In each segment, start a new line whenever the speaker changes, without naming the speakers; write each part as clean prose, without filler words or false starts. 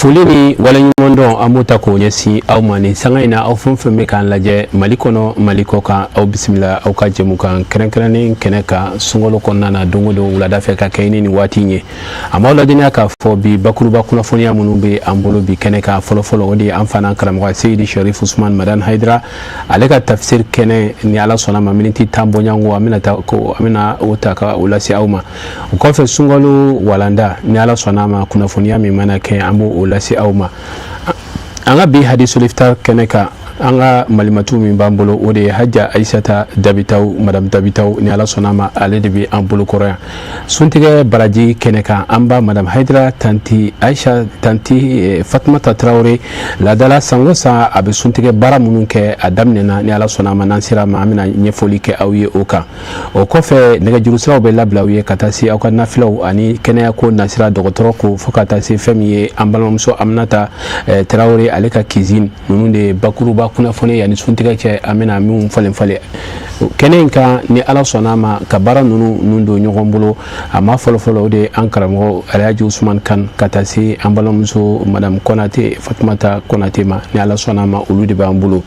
Foli ni waleɲumandɔn, an b'o ta k'o ɲɛsin aw ma nin sanga in na. Aw fɛn fɛn bɛ k'an lajɛ Mali kɔnɔ, Mali kɔ kan, aw bisimila aw ka jɛmukan kɛrɛnkɛrɛnnen kɛnɛ kan sunkalo kɔnɔna na, don o don wulada fɛ ka kɛ ni nin waati in ye. An b'aw ladɔnniya k'a fɔ bi, bakuruba kunnafoniya minnu bɛ an bolo bi kɛnɛ kan, fɔlɔfɔlɔ, o de ye an fana karamɔgɔ Seyidi Sharif Usman Madani Hayidara, ale ka tafsir kɛnɛ. Ni Ala sɔnna ma, miniti 10 bɔɲɔgɔnko, an bɛna ta ko an bɛna o ta ka o lase aw ma. O kɔfɛ, sunkalo walanda, ni Ala sɔnna a ma, kunnafoniya min mana kɛ, an b'o lase aw ma. An ka bi hadisul iftar kɛnɛ kan, an ka malimatu min b'an bolo, o de ye Hajja Ayisata Dabitaw, Madame Dabitaw. Ni Ala sɔnna a ma, ale de bɛ an bolo kɔrɔ yan. Suntigɛ baraji kɛnɛ kan, an ba Madame Hayidara, tanti Ayisa, tanti Fatumata Tarawele, ladala san o san a bɛ suntigɛ baara minnu kɛ, a daminɛna. Ni Ala sɔnna a ma, n'an sera a ma, an bɛna ɲɛfɔli kɛ aw ye o kan. O kɔfɛ, nɛgɛjuru siraw bɛ labila aw ye ka taa se aw ka nafilaw ani kɛnɛyako nasira, dɔgɔtɔrɔ ko, fo ka taa se fɛn min ye an balimamuso Aminata Tarawele, ale ka cuisine. Ninnu de ye bakuruba kunnafoni yanni suntigɛ cɛ, an bɛna minnu falen falen kɛnɛ in kan. Ni Ala sɔnna a ma, ka baara ninnu nun don ɲɔgɔn bolo, a ma fɔlɔfɔlɔ, o de ye an karamɔgɔ Alhaji Usman Kan, ka taa se an balimamuso Madame Konate, Fatumata Konate ma. Ni Ala sɔnna a ma, olu de b'an bolo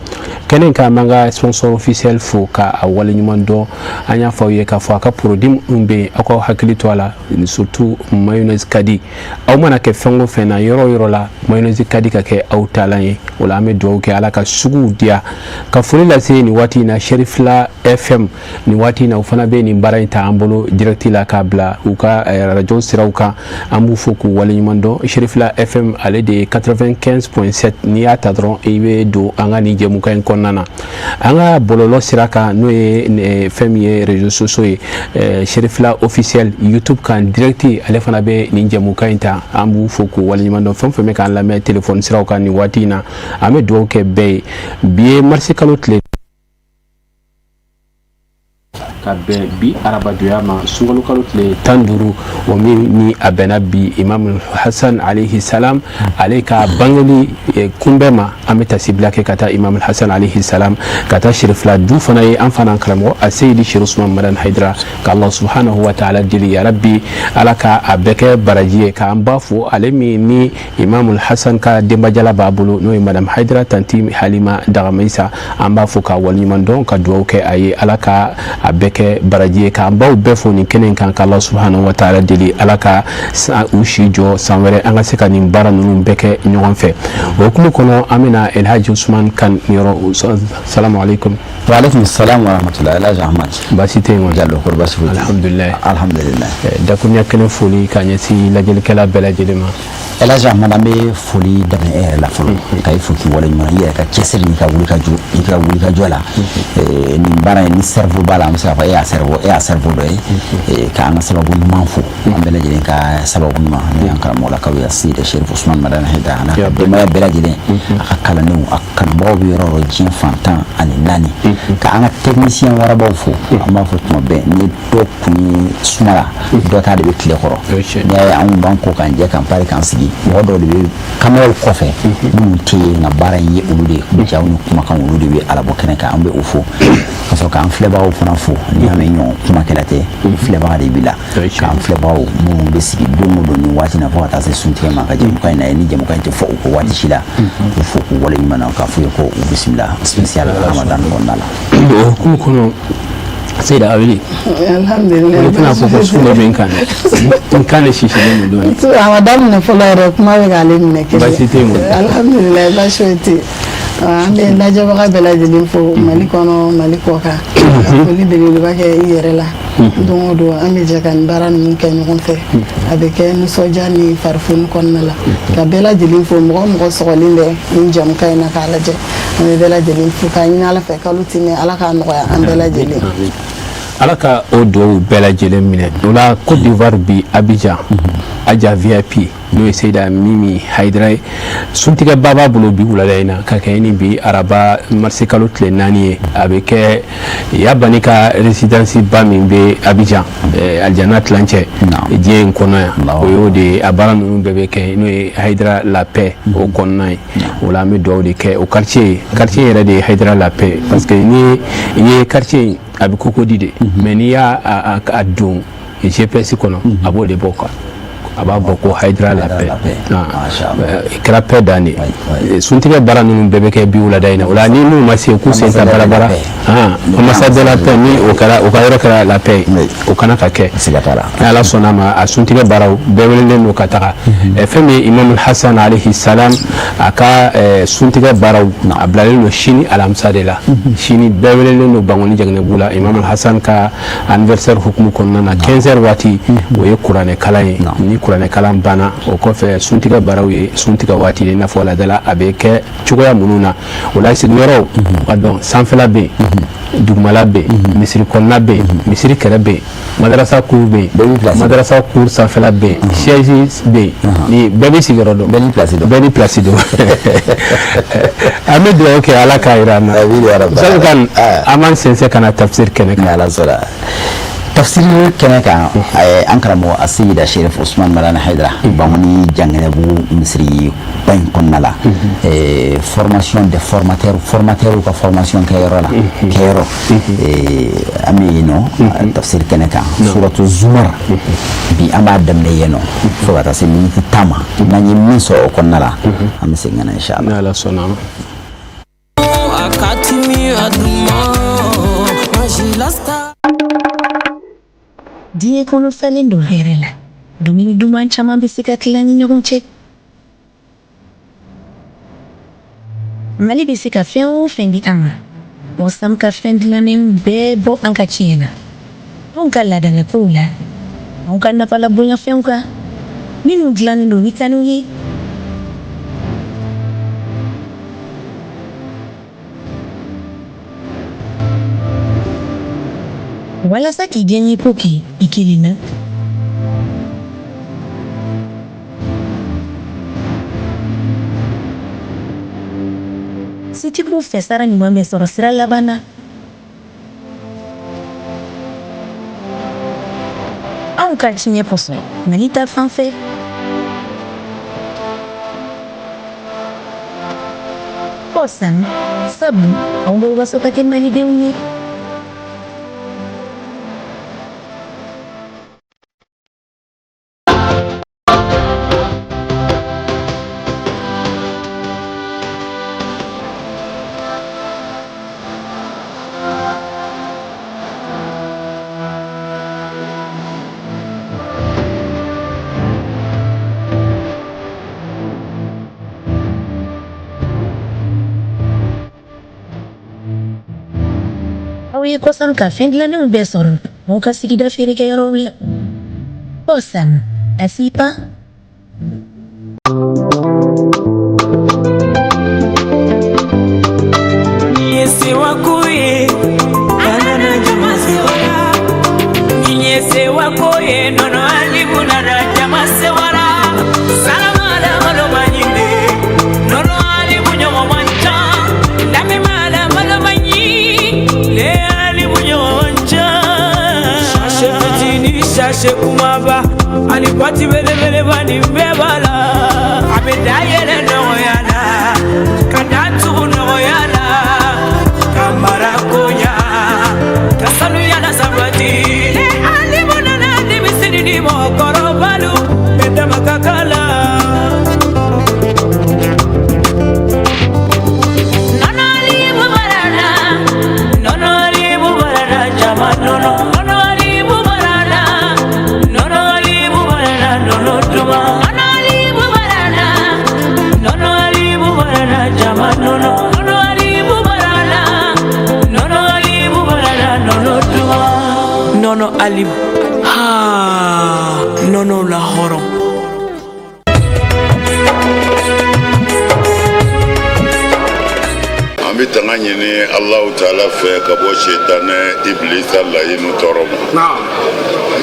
kɛnɛ in kan. An b'an ka sponsor officiel fo ka a waleɲuman dɔn. An y'a fɔ aw ye k'a fɔ a ka produit minnu bɛ yen, aw k'aw hakili to a la, surtout mayonnaise kadi. Aw mana kɛ fɛn o fɛn na, yɔrɔ o yɔrɔ la, mayonnaise kadi ka kɛ aw taalan ye. O la, an bɛ dugawu kɛ, Ala ka suguw diya. Ka foli lase nin waati in na Sherifila FM. Nin waati in na, u fana bɛ nin baara in ta an bolo direct la k'a bila u ka radio siraw kan. An b'u fo k'u waleɲuman dɔn. Sherifila FM, ale de ye 95.7. N'i y'a ta dɔrɔn, i bɛ don an ka nin jɛmukan in kɔnɔna na. An ka bɔlɔlɔ sira kan, n'o ye fɛn min ye réseaux sociaux ye, Sherifila officiel YouTube kan direct, ale fana bɛ nin jɛmukan in ta. An b'u fo k'u waleɲuman dɔn. Fɛn fɛn bɛ k'an lamɛn téléphone siraw kan nin waati in na, an bɛ dugawu kɛ bɛɛ ye. Bi ye marisi kalo tile, ka bɛn bi arabadonya ma, sunkalo kalo tile 15, o min ni a bɛnna bi Imam Hasan alayhi salam, ale ka bangeli kunbɛn ma. An bɛ tasibila kɛ ka taa Imam Hasan alayhi salam, ka taa Sherifila du fana ye, an fana karamɔgɔ a Seyidi Sherif Usman Madani Hayidara, ka Allah subhanahu wa ta'ala deli, ya rabbi, Ala ka a bɛɛ kɛ baraji ye. K'an ba fo, ale min ni Imam Hasan ka denbajala b'a bolo, n'o ye Madame Hayidara, tanti Halima Dagamaisa, an b'a fo k'a waleɲuman dɔn, ka dugawu kɛ a ye, Ala ka a bɛɛ kɛ baraji ye. K'an baw bɛɛ fo nin kɛnɛ in kan, k'Ala subhanahu wa ta'ala deli, Ala ka u si jɔ san wɛrɛ, an ka se ka nin baara ninnu bɛɛ kɛ ɲɔgɔn fɛ. O hukumu kɔnɔ, an bɛna Elhaji Usman Kan yɔrɔ. Salamu aleykum.
Wa aleykum salam wa rahmatulah. Elhaji Ahmad.
Baasi tɛ yen wa?
Jalo, kɔri baasi foyi tɛ?
Alhamdulilayi.
Alhamdulilayi.
Dakuruɲɛ kelen foli ka ɲɛsin lajɛlikɛla bɛɛ lajɛlen ma.
Elhaji Ahmad, an bɛ foli daminɛ e yɛrɛ la fɔlɔ, ka i fo k'i waleɲuman, i yɛrɛ ka cɛsiri n'i ka wulikajɔ, i ka wulikajɔ la nin baara in. Ni cerveau b'a la, an bɛ se k'a fɔ e y'a cerveau dɔ ye. K'an ka sababu ɲuman fo, an bɛɛ lajɛlen ka sababu ɲuman, n'o y'an karamɔgɔlakaw ye, Seyidi Sherif Usman Madani Hayidara, a n'a ka denbaya bɛɛ lajɛlen, a ka kalandenw, a kanubagaw bɛ yɔrɔ o yɔrɔ diɲɛ fan 14. Ka an ka technicien warabaw fo. An b'a fɔ tuma bɛɛ, ni dɔ kun ye suma la, dɔ ta de bɛ tile kɔrɔ. N'i y'a ye anw b'an ko k'an jɛ, k'an pari, k'an sigi, mɔgɔ dɔw de bɛ kameraw kɔfɛ minnu tɛ yen, nka baara in ye olu de ye. Jaw ni kumakan, olu de bɛ alabɔ kɛnɛ kan. An bɛ o fo ka sɔrɔ k'an filɛbagaw fana fo. N'i y'a mɛn ɲɔgɔn kumakɛla tɛ, filɛbaga de b'i la. K'an filɛbagaw minnu bɛ sigi don o don nin waati na, fo ka taa se suntigɛ ma, ka jɛmukan in na ye, ni jɛmukan in tɛ fɔ u kɔ waati si la, k'u fo k'u waleɲuman na, k'a f'u ye ko u bisimila spécial Ramadan kɔnɔna la.
O hukumu kɔnɔ, Seyida Awili.
Alhamdulilayi.
O tɛna fɔ ko sun de bɛ n kan dɛ, n kan de sisilen don dɔɔnin.
A ma daminɛ fɔlɔ yɛrɛ, kuma bɛ k'ale minɛ kelen.
Baasi tɛ yen kɔni?
Alhamdulilayi, baasi foyi tɛ yen. An bɛ lajɛbaga bɛɛ lajɛlen fo, Mali kɔnɔ, Mali kɔ kan. Ka foli belebeleba kɛ i yɛrɛ la. Don o don, an bɛ jɛ ka nin baara ninnu kɛ ɲɔgɔn fɛ, a bɛ kɛ nisɔndiya ni farifoni kɔnɔna la. Ka bɛɛ lajɛlen fo, mɔgɔ o mɔgɔ sɔgɔlen bɛ nin jɛmukan in na k'a lajɛ, an bɛ bɛɛ lajɛlen fo, k'a ɲini Ala fɛ, kalo tɛmɛ, Ala k'a nɔgɔya an bɛɛ lajɛlen.
Ala ka o dugawu bɛɛ lajɛlen minɛ. O la, Côte d'Ivoire bi, Abidjan, Aja VIP, n'o ye Seyida Mimi Hayidara ye, suntigɛba b'a bolo bi wulada in na, ka kɛ ni bi araba marisi kalo tile 4 ye. A bɛ kɛ Yabani ka résidence ba min bɛ Abidjan, alijana tilancɛ diɲɛ in kɔnɔ yan, o y'o de ye. A baara ninnu bɛɛ bɛ kɛ, n'o ye Hayidara la paix o kɔnɔna ye. O la, an bɛ dugawu de kɛ o quartier ye. Quartier yɛrɛ de ye Hayidara la paix, parce que ni i ye quartier in, a bɛ Cocody de, mais n'i y'a a don GPS kɔnɔ, a b'o de bɔ quoi. A b'a bɔ ko Hayidara la paix. Kɛra paix dan de ye. Suntigɛ baara ninnu bɛɛ bɛ kɛ bi wulada in na. O la ni minnu ma se k'u sen ta barabara, ambassade de la paix, ni o kɛra o ka yɔrɔ kɛra la paix, o kana ka kɛ. Ni Ala sɔnna a ma, a suntigɛ baaraw bɛɛ welelen don ka taga. Fɛn min ye Imam Hassan alayhi salam, a ka suntigɛ baaraw, a bilalen don sini alamisa de la. Sini bɛɛ welelen don Bankoni Jaginɛbugu la, Imam Hassan ka anniversaire hukumu kɔnɔna na, 15 heures waati, o ye kuranɛ kalan ye. Ni kuranɛ kalan banna, o kɔfɛ suntigɛ baaraw ye suntigɛ waati de, i n'a fɔ laadala a bɛ kɛ cogoya minnu na. O la sigiyɔrɔw ka dɔn, sanfɛla bɛ yen, dugumala bɛ yen, misiri kɔnɔna bɛ yen, misiri kɛrɛ bɛ yen, madarasa cour bɛ yen, madarasa cour sanfɛla bɛ yen, siège bɛ yen, ni bɛɛ bɛ sigiyɔrɔ dɔn,
bɛɛ ni place dɔn,
bɛɛ ni place dɔn. An bɛ dugawu kɛ Ala k'a jira an na. Sabu kan an b'an sɛnsɛn ka na tafsir kɛnɛ kan.
Ala sɔnna, tafsir kɛnɛ kan, an karamɔgɔ Aseyida Sherif Usman Madani Hayidara, Bankoni Janginɛbugu misiri ba in kɔnɔna la, formation des formateurs, formateurs ka formation kɛyɔrɔ la, kɛyɔrɔ an bɛ yen nɔ tafsir kɛnɛ kan, suratu Zumar. Bi an b'a daminɛ yen nɔ fo ka taa se miniti 10 ma. N'an ye min sɔrɔ o kɔnɔna la, an bɛ segin ka na inshallah.
Ni Ala sɔnna ma.
Diɲɛ kɔnɔ falen don hɛrɛ la. Dumuni duman caman bɛ se ka tila ni ɲɔgɔn cɛ. Mali bɛ se ka fɛn o fɛn di an ma, Mɔsam ka fɛn dilannenw bɛɛ bɔ an ka tiɲɛ na. Anw ka laadalakow la, anw ka nafalabonyafɛnw kan, minnu dilannen don ni kanu ye. Walasa k'i diyaɲɛ ko kɛ i kelen na. Setigiw fɛ sara ɲuman bɛ sɔrɔ sira laban na. Anw ka tiɲɛ kosɔn Mali ta fan fɛ. Kɔsan sabu anw bɛ waso ka kɛ malidenw ye. Aw ye kɔsan ka fɛn dilannenw bɛɛ sɔrɔ aw ka sigida feerekɛyɔrɔw la. Kɔsan, Asipa.
Kumaba ani pati belebeleba nin bɛɛ b'a la, a bɛ da yɛlɛ nɔgɔya la, ka da tugu nɔgɔya la, ka mara koɲa, ka sanuya la sabati. Ne alimu nana denmisɛnnin ni mɔgɔkɔrɔbalu bɛɛ dama ka k'a la. Nɔnɔ alimu barala, nɔnɔ alimu barala, jama nɔnɔ. Nɔnɔ alimu barala, nɔnɔ alimu barala, nɔnɔ duman. Nɔnɔ alimu barala, nɔnɔ alimu barala, jama nɔnɔ. Nɔnɔ alimu barala, nɔnɔ alimu barala, nɔnɔ duman. Nɔnɔ alimu, ha, nɔnɔ la hɔrɔn.
An bɛ tanga ɲini Alahu taala fɛ ka bɔ sitanɛ ibilisa layinu tɔɔrɔ ma.
Naam.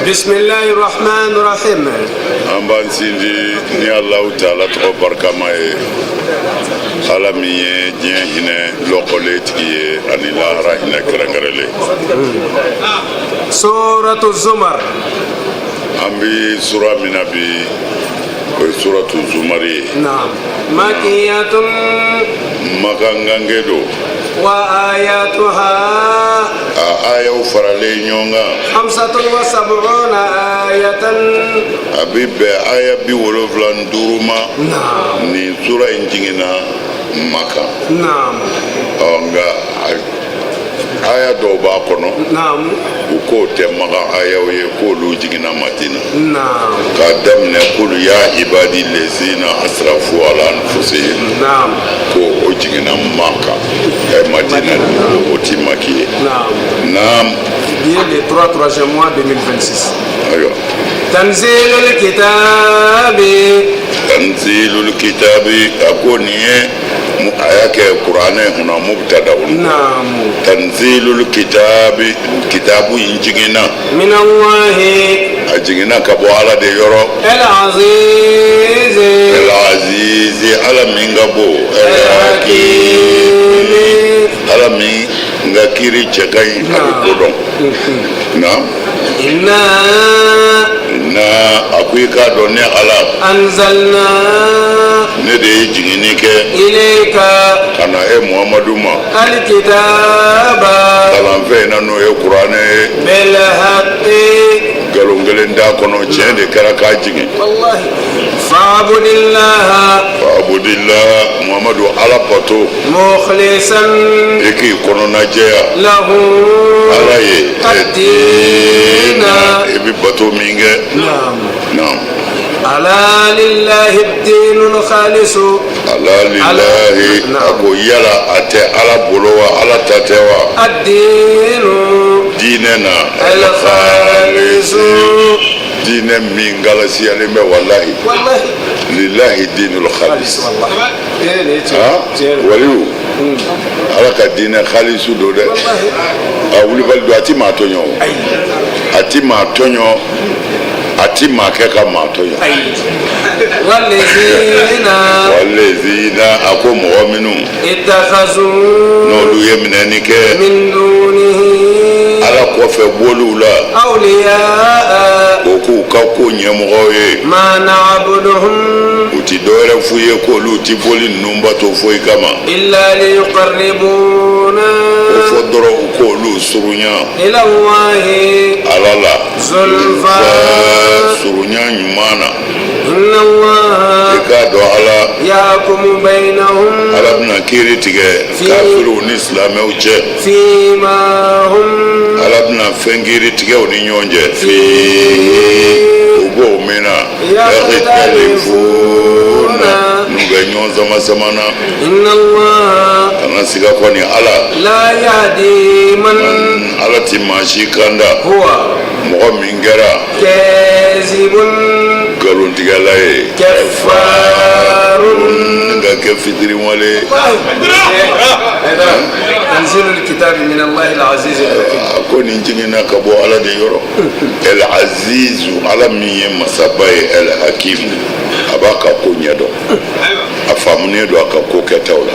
Bismillahi rahmani rahim.
An b'an sinsin ni Alahu taala tɔgɔ barikama ye, Ala min ye diɲɛ hinɛ lɔkɔlen tigi ye ani lahara hinɛ kɛrɛnkɛrɛnlen.
Suratu Zumar.
An bɛ sura min na bi, o ye suratu Zumari ye.
Naam. Makiyatun.
Makan gange don.
Wa ayatuha.
A ayaw faralen ɲɔgɔn kan.
Hamsatun wa sab'una ayatan.
A bɛ bɛn aya 75 ma. Nin sura in jiginna Makan. Ɔ, nka aya dɔw b'a kɔnɔ, u k'o tɛ Makan ayaw ye, k'olu jiginna Madina. K'a daminɛ kulu ya ibadi lezina asrafu ala anfusihim, ko o jiginna Maka, Madina, o ti maki ye. Naam.
Bi ye le 3 troisième mois 2026.
Ayiwa.
Tanzilul kitabi.
Tanzilul kitabi, a ko nin ye a y'a kɛ kuranɛ kunna mubtada. Tanzilul kitabi, kitabu in jiginna.
Minallahi.
A jiginna ka bɔ Ala de yɔrɔ.
El azizi.
El azizi, Ala min ka bon. El hakim, Ala min ka kiri cɛ ka ɲi, a bɛ ko dɔn. Naam.
Inna.
Na, a ko i k'a dɔn, ne Ala.
Anzalna.
Ne de ye jiginni kɛ.
Ilayka.
Ka na e Muhamadu ma.
Alkitaba.
Kalanfɛn na, n'o ye kuranɛ ye.
Bil haqqi.
Nkalon kelen t'a kɔnɔ, tiɲɛ de kɛra k'a jigin.
Wallahi. Fa'budillaha.
Fa'budillaha, Muhamadu, Ala bato.
Mukhlisan.
I k'i kɔnɔna jɛya.
Lahu.
Ala ye.
Ad-dina.
I bɛ bato min kɛ.
Naam.
Naam.
Ala lillahi ad-dinul khalisu.
Ala lillahi, a ko yala a tɛ Ala bolo wa, Ala ta tɛ wa?
Ad-dinu.
Diinɛ na.
Al khalisu.
Diinɛ min galasiyalen bɛ, walahi.
Wallahi.
Lillahi dinul khalis.
Wallahi. Eh, nin ye tiɲɛ.
Ha.
Tiɲɛ.
Waliyu, Ala ka diinɛ khalisu don dɛ. A wulibali don, a ti maa tɔɲɔ o. A ti maa tɔɲɔ, a ti maa kɛ ka maa tɔɲɔ.
Wallazina.
Walezina, a ko mɔgɔ minnu
Ittakhazu.
n'olu ye minɛni kɛ
Min dunihi.
Ala kɔfɛ boliw la,
Awliya.
o k'u ka ko ɲɛmɔgɔw ye,
Ma na'buduhum.
u ti dɔwɛrɛ f'u ye k'olu ti boli ninnu bato foyi kama,
Illa liyuqarribuna.
o fɔ dɔrɔn u k'olu surunya
Ila Allahi.
Ala la
Zulfa.
Surunya ɲuman na.
Inna Allaha.
I k'a dɔn Ala
Yahkumu bainahum.
Ala bɛna kiiri tigɛ kafiriw ni silamɛw cɛ.
Fima hum.
Ala bɛna fɛn kiiri tigɛ u ni ɲɔgɔn cɛ fihi, u b'o min na, yakhtalifuna, n'u bɛ ɲɔgɔn sama sama na.
Inna Allaha.
Kana siga kɔni, Ala
La yahdi man.
Ala ti maa si kanda
Huwa.
mɔgɔ min kɛra
Kazibun.
nkalontigɛla ye,
Kaffarun.
ka kɛ fitiriwale.
Tanzilul kitabi min Allahi al-aziz al-hakim.
A ko nin jiginna ka bɔ Ala de yɔrɔ, El Azizu, Ala min ye masaba ye, El Hakim, a b'a ka ko ɲɛdɔn, a faamunen don a ka ko kɛtaw la.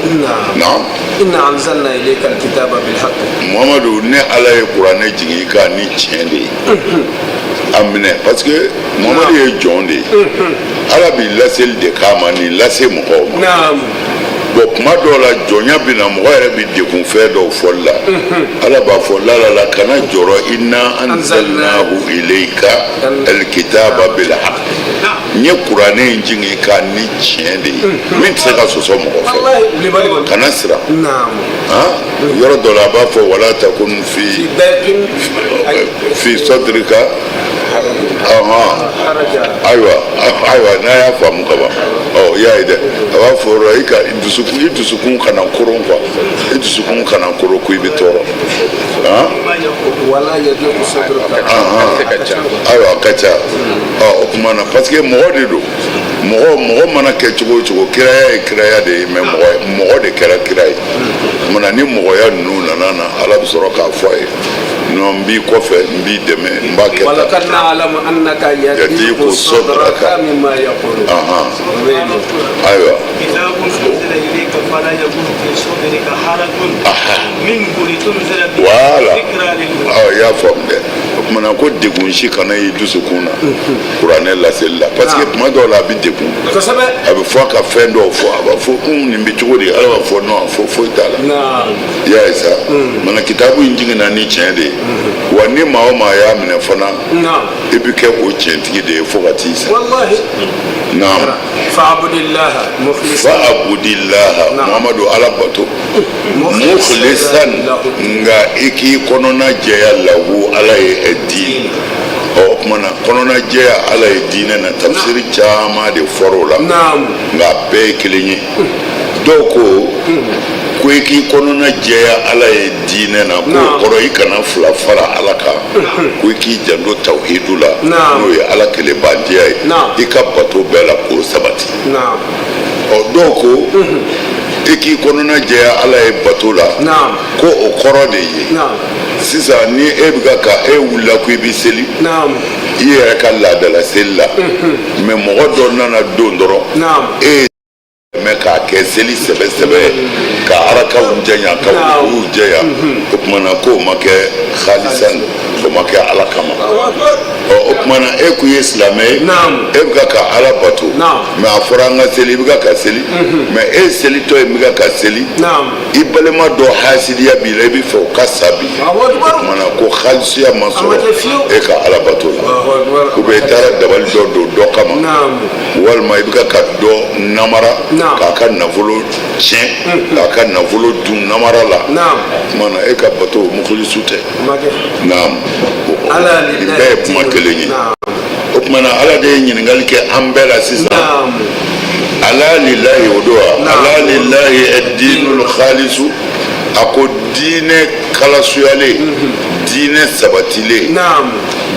Naam.
Inna anzalna ilayka al-kitaba bil haqq.
Muhamadu, ne Ala ye kuranɛ jigin i kan ni tiɲɛ de ye, a minɛ, parce que Muhamadu ye jɔn de ye, Ala b'i laseli de k'a ma nin lase mɔgɔw ma. Bon, kuma dɔw la jɔnya bɛ na, mɔgɔ yɛrɛ bɛ degun fɛn dɔw fɔli la. Ala b'a fɔ la la la, kana jɔrɔ, inna anzalnahu ilayka alkitaba bil haqq, n ye kuranɛ in jigin i kan ni tiɲɛ de ye min tɛ se ka sɔsɔ mɔgɔ fɛ.
Wallahi wulibali kɔni.
Kana siran. Han, yɔrɔ dɔ la a b'a fɔ wala takun fi
Daqin.
fi sadrika ɔhɔn.
Haraja.
Ayiwa, ayiwa, n'a y'a faamu ka ban, ɔ, i y'a ye dɛ, a b'a fɔ o yɔrɔ i ka i dusukun, i dusukun kana koron quoi, i dusukun kana koron ko i bɛ tɔɔrɔ han.
Wala yadiqu sadruka.
Ayiwa, a ka ca. Ɔ, o tuma na, parce que mɔgɔ de don, mɔgɔ mɔgɔ mana kɛ cogo o cogo, kiraya ye kiraya de ye, mais mɔgɔ mɔgɔ de kɛra kira ye. O tuma na, ni mɔgɔya ninnu nana na, Ala bɛ sɔrɔ k'a fɔ a ye: non, n b'i kɔfɛ, n b'i dɛmɛ, n b'a kɛ tan.
Walaqad na'lamu annaka yadiqu
Yadiqu
sadraka
sadraka.
mimma yaqulun.
Ayiwa.
كتاب أنزل إليك فلا يكون في صدرك حرج منه لتنذر به
Voilà.
ذكرى للمؤمنين.
Ɔ, i y'a faamu dɛ. O Tuma na ko degun si kana y'i dusukun na kuranɛ laseli la, parce que tuma dɔw la a bɛ degun. A bɛ fɔ a ka fɛn dɔw fɔ, a b'a fɔ un nin bɛ cogo di? Ala b'a fɔ non, fɔ foyi t'a la. I y'a ye sa, mana kitabu in jiginna ni tiɲɛ de ye wa, ni maa o maa y'a minɛ fana, i bɛ kɛ o tiɲɛtigi de ye fo ka t'i sa. Naam. Fa'abudillaha, Muhamadu, Ala bato, mukhlisan, nka i k'i kɔnɔna jɛya, lahu, Ala ye, diin. Ɔ o tuma na kɔnɔna jɛya Ala ye diinɛ na, tafsiri caman de fɔra o la, nka a bɛɛ ye kelen ye. Dɔw ko ko i k'i kɔnɔna jɛya Ala ye diinɛ na, k'o kɔrɔ i kana fila fara Ala kan, ko i k'i janto tawhidu la, n'o ye Ala kelenbantiya ye, i ka bato bɛɛ la k'o sabati. Ɔ dɔw ko i k'i kɔnɔna jɛya Ala ye bato la, ko o kɔrɔ de ye sisan ni e bɛ ka e wulila ko i bɛ seli i yɛrɛ ka laadala seli la, mais mɔgɔ dɔ nana don dɔrɔn, e mɛ k'a kɛ seli sɛbɛ sɛbɛ, ka arakaw janya, ka rukuw janya, o tuma na k'o ma kɛ khalisan, o ma kɛ Ala kama. Ɔ o tuma na e ko i ye silamɛ ye, e bɛ ka Ala bato, mais a fɔra an ka seli, i bɛ ka seli, mais e selitɔ ye bɛ ka seli, i balima dɔ hasidiya b'i la, i bɛ fɛ o ka sa bi, o tuma na ko khalisiya ma sɔrɔ e ka Ala bato la. Ou bien i taara dabali dɔ don dɔ kama, walima i bɛ ka dɔ namara k'a ka nafolo tiɲɛ, k'a ka nafolo dun namara la, o tuma na e ka bato mukhlisu tɛ. Naam, nin bɛɛ ye kuma kelen ye. O tuma na Ala de ye ɲininkali kɛ an bɛɛ la sisan. Ala lillahi, o don wa, ala lillahi addinul khalisu, a ko diinɛ kalasuyalen, diinɛ sabatilen,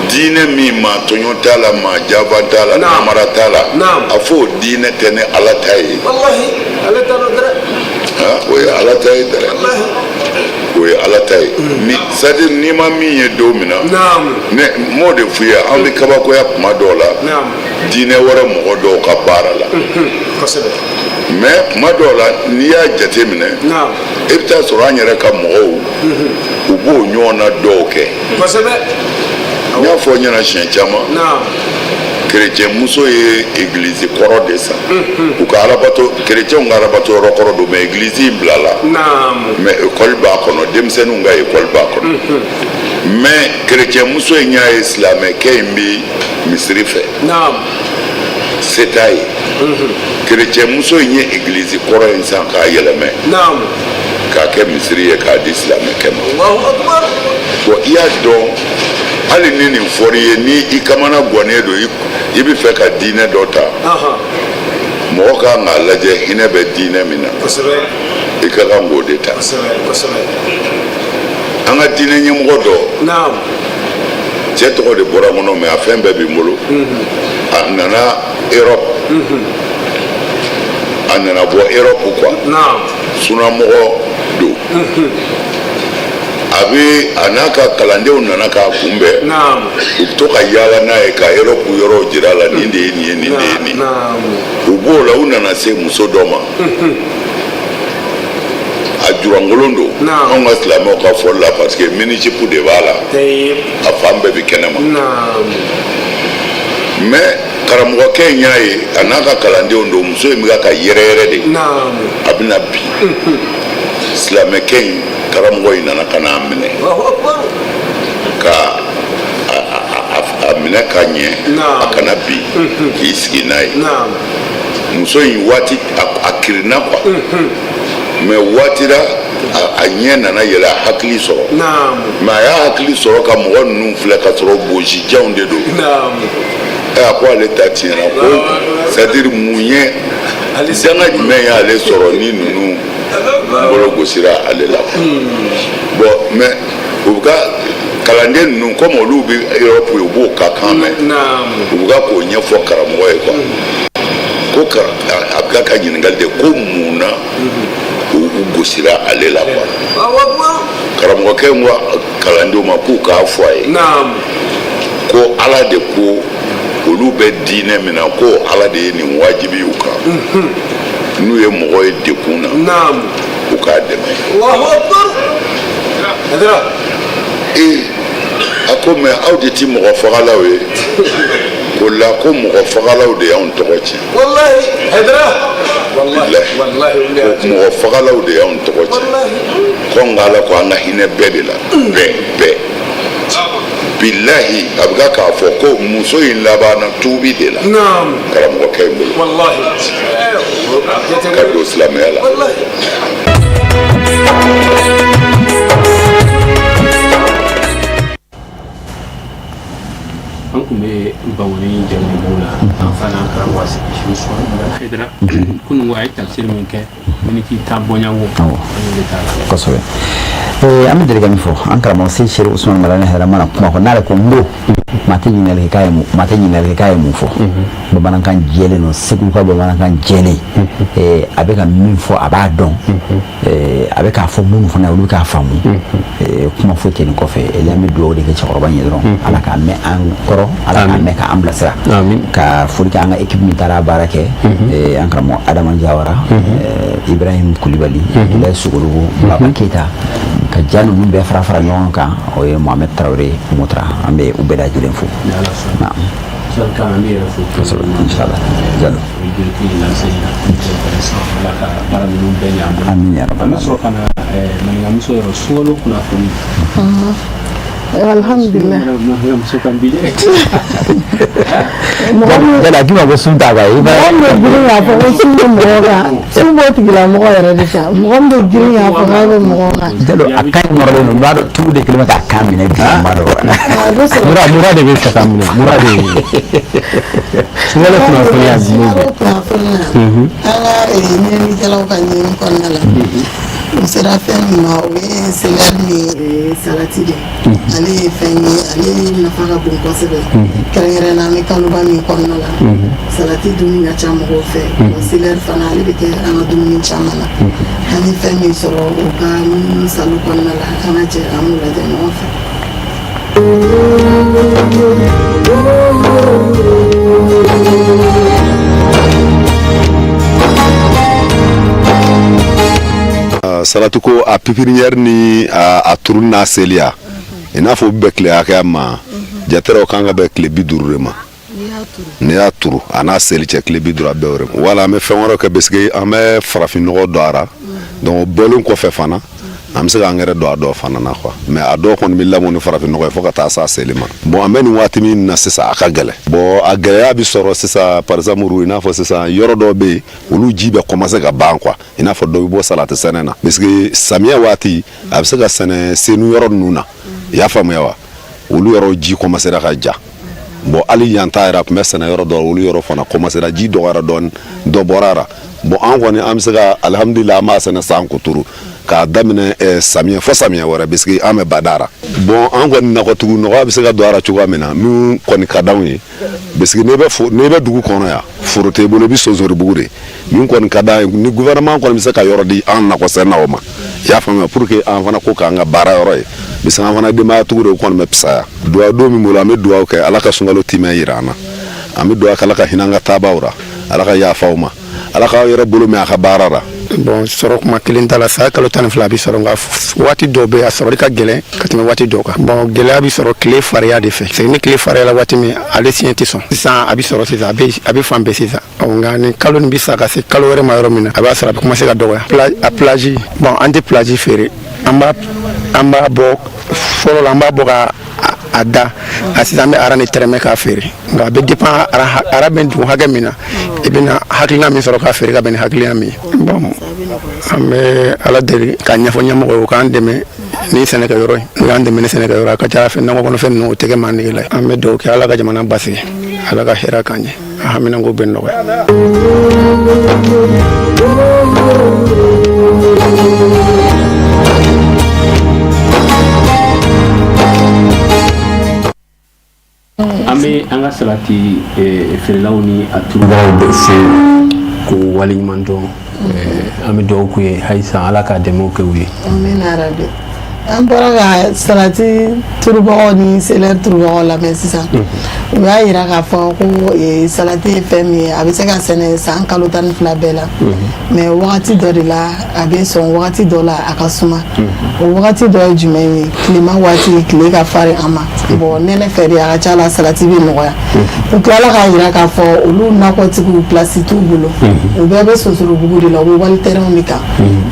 diinɛ min maa tɔɲɔ t'a la, maa janfa t'a la, namara t'a la, a fɔ o diinɛ tɛ ni Ala ta ye. O ye Ala ta ye dɛ, o ye Ala ta ye. Ni c'est à dire n'i ma min ye don min na, ne m'o de f'i ye, an bɛ kabakoya kuma dɔw la diinɛ wɛrɛ mɔgɔ dɔw ka baara la. Mais kuma dɔw la, n'i y'a jate minɛ, i bɛ taa sɔrɔ an yɛrɛ ka mɔgɔw, u b'o ɲɔgɔn na dɔw kɛ. N y'a fɔ ɲɛna siɲɛ caman, kerecɛn muso ye egilizi kɔrɔ de san, u ka alabato, kerecɛnw ka alabato yɔrɔ kɔrɔ don, mais egilizi in bilala, mais ekɔli b'a kɔnɔ, denmisɛnninw ka ekɔli b'a kɔnɔ. Mais kerecɛn muso in y'a ye silamɛkɛ in bɛ misiri fɛ, se t'a ye. Kerecɛn muso in ye egilizi kɔrɔ in san k'a yɛlɛmɛ k'a kɛ misiri ye, k'a di silamɛkɛ ma. Bon, i y'a dɔn, hali ni nin fɔr'i ye, ni i kamana gannen don, i bɛ fɛ ka diinɛ dɔ ta, mɔgɔ ka kan k'a lajɛ hinɛ bɛ diinɛ min na, i ka kan k'o de ta. An ka diinɛ ɲɛmɔgɔ dɔ, cɛ tɔgɔ de bɔra n kɔnɔ, mais a fɛn bɛɛ b'i n bolo, a nana Europe, a nana bɔ Europe quoi, sunamɔgɔ don. A bɛ a n'a ka kalandenw nana k'a kunbɛn, u bɛ to ka yaala n'a ye ka Europe yɔrɔw jira a la, nin de ye nin ye, nin de ye nin. U b'o la, u nana se muso dɔ ma, a jurankolon don, anw ka silamɛw ka fɔli la, parce que mini-jupe de b'a la, a fan bɛɛ bɛ kɛnɛma. Mais karamɔgɔkɛ in y'a ye, a n'a ka kalandenw don, muso in bɛ ka yɛrɛyɛrɛ de, a bɛna bin. Silamɛkɛ in, karamɔgɔ in nana ka n'a minɛ, ka a minɛ ka ɲɛ, a kana bin, k'i sigi n'a ye. Muso in waati a kirinna quoi, mais waati la a ɲɛ nana yɛlɛ, a hakili sɔrɔ. Mais a y'a hakili sɔrɔ ka mɔgɔ ninnu filɛ, ka sɔrɔ bosijanw de don. Ɛ, a ko ale ta tiɲɛna, ko c'est à dire mun ye, danga jumɛn y'ale sɔrɔ ni ninnu bolo gosira ale la? Bon, mais u bɛ ka kalanden ninnu, comme olu bɛ Europe ye, u b'o ka kan mɛn, u bɛ ka k'o ɲɛfɔ karamɔgɔ ye quoi, ko a bɛ ka ɲininkali de ko mun na u gosira ale la quoi. Karamɔgɔkɛ in ko kalandenw ma k'u k'a fɔ a ye ko Ala de ko olu bɛ diinɛ min na, ko Ala de ye nin wajibi u kan, n'u ye mɔgɔ ye dekun na, u k'a dɛmɛ. Ee, a ko Ko mais aw de ti mɔgɔ fagalaw ye? Ko la, ko mɔgɔ fagalaw de y'anw tɔgɔ tiɲɛ.
Wallahi Haidara, wallahi.
Bilahi.
Wallahi.
Ko mɔgɔ fagalaw de y'anw tɔgɔ tiɲɛ. Ko nka Ala ko an ka hinɛ bɛɛ de la, bɛɛ bɛɛ. Bilahi, a bɛ k'a fɔ ko muso in labanna tuubi de la karamɔgɔkɛ in bolo
Wallahi.
ka don silamɛya la.
Wallahi.
An tun bɛ Bankoni Jɛnɛbugu la, an fana karamɔgɔ Haidara. Kunun a ye tafsiri min kɛ, miniti 10 bɔɲɔgɔnko, an y'o de t'a la.
Kosɛbɛ. An bɛ deli ka min fɔ, an karamɔgɔ Seyidi Sɛrifu Usumani Madani Hayidara mana kuma fɔ, n'ale ko n ko maa tɛ ɲininkali kɛ k'a ye mun, maa tɛ ɲininkali kɛ k'a ye mun fɔ. Bamanankan jɛlen don, Segu ka bamanankan jɛlen. A bɛ ka min fɔ, a b'a dɔn. A bɛ k'a fɔ minnu fana ye, olu bɛ k'a faamu. Kuma foyi tɛ nin kɔfɛ. An bɛ dugawu de kɛ cɛkɔrɔba in ye dɔrɔn, Ala k'a mɛn an kɔrɔ, Ala k'a mɛn k'an bilasira. Ka foli kɛ an ka équipe min taara baara kɛ, an karamɔgɔ Adama Jawara, Ibrahim Kulibali, Abdoulaye Sogologo, Baba Keyita, ka ja ninnu bɛɛ fara fara ɲɔgɔn kan, o ye Mohamed Traoré Motra. An bɛ u bɛɛ lajɛlen fo.
Ni Ala sɔnna. Sɔrɔ an bɛ yɛrɛ fo.
Kosɛbɛ, inshallah. Jalo.
Ala ka baara ninnu bɛɛ ɲɛ an bolo.
Amin ya rabbal.
An bɛ sɔrɔ ka na maninkamuso yɔrɔ, sunkalo kunnafoni.
Alhamdulillah.
Maninkamuso kan bi dɛ.
Mɔgɔ min
Jalo, a k'i ma ko sun t'a kan i b'a.
Mɔgɔ min bɛ girin k'a fɔ ko sun bɛ mɔgɔ kan, sun b'o tigilamɔgɔ yɛrɛ de kan. Mɔgɔ min bɛ girin k'a fɔ k'a bɛ mɔgɔ kan.
Jalo, a kan nɔrɔlen don, n b'a dɔn tulu de kɛlen bɛ k'a kan minɛ bi, n b'a dɔn.
A bɛ sɔrɔ.
Mura de bɛ fɛ ka minɛ, mura de ye. Sunkalo kunnafoniya jumɛn
Sunkalo
bɛ?
Kunnafoniya, an ka ɲininikɛlaw ka ɲini kɔnɔna la, u sera fɛn min ma, o ye céleri ni salati de. Ale ye fɛn ye, ale nafa ka bon kosɛbɛ, kɛrɛnkɛrɛnnen na an bɛ kaloba min kɔnɔna la. Salati dumuni ka ca mɔgɔw fɛ, wa céleri fana, ale bɛ kɛ an ka dumuni caman na. An ye fɛn min sɔrɔ u ka munumunu salo kɔnɔna la, an ka jɛ an b'o lajɛ ɲɔgɔn fɛ.
Salati ko a pépinière ni a turu n'a seliya, i n'a fɔ o bɛ tile hakɛya ma jatɛrɛ, o kan ka bɛn tile 50 de ma. N'i y'a turu a n'a seli cɛ, tile 50, a bɛɛ o de ma. Wala an bɛ fɛn wɛrɛ kɛ, parce que an bɛ farafin nɔgɔ don a ra. Donc o bɔlen kɔfɛ fana, an bɛ se k'an yɛrɛ don a dɔw fana na quoi. Mais a dɔw kɔni bɛ lamɔ ni farafin nɔgɔ ye fo ka taa s'a seli ma. Bon, an bɛ nin waati min na sisan, a ka gɛlɛn. Bon, a gɛlɛya bɛ sɔrɔ sisan, par exemple, i n'a fɔ sisan yɔrɔ dɔw bɛ yen, olu ji bɛ commencer ka ban quoi. I n'a fɔ dɔ bɛ bɔ salati sɛnɛ na, parce que samiyɛ waati a bɛ se ka sɛnɛ senu yɔrɔ ninnu na, i y'a faamuya wa? Olu yɔrɔ ji commencera ka ja. Bon, hali yan ta yɛrɛ, a tun bɛ sɛnɛ yɔrɔ dɔ, olu yɔrɔ fana commencera, ji dɔgɔyara dɔɔni, dɔ bɔra a la. Bon, an kɔni an bɛ se ka, alihamudulila, an b'a sɛnɛ san kuturu k'a daminɛ samiyɛ fo samiyɛ wɛrɛ, parce que an bɛ bada ra. Bon, an kɔni nakɔtigiw, nɔgɔya bɛ se ka don a la cogoya min na, min kɔni ka d'anw ye, parce que n'i bɛ dugu kɔnɔ yan, foro t'e bolo, i bɛ sonsoribugu de. Min kɔni ka d'an ye, ni gouvernement kɔni bɛ se ka yɔrɔ di an nakɔsɛnɛnaw ma, i y'a faamuya, pour que an fana ko k'an ka baara yɔrɔ ye, parce que an fana denbayatigiw de, o kɔni bɛ fisaya. Dugawu don min bolo, an bɛ dugawu kɛ Ala ka sunkalo timɛ yira an na. An bɛ dugawu kɛ Ala ka hinɛ an ka taabaw ra, Ala ka yafa aw ma, Ala k'aw yɛrɛ bolo mɛn a ka baara la.
Bon, sɔrɔ kuma kelen t'a la. Saya kalo 12 a bɛ sɔrɔ, nka waati dɔw bɛ yen, a sɔrɔli ka gɛlɛn ka tɛmɛ waati dɔw kan. Bon, gɛlɛya bɛ sɔrɔ tile fariya de fɛ, c'est ni tile fariyala waati min, ale siɲɛ tɛ sɔn. Sisan a bɛ sɔrɔ sisan, a bɛ fan bɛɛ sisan. Nka ni kalo nin bɛ sa ka se kalo wɛrɛ ma yɔrɔ min na, a b'a sɔrɔ a bɛ commencer ka dɔgɔya. A plage, bon, an tɛ plage feere. An b'a bɔ fɔlɔ la, an b'a bɔ ka a da a. Sisan an bɛ rang de tɛrɛmɛ k'a feere, nka a bɛ dépend rang bɛ dugu hakɛ min na, i bɛna hakilina min sɔrɔ k'a feere ka bɛn ni hakilina min ye. Bon, an bɛ Ala deli k'a ɲɛfɔ ɲɛmɔgɔ ye, u k'an dɛmɛ ni sɛnɛkɛyɔrɔ ye. N'u y'an dɛmɛ ni sɛnɛkɛyɔrɔ, a ka ca ala fɛ, nakɔ kɔnɔfɛn ninnu, o tɛ kɛ maa nege la ye. An bɛ dugawu kɛ, Ala ka jamana basigi, Ala ka hɛrɛ k'an ye, a haminanko bɛ nɔgɔya.
An bɛ an ka salati feerelaw ni a turubagaw bɛ fo k'u waleɲuman dɔn. An bɛ dugawu k'u ye halisa, Ala ka dɛmɛw kɛ u ye.
Amina rabi. An bɔra ka salati turubagaw ni seleri turubagaw lamɛn sisan. U y'a yira k'a fɔ ko salati ye fɛn min ye, a bɛ se ka sɛnɛ san kalo 12 bɛɛ la, mais wagati dɔ de la a bɛ sɔn, wagati dɔ la a ka suma. O wagati dɔ ye jumɛn ye? Tilema waati, tile ka farin a ma. Bon, nɛnɛ fɛ de, a ka ca la, salati bɛ nɔgɔya. U tilala k'a yira k'a fɔ olu nakɔtigiw, place t'u bolo, u bɛɛ bɛ Sosorobugu de la, u bɛ wali terrain de kan.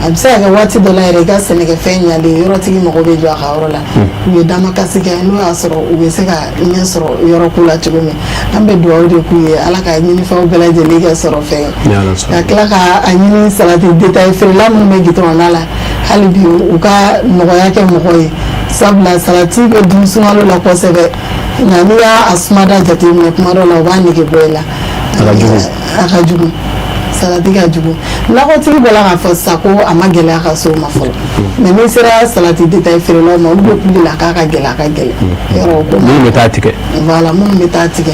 A bɛ se ka kɛ waati dɔ la yɛrɛ, i ka sɛnɛkɛfɛn ɲalen, yɔrɔtigi mago bɛ jɔ a ka yɔrɔ la, u ye damakasi kɛ, n'o y'a sɔrɔ u bɛ se ka ɲɛ sɔrɔ yɔrɔ ko la cogo min. An bɛ dugawu de k'u ye, Ala ka ɲinifɛnw bɛɛ lajɛlen kɛ sɔrɔ fɛn ye, ka tila ka a ɲini salati détail feerela minnu bɛ gitɔrɔnda la, hali bi u ka nɔgɔya kɛ mɔgɔ ye, sabula salati bɛ dun sunkalo la kosɛbɛ, nka n'i y'a sumada jateminɛ, kuma dɔ la u b'a nege bɔ i la. A ka jugu, salati ka jugu. Nakɔtigi bɔra k'a fɔ sisan ko a ma gɛlɛya ka se o ma fɔlɔ, mais n'i sera salati détail feerelaw ma, olu bɛ kule la k'a ka gɛlɛn, a ka gɛlɛn yɔrɔ ko.
Minnu bɛ taa tigɛ.
Voilà, minnu bɛ taa tigɛ,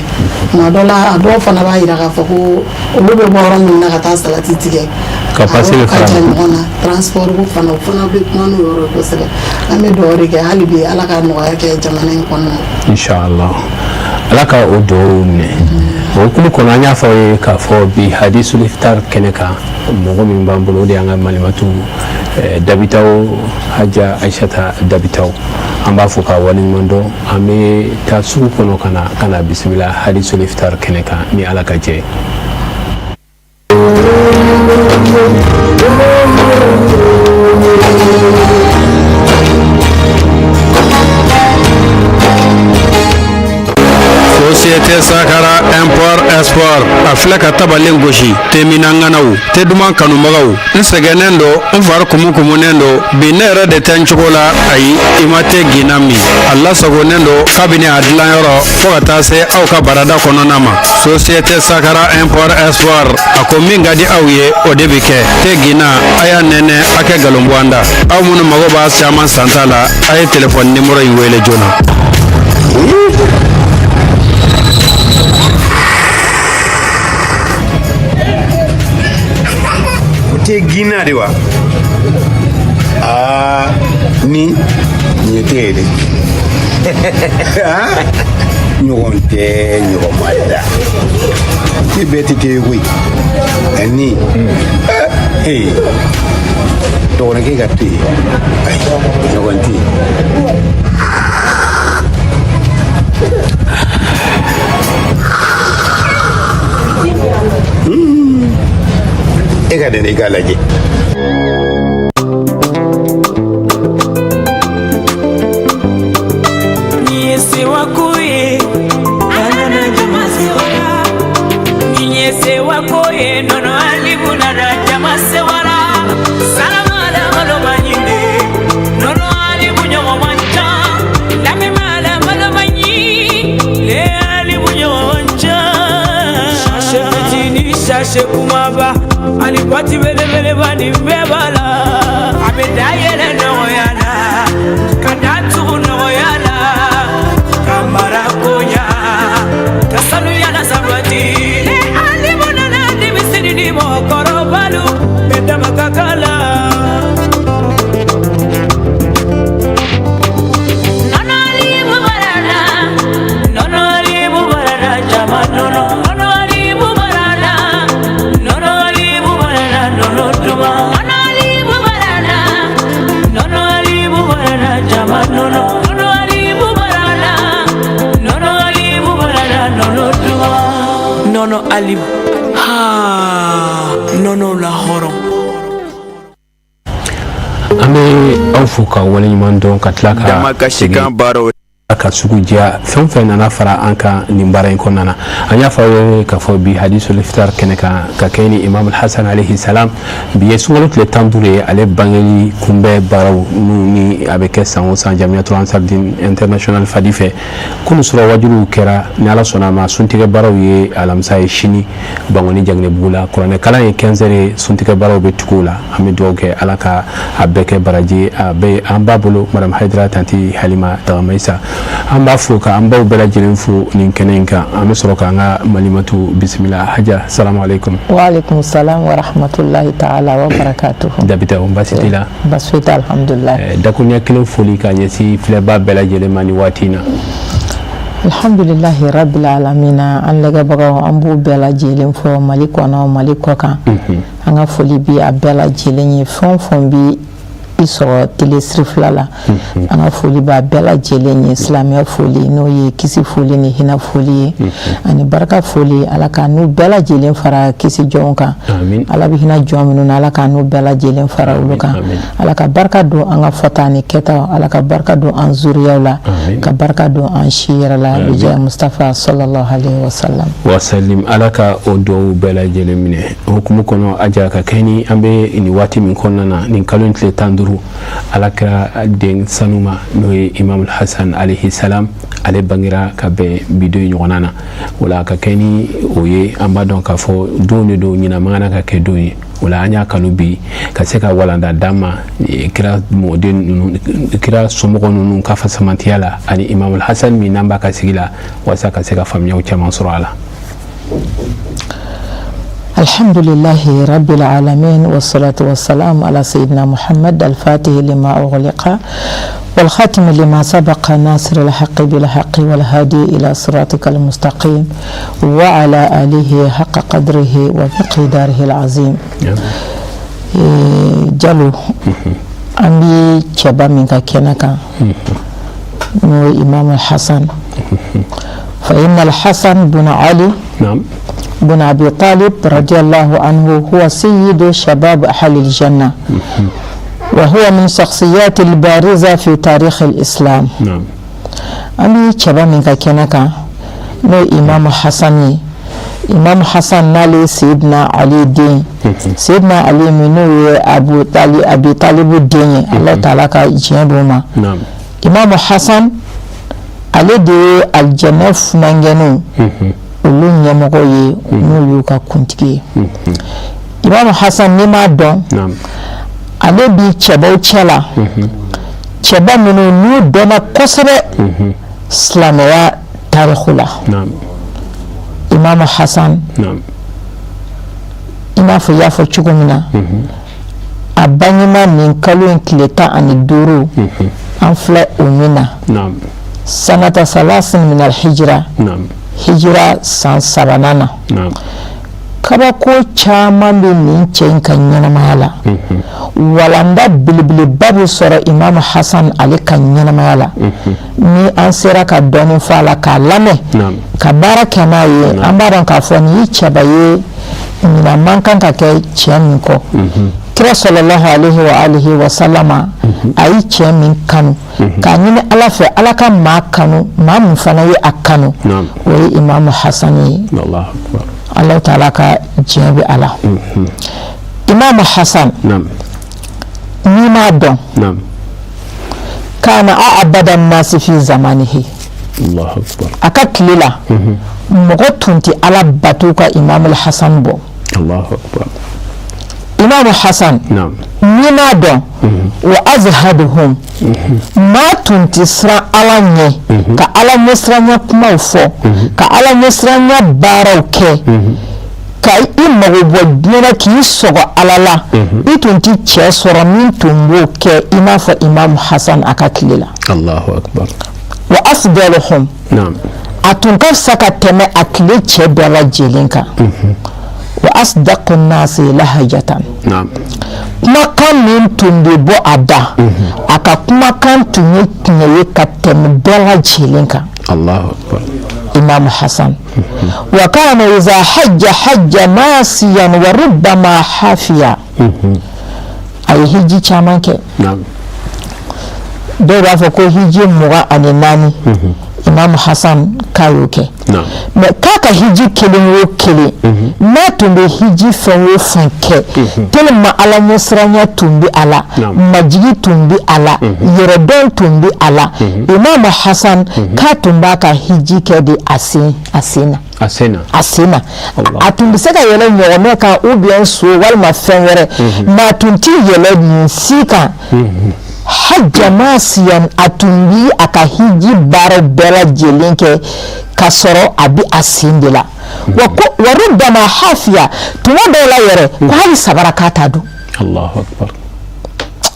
tuma dɔ la a dɔw fana b'a yira k'a fɔ ko olu bɛ bɔ yɔrɔ min na ka taa salati tigɛ,
ka passer
ka jan ɲɔgɔn na, transport ko fana, o fana bɛ kuma n'o yɔrɔ ye kosɛbɛ. An bɛ dugawu de kɛ hali bi, Ala ka nɔgɔya kɛ jamana in kɔnɔna na.
Inshallah, Ala ka o dugawu minɛ. O hukumu kɔnɔ, an y'a fɔ aw ye k'a fɔ bi hadisul iftar kɛnɛ kan, mɔgɔ min b'an bolo, o de y'an ka malimatu Dabitaw, Haja Aisata Dabitaw. An b'a fɔ k'a waleɲuman dɔn. An bɛ taa sugu kɔnɔ ka na bisimila hadisul iftar kɛnɛ kan ni Ala ka jɛ.
Société Sakara Import Export, a filɛ ka tabalen gosi. Temina ŋanaw, te duman kanubagaw, n sɛgɛnnen don, n fari kumukumunen don bi, ne yɛrɛ de tɛ n cogo la. Ayi, i ma te ginna min, a lasagonnen don kabini a dilanyɔrɔ fo ka taa se aw ka barada kɔnɔna ma. Société Sakara Import Export, a ko min ka di aw ye, o de bɛ kɛ. Te ginna, a y'a nɛnɛ, a kɛ nkalon bɔ an da. Aw minnu mago b'a caman santa la, a ye telefɔni nimɔrɔ in wele joona.
O tɛ ginna de wa? Aa, ni nin ye te ye dɛ, ɲɔgɔn tɛ ɲɔgɔn ma da, te bɛɛ tɛ te ye koyi. Ani ee dɔgɔninkɛ ka te, ayi, ɲɔgɔn tɛ yen. E ka dɛnɛ, i k'a lajɛ.
Sachet kumaba ani boîte belebeleba, nin bɛɛ b'a la. A bɛ da yɛlɛ nɔgɔya la, ka da tugu nɔgɔya la, ka mara koɲa, ka sanuya la sabati. Ne Alibu nana, denmisɛnnin ni mɔgɔkɔrɔbalu bɛɛ dama ka kan la. Nɔnɔ Alibu barada, nɔnɔ Alibu barada, jama nɔnɔ, nɔnɔ Alibu barada, nɔnɔ Alibu barada, nɔnɔ duman, nɔnɔ Alibu barada, nɔnɔ Alibu barada, jama nɔnɔ, nɔnɔ Alibu barada, nɔnɔ Alibu barada, nɔnɔ duman, nɔnɔ Alibu, ha, nɔnɔ la hɔrɔn.
An bɛ aw fo ka waleɲuman dɔn, ka tila ka
Damakasikan baaraw.
Ka sugu diya fɛn fɛn nana fara an kan nin baara in kɔnɔna na. An y'a fɔ aw ye k'a fɔ bi hadisul iftar kɛnɛ kan, ka kɛ ni Imam Hasan alayhi salam, bi ye sunkalo tile 15 ye, ale bangeli kunbɛ baaraw n'u ni a bɛ kɛ san o san Jamiyatul Ansardin International Fadi fɛ. Kunu sɔrɔ wajuliw kɛra. Ni Ala sɔnna a ma, suntigɛ baaraw ye alamisa ye sini Bangoni Jaginɛbugu la. Kuranɛ kalan ye 15 heures ye, suntigɛ baaraw bɛ tugu o la. An bɛ dugawu kɛ, Ala ka a bɛɛ kɛ baraji a bɛ an ba bolo, Madame Hayidara Tanti Halima Tagamayisa. An b'a fo ka an baw bɛɛ lajɛlen fo nin kɛnɛ in kan. An bɛ sɔrɔ k'an ka malimatu bisimila. Haja, salamu aleykum.
Waaleykum salam wa rahmatulahi taala wa barakatuhu.
Dabita, baasi t'i la?
Baasi foyi tɛ, alhamdulilayi.
Dakuruɲɛ kelen foli ka ɲɛsin filɛbaa bɛɛ lajɛlen ma ni waati in na.
Alhamdulilahi rabbil alamina. An lajɛbagaw, an b'u bɛɛ lajɛlen fo, Mali kɔnɔ, Mali kɔ kan. An ka foli bi a bɛɛ lajɛlen ye. Fɛn o fɛn bi i sɔrɔ télé Sirifila la, an ka foli b'a bɛɛ lajɛlen ye. Silamɛya foli, n'o ye kisi foli ni hinɛ foli ye ani barika foli, Ala ka n'u bɛɛ lajɛlen fara kisi jɔnw kan. Ala bɛ hinɛ jɔn minnu na, Ala ka n'u bɛɛ lajɛlen fara olu kan. Ala ka barika don an ka fɔta ni kɛta, Ala ka barika don an zuriyaw la, ka barika don an si yɛrɛ la, bijɛ Mustafa sallallahu alaihi wasallam.
Wasalim. Ala ka o duwawu bɛɛ lajɛlen minɛ. Hukumu kɔnɔ, Aja, ka kɛ ni an bɛ nin waati min kɔnɔna na, nin kalo in tile 15, Ala kira den sanuma, n'o ye Imam Hasan alayhi salam, ale bangera ka bɛn bi don ɲɔgɔnna na. O la, ka kɛ ni o ye, an b'a dɔn k'a fɔ don de don, ɲinan man kan ka kɛ don ye. O la, an y'a kanu bi ka se ka walanda d'an ma kira mɔden ninnu, kira somɔgɔ ninnu ka fasamantiya la, ani Imam Hasan min n'an b'a ka sigi la, walasa ka se ka faamuyaw caman sɔrɔ a la.
الحمد لله رب العالمين، والصلاة والسلام على سيدنا محمد الفاتح لما أغلق والخاتم لما سبق، ناصر الحق بالحق والهادي إلى صراطك المستقيم، وعلى آله حق قدره ومقداره العظيم. Jalo, an bi cɛba min ka kɛnɛ kan, n'o ye Imam Hassan, فإن الحسن بن علي بن أبي طالب رضي الله عنه هو سيد شباب أهل الجنة، وهو من شخصيات البارزة في تاريخ الإسلام. An bi cɛba min ka kɛnɛ kan, n'o ye Imam Hassan ye, Imam Hassan n'ale ye Seyidina Ali den, Seyidina Ali min n'o ye Abu Talib, Abi Talibu den ye, Ala taala ka diɲɛ d'o ma. Imam Hassan, ale de ye alijɛnɛ funankɛninw olu ɲɛmɔgɔ ye, n'o y'u ka kuntigi ye. Imam Hassan, n'i m'a dɔn, ale bi cɛbaw cɛ la, cɛba minnu n'u dɔnna kosɛbɛ silamɛya tariku la. Imam Hassan, i n'a fɔ i y'a fɔ cogo min na, a bangena nin kalo in tile 15, an filɛ o min na, سنة ثلاث من الهجرة, hijira san sabanan na. Kabako caman bɛ nin cɛ in ka ɲɛnamaya la. Walanda belebeleba bɛ sɔrɔ Imam Hassan ale ka ɲɛnamaya la. Ni an sera ka dɔɔnin fɔ a la, k'a lamɛn, ka baara kɛ n'a ye, an b'a dɔn k'a fɔ nin ye cɛba ye, ɲinan man kan ka kɛ cɛ min kɔ. Kira sallallahu alaihi wa alihi wa sallama, a ye cɛ min kanu, k'a ɲini Ala fɛ Ala ka maa kanu, maa min fana ye a kanu, o ye Imam Hassan ye. Ala taala ka diɲɛ bɛ a la. Imam Hassan, n'i m'a dɔn, كان أعبد الناس في زمانه. A ka tile la, mɔgɔ tun tɛ Ala bato ka Imam Hassan bɔ. Imam Hassan, n'i m'a dɔn, وأزهدهم, maa tun tɛ siran Ala ɲɛ ka Ala ɲɛsiranya kumaw fɔ, ka Ala ɲɛsiranya baaraw kɛ, ka i mago bɔ diɲɛ na, k'i sɔgɔ Ala la, i tun tɛ cɛ sɔrɔ min tun b'o kɛ i n'a fɔ Imam Hassan a ka tile la. وأفضلهم, a tun ka fisa ka tɛmɛ a tile cɛ bɛɛ lajɛlen kan. وأصدق الناس لهجة, kumakan min tun bɛ bɔ a da, a ka kumakan tun ye tiɲɛ ye ka tɛmɛ bɛɛ lajɛlen kan. Imam Hassan, وكان إذا حج حج ماشيا وربما حافيا. A ye hiji caman kɛ. Dɔw b'a fɔ ko hiji 24, Imam Hassan k'a y'o kɛ. Mais k'a ka hiji kelen o kelen, n'a tun bɛ hiji fɛn o fɛn kɛ, tellement Ala ɲɛsiranya tun bɛ a la, majigi tun bɛ a la, yɛrɛdɔn tun bɛ a la, Imam Hassan k'a tun b'a ka hiji kɛ de a sen a sen na.
A sen na.
A sen na. A tun bɛ se ka yɛlɛ ɲɔgɔmɛ kan ou bien so walima fɛn wɛrɛ, mais a tun tɛ yɛlɛ nin si kan. Hajja masiyan, a tun bi a ka hiji baara bɛɛ lajɛlen kɛ k'a sɔrɔ a bɛ a sen de la. Wa ko wa rubbama hafiya, tuma dɔw la yɛrɛ ko hali sabara k'a t'a don.
Allahu akbar.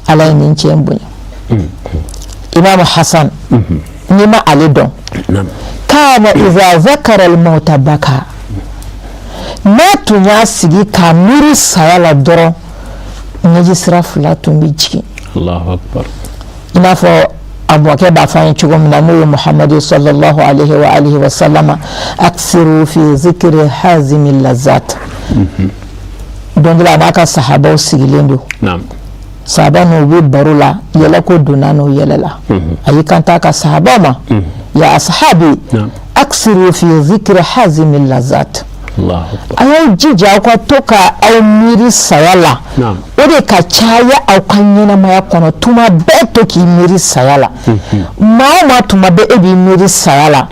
Ala ye nin cɛ in bonya. Imam Hasan, n'i ma ale dɔn, kana iza zakara al-mauta baka, n'a tun y'a sigi k'a miiri saya la dɔrɔn, ɲɛji sira fila tun bɛ jigin.
Allahu akbar.
I n'a fɔ a mɔkɛ b'a fɔ an ye cogo min na, n'o ye Muhamadu sallallahu alaihi wa alihi wa sallama, aksiru fi zikri hazimi lazat. Don dɔ la, a n'a ka sahabaw sigilen don, sahaba n'u bɛ baro la, yɛlɛ ko donna n'o yɛlɛ la. A y'i kanto a ka sahabaw ma: ya ashabi, aksiru fi zikri hazimi lazat, a y'aw jija aw ka to ka aw miiri saya la, o de ka caya aw ka ɲɛnamaya kɔnɔ. Tuma bɛɛ to k'i miiri saya la. Maa o maa, tuma bɛɛ e b'i miiri saya la,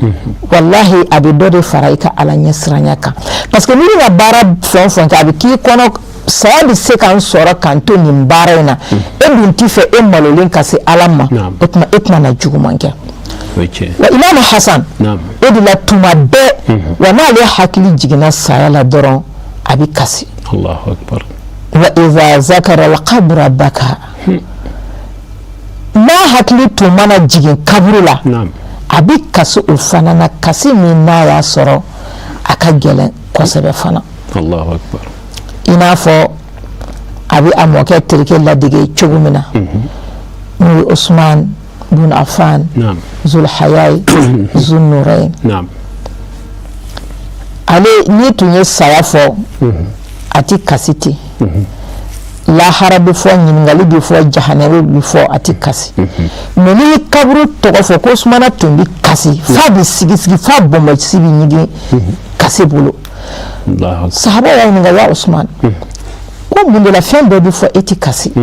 walahi, a bɛ dɔ de fara i ka Ala ɲɛsiranya kan, parce que n'i bɛna baara fɛn o fɛn kɛ, a bɛ k'i kɔnɔ saya bɛ se ka n sɔrɔ ka n to nin baara in na. E dun t'i fɛ e malolen ka se Ala ma, o tuma e tɛna na juguman kɛ. Wa Imamu Hasan, o de la tuma bɛɛ, wa n'ale hakili jiginna saya la dɔrɔn, a bɛ kasi. Wa iza zakara alqabra baka, n'a hakili tun mana jigin kaburu la, a bɛ kasi o fana na, kasi min n'a y'a sɔrɔ a ka gɛlɛn kosɛbɛ fana. I n'a fɔ a bɛ a mɔkɛ terikɛ ladege cogo min na, n'o ye Usman bun Affan, Zulhayayi Zunnurayn. Ale n'i tun ye saya fɔ, a tɛ kasi ten. Lahara bɛ fɔ, ɲininkali bɛ fɔ, jahanama bɛ fɔ, a tɛ kasi. Mais n'i ye kaburu tɔgɔ fɔ, ko Usumana tun bɛ kasi f'a bɛ sigisigi, f'a bɔnbɔsi bɛ ɲigin kasi bolo. Sahaba y'a ɲininka: ya Usman, ko mun de la fɛn bɛɛ bɛ fɔ e tɛ kasi,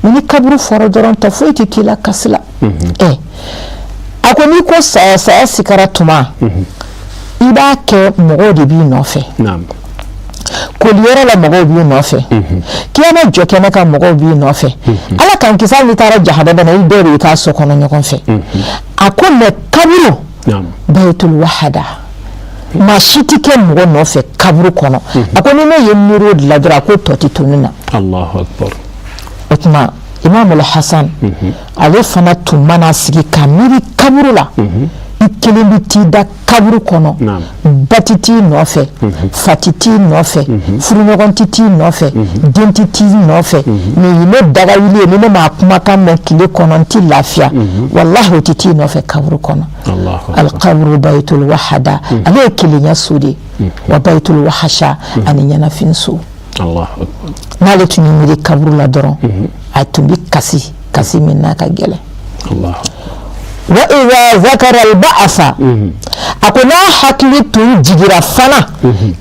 mais ni kaburu fɔra dɔrɔn, tɔ foyi tɛ k'i la kasi la? Ɛ, a ko n'i ko saya, saya sikara tuma, i b'a kɛ mɔgɔw de b'i nɔfɛ. Koliyɔrɔ la, mɔgɔw b'i nɔfɛ. Kiyama jɔ kɛnɛ kan, mɔgɔw b'i nɔfɛ. Ala k'an kisi, hali n'i taara jahanama na, i dɔw de bɛ taa so kɔnɔ ɲɔgɔn fɛ. A ko mais kaburu, bayitul wahada, maa si tɛ kɛ mɔgɔ nɔfɛ kaburu kɔnɔ. A ko ni ne ye miiri o de la dɔrɔn, a ko tɔ tɛ to ne na. O tuma Imam Hasan, ale fana tun mana sigi ka miiri kaburu la, i kelen bɛ t'i da kaburu kɔnɔ, ba tɛ t'i nɔfɛ, fa tɛ t'i nɔfɛ, furuɲɔgɔn tɛ t'i nɔfɛ, den tɛ t'i nɔfɛ. Nin ye ne dagawuli ye, ni ne m'a kumakan mɛn tile kɔnɔ, n tɛ lafiya, walahi, o tɛ t'i nɔfɛ kaburu kɔnɔ. Alkaburu bayitul wahada, ale ye kelenya so de ye, wa bayitul wahasha, ani ɲɛnafin so. N'ale tun ye miiri kaburu la dɔrɔn, a tun bɛ kasi, kasi min n'a ka gɛlɛn. Wa iza zakara alba'asa, a ko n'a hakili tun jigira fana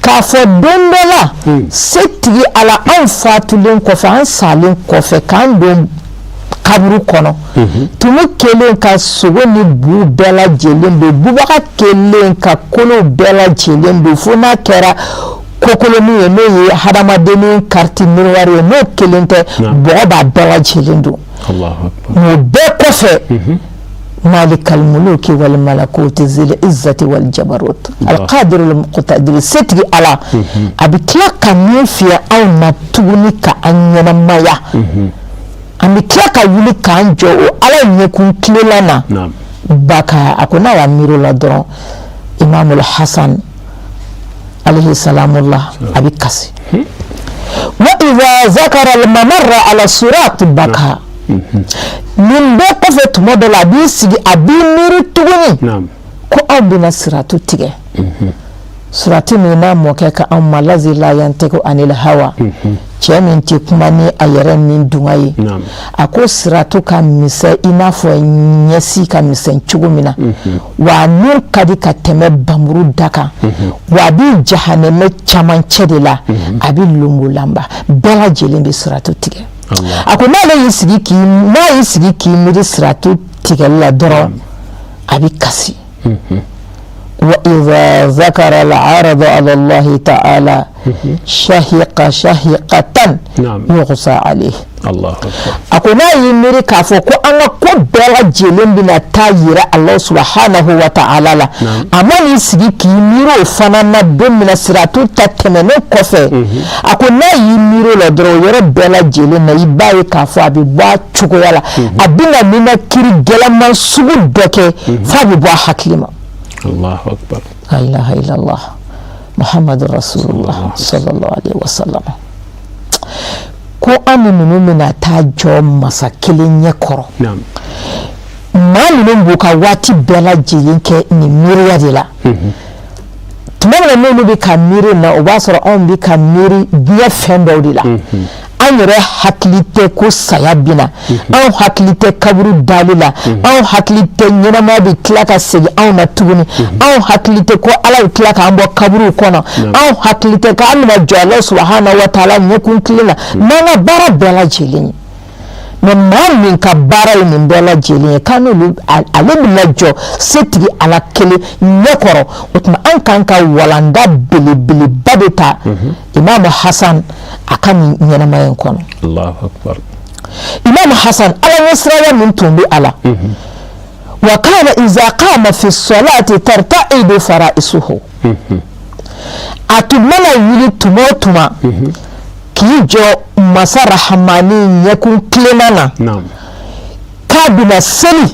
k'a fɔ don dɔ la, setigi Ala, anw fatulen kɔfɛ, an salen kɔfɛ, k'an don kaburu kɔnɔ, tumu kelen ka sogo ni bu bɛɛ lajɛlen don, bubaga kelen ka kolow bɛɛ lajɛlen don, fo n'a kɛra kokolonin ye, n'o ye hadamadennin carte mémoire ye, n'o kelen tɛ, bɔgɔ b'a bɛɛ lajɛlen don. O bɛɛ kɔfɛ, malikal muluki wal malakuti zil izzati wal jabarut alqadir al muqtadir, setigi Ala, a bɛ tila ka min fiyɛ anw na tuguni ka an ɲɛnamaya, an bɛ tila ka wuli k'an jɔ o Ala ɲɛkun tilela na, baka, a ko n'a y'a miiri o la dɔrɔn, Imamul Hasan alayhi salamullah, a bɛ kasi. Wa iza zakara al-mamarra ala sirat baka, nin bɛɛ kɔfɛ, tuma dɔ la, a b'i sigi, a b'i miiri tuguni ko aw bɛna siratu tigɛ, siratu min n'a mɔkɛ ka anw ma, lazi la yantiku anil hawa, cɛ min tɛ kuma ni a yɛrɛ ni dunga ye. A ko siratu ka misɛn i n'a fɔ ɲɛsi ka misɛn cogo min na, wa a nun ka di ka tɛmɛ bamuru da kan, wa a bɛ jahanɛmɛ camancɛ de la, a bɛ lonbolanba, bɛɛ lajɛlen bɛ siratu tigɛ. A ko n'ale y'i sigi k'i n'a y'i sigi k'i miiri siratu tigɛli la dɔrɔn, a bɛ kasi. Wa iza zakara al-arada ala Allah ta'ala shahiqa shahiqatan yughsa alayhi. A ko n'a y'i miiri k'a fɔ ko an ka ko bɛɛ lajɛlen bɛna taa yira Allah subahanahu wa ta'ala la, a man'i sigi k'i miiri o fana na don min na siratu ta tɛmɛnen kɔfɛ, a ko n'a y'i miiri o la dɔrɔn, o yɔrɔ bɛɛ lajɛlen na, i b'a ye k'a fɔ a bɛ bɔ a cogoya la, a bɛna ninakiri gɛlɛman sugu dɔ kɛ f'a bɛ bɔ a hakili ma.
Allahu akbar.
La ilaha illallah Muhammadu Rasulullah sallallahu alaihi wasallam. Ko an ni ninnu bɛna taa jɔ masa kelen ɲɛ kɔrɔ, maa ninnu b'u ka waati bɛɛ lajɛlen kɛ nin miiriya de la. Tuma min na n'olu bɛ ka miiri na, o b'a sɔrɔ anw bɛ ka miiri diɲɛ fɛn dɔw de la. An yɛrɛ hakili tɛ ko saya bɛ na, anw hakili tɛ kaburu dali la, anw hakili tɛ ɲɛnamaya bɛ tila ka segin anw na tuguni, anw hakili tɛ ko Ala bɛ tila k'an bɔ kaburuw kɔnɔ, anw hakili tɛ k'an bɛna jɔ Ala subahana wa taala ɲɛkun tile la n'an ka baara bɛɛ lajɛlen ye. Mais maa min ka baara ye nin bɛɛ lajɛlen ye, k'an n'olu ale bɛna jɔ setigi Ala kelen ɲɛ kɔrɔ, o tuma an kan ka walanda belebeleba de ta Imamu Hasan a ka nin ɲɛnamaya in kɔnɔ.
Allahu akbar.
Imamu Hasan, Ala ɲɛsiranya min tun bɛ a la, wa kana iza qama fi salati tarta'idu fara'isuhu, a tun mana wuli tuma o tuma k'i jɔ masa rahamani ɲɛkun tilenna na k'a bɛna seli,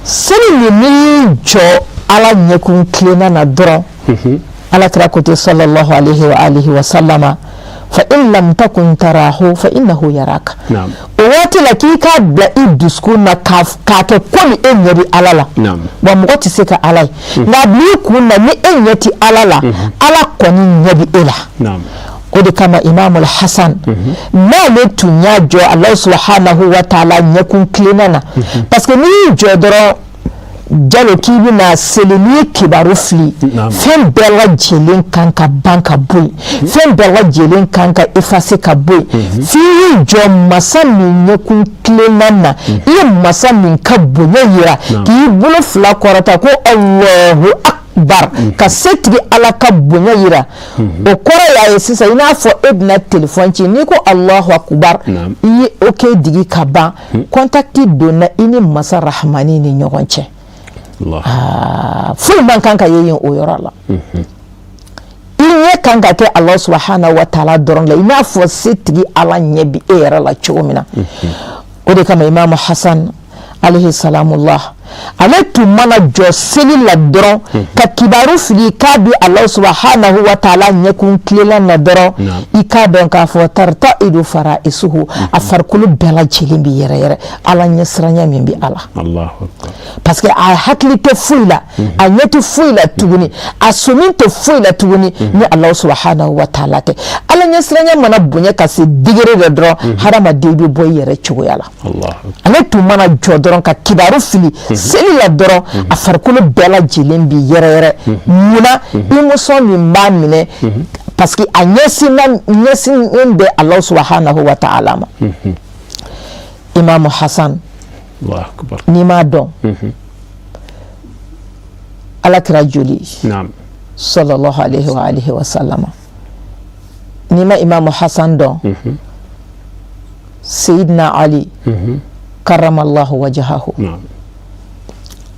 seli min n'i y'i jɔ Ala ɲɛkun tilenna na dɔrɔn, Ala kira ko ten sallallahu alaihi wa alihi wa sallama, fa in lam takun tarahu fa innahu yaraka. O waati la, k'i k'a bila i dusukun na k'a kɛ komi e ɲɛ bɛ Ala la. Wa mɔgɔ tɛ se ka Ala ye, nka bila i kun na, ni e ɲɛ tɛ Ala la, Ala kɔni ɲɛ bɛ e la. O de kama Imam Hasan, n'ale tun y'a jɔ Allah subahanahu wa taala ɲɛkun tilenna na, parce que n'i y'i jɔ dɔrɔn Jalo k'i bɛna seli, n'i ye kibaru fili, fɛn bɛɛ lajɛlen kan ka ban ka bɔ yen, fɛn bɛɛ lajɛlen kan ka effacer ka bɔ yen, f'i y'i jɔ masa min ɲɛkun tilenna na, i ye masa min ka bonya yira, k'i bolo fila kɔrɔta ko Allahu akbar, ka setigi Ala ka bonya yira. O kɔrɔ y'a ye sisan, i n'a fɔ e bɛna telefɔni ci, n'i ko Allahu akbar, i ye ok digi ka ban, contact donna i ni masa rahamani ni ɲɔgɔn cɛ. Foyi man kan ka ye yen o yɔrɔ la. I ɲɛ kan ka kɛ Allah subahana wa taala dɔrɔn la, i n'a fɔ setigi Ala ɲɛ bi e yɛrɛ la cogo min na. O de kama Imamu Hasan alayhi salamullah, ale tun mana jɔ seli la dɔrɔn ka kibaru fili k'a bi Allah subahanahu wa taala ɲɛkun tilela na dɔrɔn, i k'a dɔn k'a fɔ tarta'idu fara'isuhu, a farikolo bɛɛ lajɛlen bi yɛrɛ yɛrɛ Ala ɲɛsiranya min bi a la, parce que a hakili tɛ foyi la, a ɲɛ tɛ foyi la tuguni, a sɔmi tɛ foyi la tuguni ni Allah subahanahu wa taala tɛ. Ala ɲɛsiranya mana bonya ka se degré dɔ dɔrɔn, hadamaden bɛ bɔ i yɛrɛ cogoya la. Ale tun mana jɔ dɔrɔn ka kibaru fili seli la dɔrɔn, a farikolo bɛɛ lajɛlen bi yɛrɛ yɛrɛ. Munna? Émotion min b'a minɛ, parce que a ɲɛsinnen bɛ Allah subahanahu wa taala ma. Imamu Hasan, n'i m'a dɔn, Ala kira joli sallallahu alaihi wa alihi wa sallama, n'i ma Imamu Hasan dɔn, Seyidina Ali karamallahu wajahahu,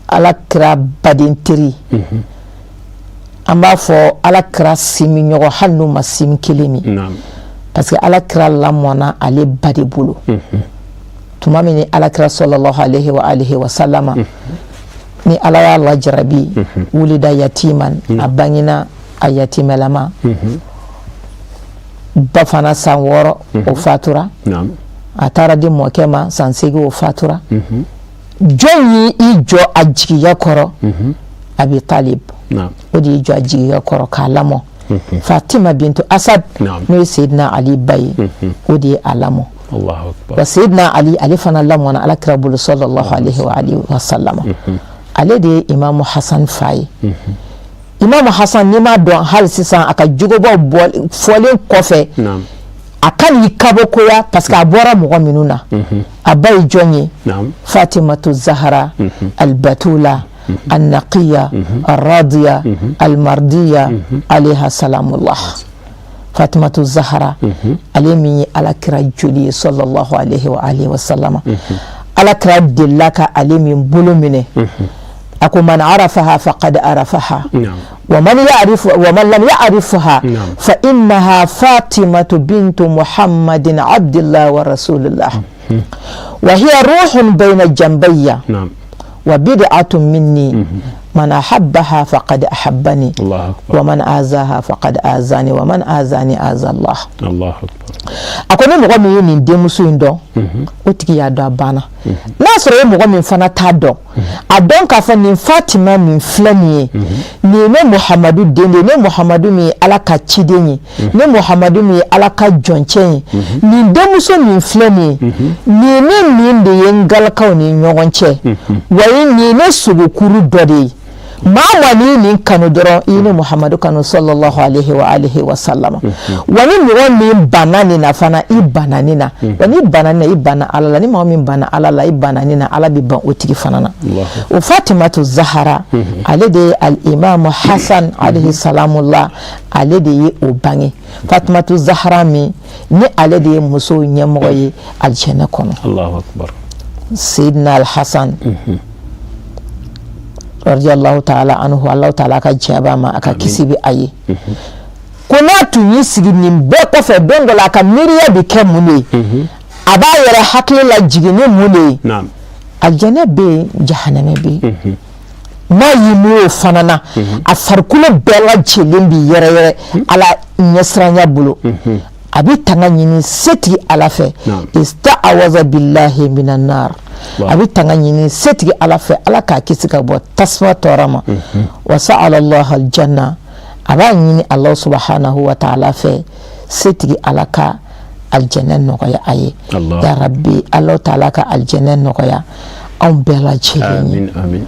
Ala kira baden teri, an b'a fɔ Ala kira sinmin ɲɔgɔn, hali n'u ma sin kelen min, parce que Ala kira lamɔna ale ba de bolo. Tuma min ni Ala kira sallallahu alaihi wa alihi wa sallama, ni Ala y'a lajarabi, wulida yatiman, a bangina a yatimɛlama, ba fana san 6 o fatura, a taara di mɔkɛ ma san 8 o fatura. Jɔn y'i jɔ a jigiya kɔrɔ? Abi Talib, o de y'i jɔ a jigiya kɔrɔ k'a lamɔ. Fatima bintu Asad, n'o ye Seyidina Ali ba ye, o de ye a lamɔ. Wa Seyidina Ali, ale fana lamɔna Ala kira bolo sallallahu alaihi wa alihi wa sallama. Ale de ye Imamu Hasan fa ye. Imamu Hasan, n'i m'a dɔn hali sisan, a ka jogobaw fɔlen kɔfɛ, a ka n'i kabakoya, parce que a bɔra mɔgɔ minnu na, a ba ye jɔn ye? Fatimatu Zahara Albatula. annaqiya arradiya almardiya alayha salamullah. Fatimatu Zahara, ale min ye Ala kira joli ye sallallahu alaihi wa alihi wa sallama, Ala kira delila ka ale min bolo minɛ, a ko man arafaha faqad arafaha wa man ya'rif wa man lam ya'rifha fa innaha Fatimatu bintu Muhammadin abdillah wa rasulillah wa hiya ruhun bayna jambayya wa bid'atun minni man ahabbaha faqad ahabbani wa man azaha faqad azani wa man azani aza Allah. A ko ni mɔgɔ min ye nin denmuso in dɔn, o tigi y'a dɔn, a banna. N'a sɔrɔ e mɔgɔ min fana t'a dɔn, a dɔn k'a fɔ nin Fatima min filɛ nin ye, nin ye ne Muhamadu den de ye, ne Muhamadu min ye Ala ka ciden ye, ne Muhamadu min ye Ala ka jɔncɛ ye, nin denmuso min filɛ nin ye, nin ne nin de ye n galakaw ni ɲɔgɔn cɛ, wa nin ye ne sogokuru dɔ de ye. Maa maa n'i ye nin kanu dɔrɔn, i ye ne Muhamadu kanu sallallahu alaihi wa alihi wa sallama. Wa ni mɔgɔ min banna nin na fana, i banna nin na. Wa n'i banna nin na, i banna Ala la. Ni mɔgɔ min banna Ala la, i banna nin na, Ala bɛ ban o tigi fana na. O Fatimatu Zahara, ale de ye al-Imamu Hasan alayhi salamullah, ale de ye o bange. Fatimatu Zahara min ni ale de ye musow ɲɛmɔgɔ ye alijɛnɛ kɔnɔ.
Allahu akbar.
Seydina al-Hasan radiyallahu ta'ala anhu, Allahu ta'ala ka diɲɛ b'a ma, a ka kisi bɛ a ye. Ko n'a tun y'i sigi nin bɛɛ kɔfɛ, don dɔ la a ka miiriya bɛ kɛ mun de ye? A b'a yɛrɛ hakili lajigin ni mun de ye? Alijɛnɛ bɛ yen, jahanamɛ bɛ yen. N'a y'i miiri o fana na, a farikolo bɛɛ lajɛlen bɛ yɛrɛyɛrɛ Ala ɲɛsiranya bolo. A bɛ tanga ɲini setigi Ala fɛ, ista'awaza billahi minan nar. A bɛ tanga ɲini setigi Ala fɛ, Ala k'a kisi ka bɔ tasuma tɔɔrɔ ma. Wa sa'ala Allah aljanna, a b'a ɲini Allah subhanahu wa ta'ala fɛ, setigi Ala ka aljɛnɛ nɔgɔya a ye. Ya rabbi, Allah ta'ala ka aljɛnɛ nɔgɔya anw bɛɛ lajɛlen ye.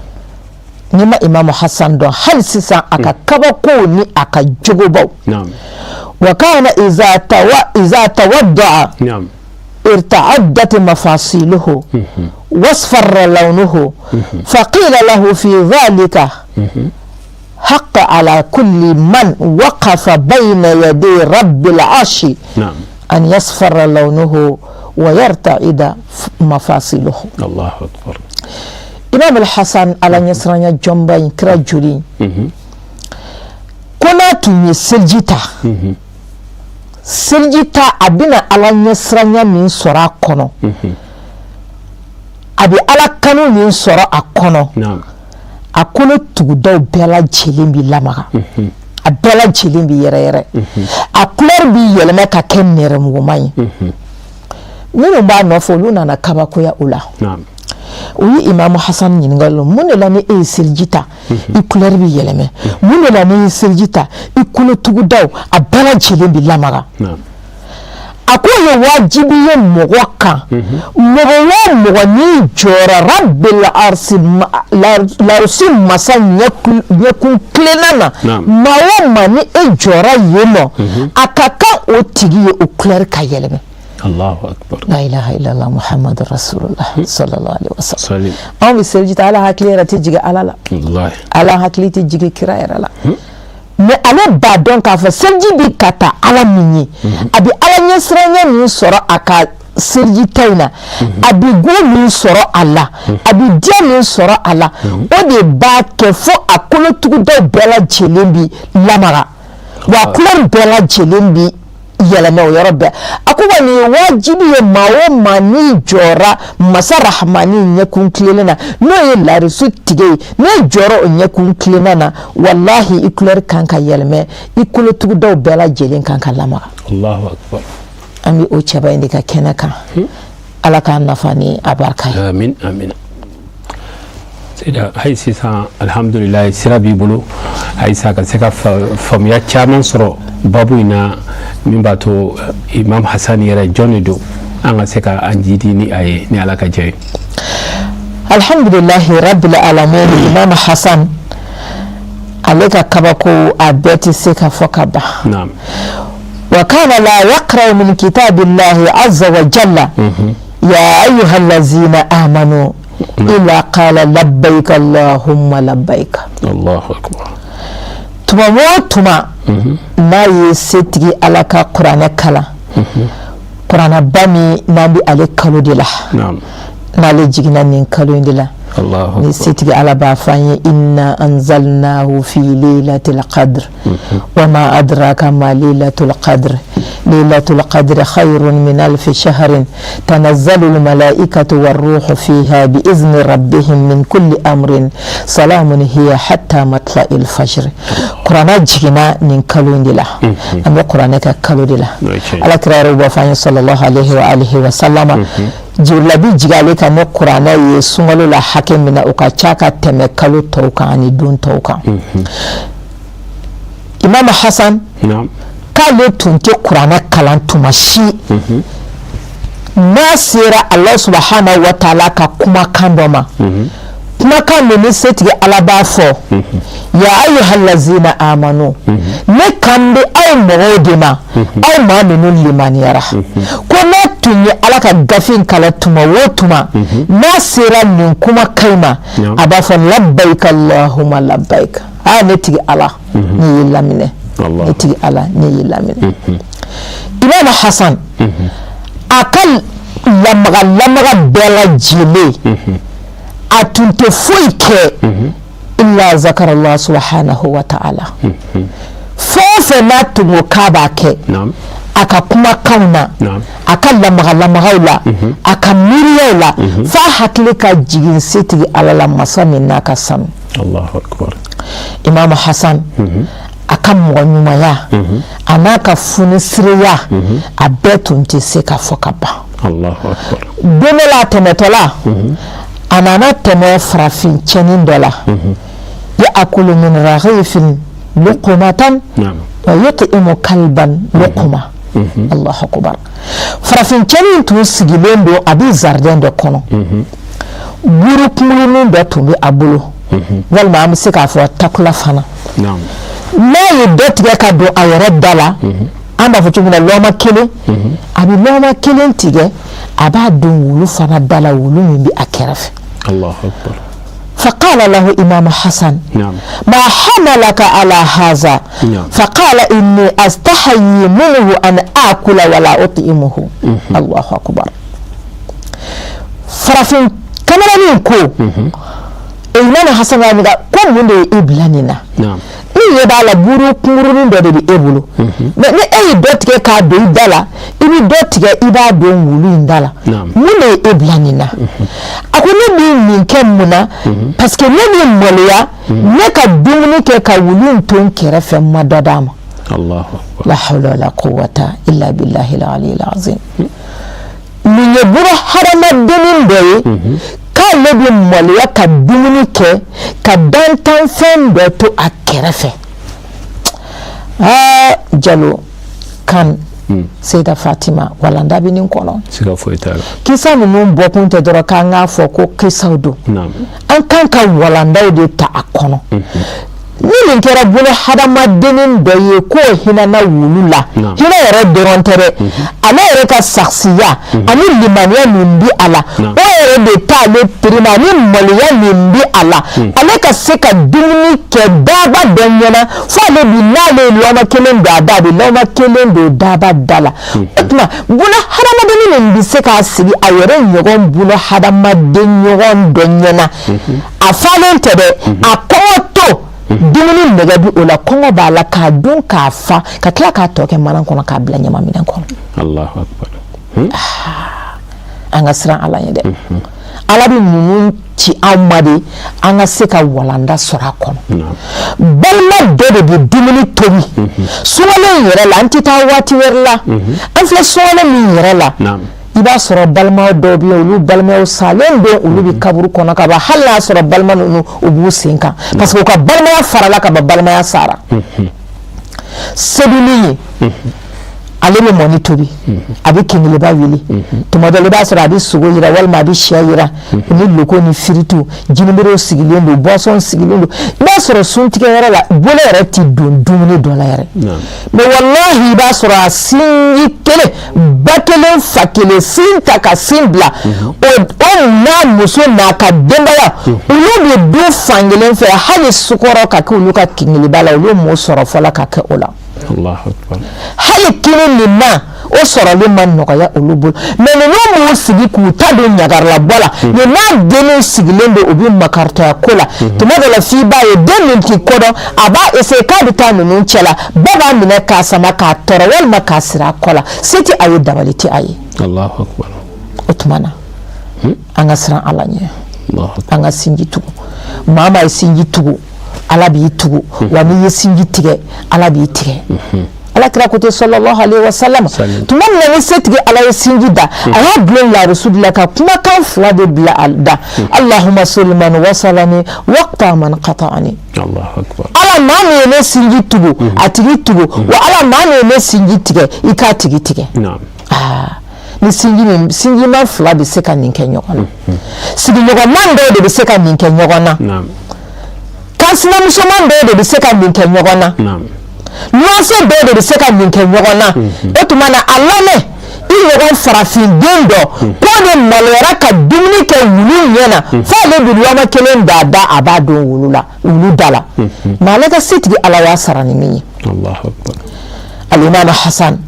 N'i ma Imamu Hasan dɔn hali sisan, a ka kabakow ni a ka jogobaw. Wa kana iza tawa iza tawadda'a irta'addat mafasiluhu wasfarra lawnuhu faqila lahu fi dhalika haqqa ala kulli man waqafa bayna yaday rabbil arshi an yasfarra lawnuhu wa yarta'ida mafasiluhu.
Allahu akbar.
Imam al-Hasan, Ala ɲɛsiranya jɔnba in, kira joli, ko n'a tun ye seliji ta, seliji ta, a bɛna Ala ɲɛsiranya min sɔrɔ a kɔnɔ, a bɛ Ala kanu min sɔrɔ a kɔnɔ, a kolo tugudaw bɛɛ lajɛlen bɛ lamaga, a bɛɛ lajɛlen bɛ yɛrɛyɛrɛ, a couleur bɛ yɛlɛma ka kɛ nɛrɛmuguma ye. Minnu b'a nɔfɛ, olu nana kabakoya o la. U ye Imamu Hasan ɲininka, mun de la ni e ye seliji ta, i couleur bɛ yɛlɛmɛ? Mun de la ni ye seliji ta, i kolotugudaw a bɛɛ lajɛlen bɛ lamaga? A ko ye wajibi ye mɔgɔ kan, mɔgɔ o mɔgɔ n'i jɔra rabbil arsi, larusi masa ɲɛkun tilenna na, maa o maa ni e jɔra yen nɔ, a ka kan o tigi ye o couleur ka yɛlɛmɛ.
Allahu akbar.
La ilaha illallah Muhammadu rasulullah sallallahu alaihi wasallam. Anw bɛ seliji ta, ala hakili yɛrɛ tɛ jigin Ala la, ala hakili tɛ jigin kira yɛrɛ la. Mais ale b'a dɔn k'a fɔ seliji bɛ ka ta Ala min ye, a bɛ Ala ɲɛsiranya min sɔrɔ a ka seliji ta in na, a bɛ go min sɔrɔ a la, a bɛ diya min sɔrɔ a la, o de b'a kɛ fo a kolotugudaw bɛɛ lajɛlen bi lamaga, wa couleur bɛɛ lajɛlen bi yɛlɛmɛ o yɔrɔ bɛɛ. A ko wa nin ye wajibi ye maa o maa n'i jɔra masa rahamani ɲɛkun tilennen na, n'o ye larisu tigi ye, n'i jɔra o ɲɛkun tilenna na, walahi i couleur kan ka yɛlɛmɛ, i kolotugudaw bɛɛ lajɛlen kan ka lamaga.
Allahu akbar.
An bɛ o cɛba in de ka kɛnɛ kan. Ala k'a nafa ni a barika ye.
Amin amin. Seyida, hali sisan alhamdulilayi, sira b'i bolo halisa ka se ka faamuya caman sɔrɔ babu in na, min b'a to Imam Hassan yɛrɛ jɔn de don, an ka se ka an jidi ni a ye, ni Ala ka jɛ ye.
Alhamdulilahi rabbil alamin. Imam Hassan, ale ka kabako a bɛɛ tɛ se ka fɔ ka ban. Wa kana la yaqra'u min kitabillahi azza wa jalla ya ayyuhallazina amanu. illa qala labbayka allahumma labbayka.
Allahu akbar.
Tuma o tuma n'a ye setigi Ala ka kuranɛ kalan, kuranɛba min n'an bɛ ale kalo de la, n'ale jiginna nin kalo in de la, ni setigi Ala b'a fɔ an ye inna anzalnahu fi laylatil qadr wa ma adraka ma laylatul qadr laylatul qadr khayrun min alfi shahrin tanazzalu almalaikatu warruhu fiha bi izni rabbihim min kulli amrin salamun hiya hatta matla'il fajr. Kuranɛ jiginna nin kalo in de la, an bɛ kuranɛ ka kalo de la. Ala kira yɛrɛ b'a fɔ an ye sallallahu alaihi wa alihi wa sallama, Jibirila bi jigin ale kan ni kuranɛ ye sunkalo la hakɛ min na, o ka ca ka tɛmɛ kalo tɔw kan ani don tɔw kan. Imam Hasan k'ale tun tɛ kuranɛ kalan tuma si n'a sera Allah subahana wa taala ka kumakan dɔ ma, kumakan min ni setigi Ala b'a fɔ ya ayyuhallazina amanu, ne kan bɛ aw mɔgɔw de ma, aw maa minnu limaniyara. Ko n'a tun ye Ala ka gafe in kalan tuma o tuma n'a sera nin kumakan in ma, a b'a fɔ labbayika allahumma labbayika, aa ne tigi Ala, ne y'i laminɛ, ne tigi Ala, ne y'i laminɛ. Imam Hasan a ka lamaga lamaga bɛɛ lajɛlen, a tun tɛ foyi kɛ illa zakarallah subhanahu wa ta'ala. Fɛn o fɛn n'a tun ko k'a b'a kɛ, a ka kumakanw na, a ka lamaga lamagaw la, a ka miiriyaw la, f'a hakili ka jigin setigi Ala la, masa min n'a ka sanu. Imam Hasan a ka mɔgɔ ɲumanya a n'a ka funisireya, a bɛɛ tun tɛ se ka fɔ ka ban. Don dɔ la, a tɛmɛtɔla, a nana tɛmɛ farafin cɛnin dɔ la, ya'kulu min raghifin luqmatan wa yut'imu kalban luqma. Allahu akbar. Farafin cɛnin tun sigilen don, a bɛ jardin dɔ kɔnɔ, buru kunkurunin dɔ tun bɛ a bolo, walima an bɛ se k'a fɔ takula fana. N'a ye dɔ tigɛ ka don a yɛrɛ da la, an b'a fɔ cogo min na, lɔma kelen, a bɛ lɔma kelen tigɛ, a b'a don wulu fana da la, wulu min bɛ a kɛrɛfɛ. فقال له إمام حسن ما حملك على هذا؟ فقال إني أستحيي منه أن آكل ولا أطعمه. الله أكبر. Farafin kamalen ko Imam Hasan ko mun de ye e bila nin na? I ɲɛ b'a la, buru kunkurunin dɔ de bɛ e bolo, mais ni e ye dɔ tigɛ k'a don i da la, i bɛ dɔ tigɛ, i b'a don wulu in da la. Mun de ye e bila nin na? A ko ne bɛ nin kɛ mun na? Parce que ne bɛ maloya ne ka dumuni kɛ ka wulu in to n kɛrɛfɛ, n ma dɔ d'a ma. La hawla wala quwwata illa billahi al-ali al-azim. Nin ye bolo hadamadennin dɔ ye k'ale bɛ maloya ka dumuni kɛ ka dantanfɛn dɔ to a kɛrɛfɛ. Aa, Jalo kan, Seyida Fatima, walanda bɛ nin kɔnɔ.
Siga foyi t'a la.
Kisa ninnu bɔkun tɛ dɔrɔn k'an k'a fɔ ko kisaw don. An kan ka walandaw de ta a kɔnɔ. Ni nin kɛra bolo hadamadennin dɔ ye k'o hinɛna wulu la, hinɛ yɛrɛ dɔrɔn tɛ dɛ, ale yɛrɛ ka saksiya ani limaniya min bi a la, o yɛrɛ de t'ale pirima, ani maloya min bi a la, ale ka se ka dumuni kɛ daaba dɔ ɲɛna, fo ale bi n'ale ye lɔma kelen don a da, a bɛ lɔma kelen don daaba da la. O tuma bolo hadamadennin min bɛ se k'a sigi a yɛrɛ ɲɔgɔn bolo hadamaden ɲɔgɔn dɔ ɲɛna, a falen tɛ dɛ, a kɔngɔ to dumuni nɛgɛ bi o la, kɔngɔ b'a la, k'a dun k'a fa, ka tila k'a tɔ kɛ mana kɔnɔ k'a bila ɲama minɛn kɔnɔ.
Allahu akbar.
An ka siran Ala ɲɛ dɛ. Ala bɛ ninnu ci anw ma de an ka se ka walanda sɔrɔ a kɔnɔ. Balima dɔ de bɛ dumuni tobi sunkalo in yɛrɛ la, an tɛ taa waati wɛrɛ la, an filɛ sunkalo min yɛrɛ la, i b'a sɔrɔ balimaw dɔw bɛ yen, olu balimaw salen don, olu bɛ kaburu kɔnɔ ka ban, hali n'a y'a sɔrɔ balima ninnu u b'u sen kan, parce que u ka balimaya farala ka ban, balimaya sara. Sebili ye Ale bɛ mɔni tobi, a bɛ kengeleba wuli. Tuma dɔ la, i b'a sɔrɔ a bɛ sogo yira walima a bɛ sɛ yira ni loko ni firitu. Jiniberew sigilen don, boisson sigilen don. I b'a sɔrɔ suntigɛyɔrɔ la, bolo yɛrɛ tɛ don dumuni dɔ la yɛrɛ. Mais walahi, i b'a sɔrɔ a sinji kelen, ba kelen fa kelen, sin ta ka sin bila, o n'a muso n'a ka denbaya, olu bɛ dun fankelen fɛ. Hali sukɔrɔ ka kɛ olu ka kengeleba la, olu m'o sɔrɔ fɔlɔ ka kɛ o la. Hali kini nin na, o sɔrɔli ma nɔgɔya olu bolo. Mais ninnu m'u sigi k'u ta don ɲagaralabɔ la. Nin n'a denninw sigilen don, u bɛ makaritɔya ko la. Tuma dɔ la, f'i b'a ye, den min tɛ ko dɔn, a b'a essayer k'a bɛ taa ninnu cɛ la, ba b'a minɛ k'a sama k'a tɔrɔ walima k'a siri a kɔ la. Se tɛ a ye, dabali tɛ a ye. O tuma na, an ka siran Ala ɲɛ, an ka sinji tugu. Maa maa ye sinji tugu, Ala b'i tugu. Wa n'i ye sinji tigɛ, Ala b'i tigɛ. Ala kira ko ten, sallallahu alaihi wasallam. Tuma min na ni setigi Ala ye sinji da, a y'a bulon larisu de la ka kumakan fila de bila a da: Allahumma sil man wasalani waqta man qata'ani. Ala, maa min ye ne sinji tugu, a tigi tugu. Wa Ala, maa min ye ne sinji tigɛ, i k'a tigi tigɛ. Aa, ni sinji min sinjima fila bɛ se ka nin kɛ ɲɔgɔn na, sigiɲɔgɔnman dɔw de bɛ se ka nin kɛ ɲɔgɔn na, kansinamusoman dɔw de bɛ se ka nin kɛ ɲɔgɔn na, luwanse dɔw de bɛ se ka nin kɛ ɲɔgɔn na. O tuma na, a lamɛn, i ɲɔgɔn farafinden dɔ k'o de maloyara ka dumuni kɛ wulu ɲɛ na, f'ale bɛ lɔmɔ kelen d'a da, a b'a don wulu la, wulu da la. Mais ale ka setigi Ala y'a sara ni min ye. Alimami Hasan,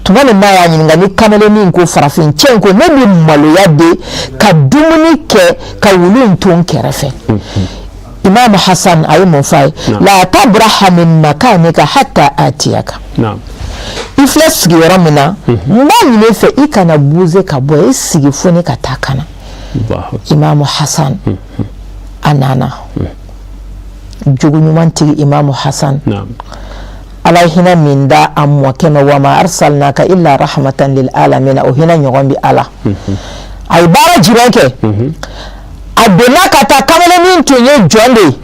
tuma min n'a y'a ɲininka ni kamalennin ko, farafin cɛ in ko, ne bɛ maloya de ka dumuni kɛ ka wulu in to n kɛrɛfɛ. Imam Hasan a ye mun f'a ye? La tabraha min makanika hatta atiyaka. I filɛ sigiyɔrɔ min na, n b'a ɲini i fɛ, i kana bouger ka bɔ, i sigi fo ne ka taa ka na. Imam Hasan a nana. Jogo ɲuman tigi Imam Hasan, Ala ye hinɛ min da a mɔkɛ ma, wa ma arsalnaka illa rahmatan lil alamin, o hinɛ ɲɔgɔn bɛ Ala. A ye baara jumɛn kɛ? A donna ka taa, kamalennin tun ye jɔn de ye.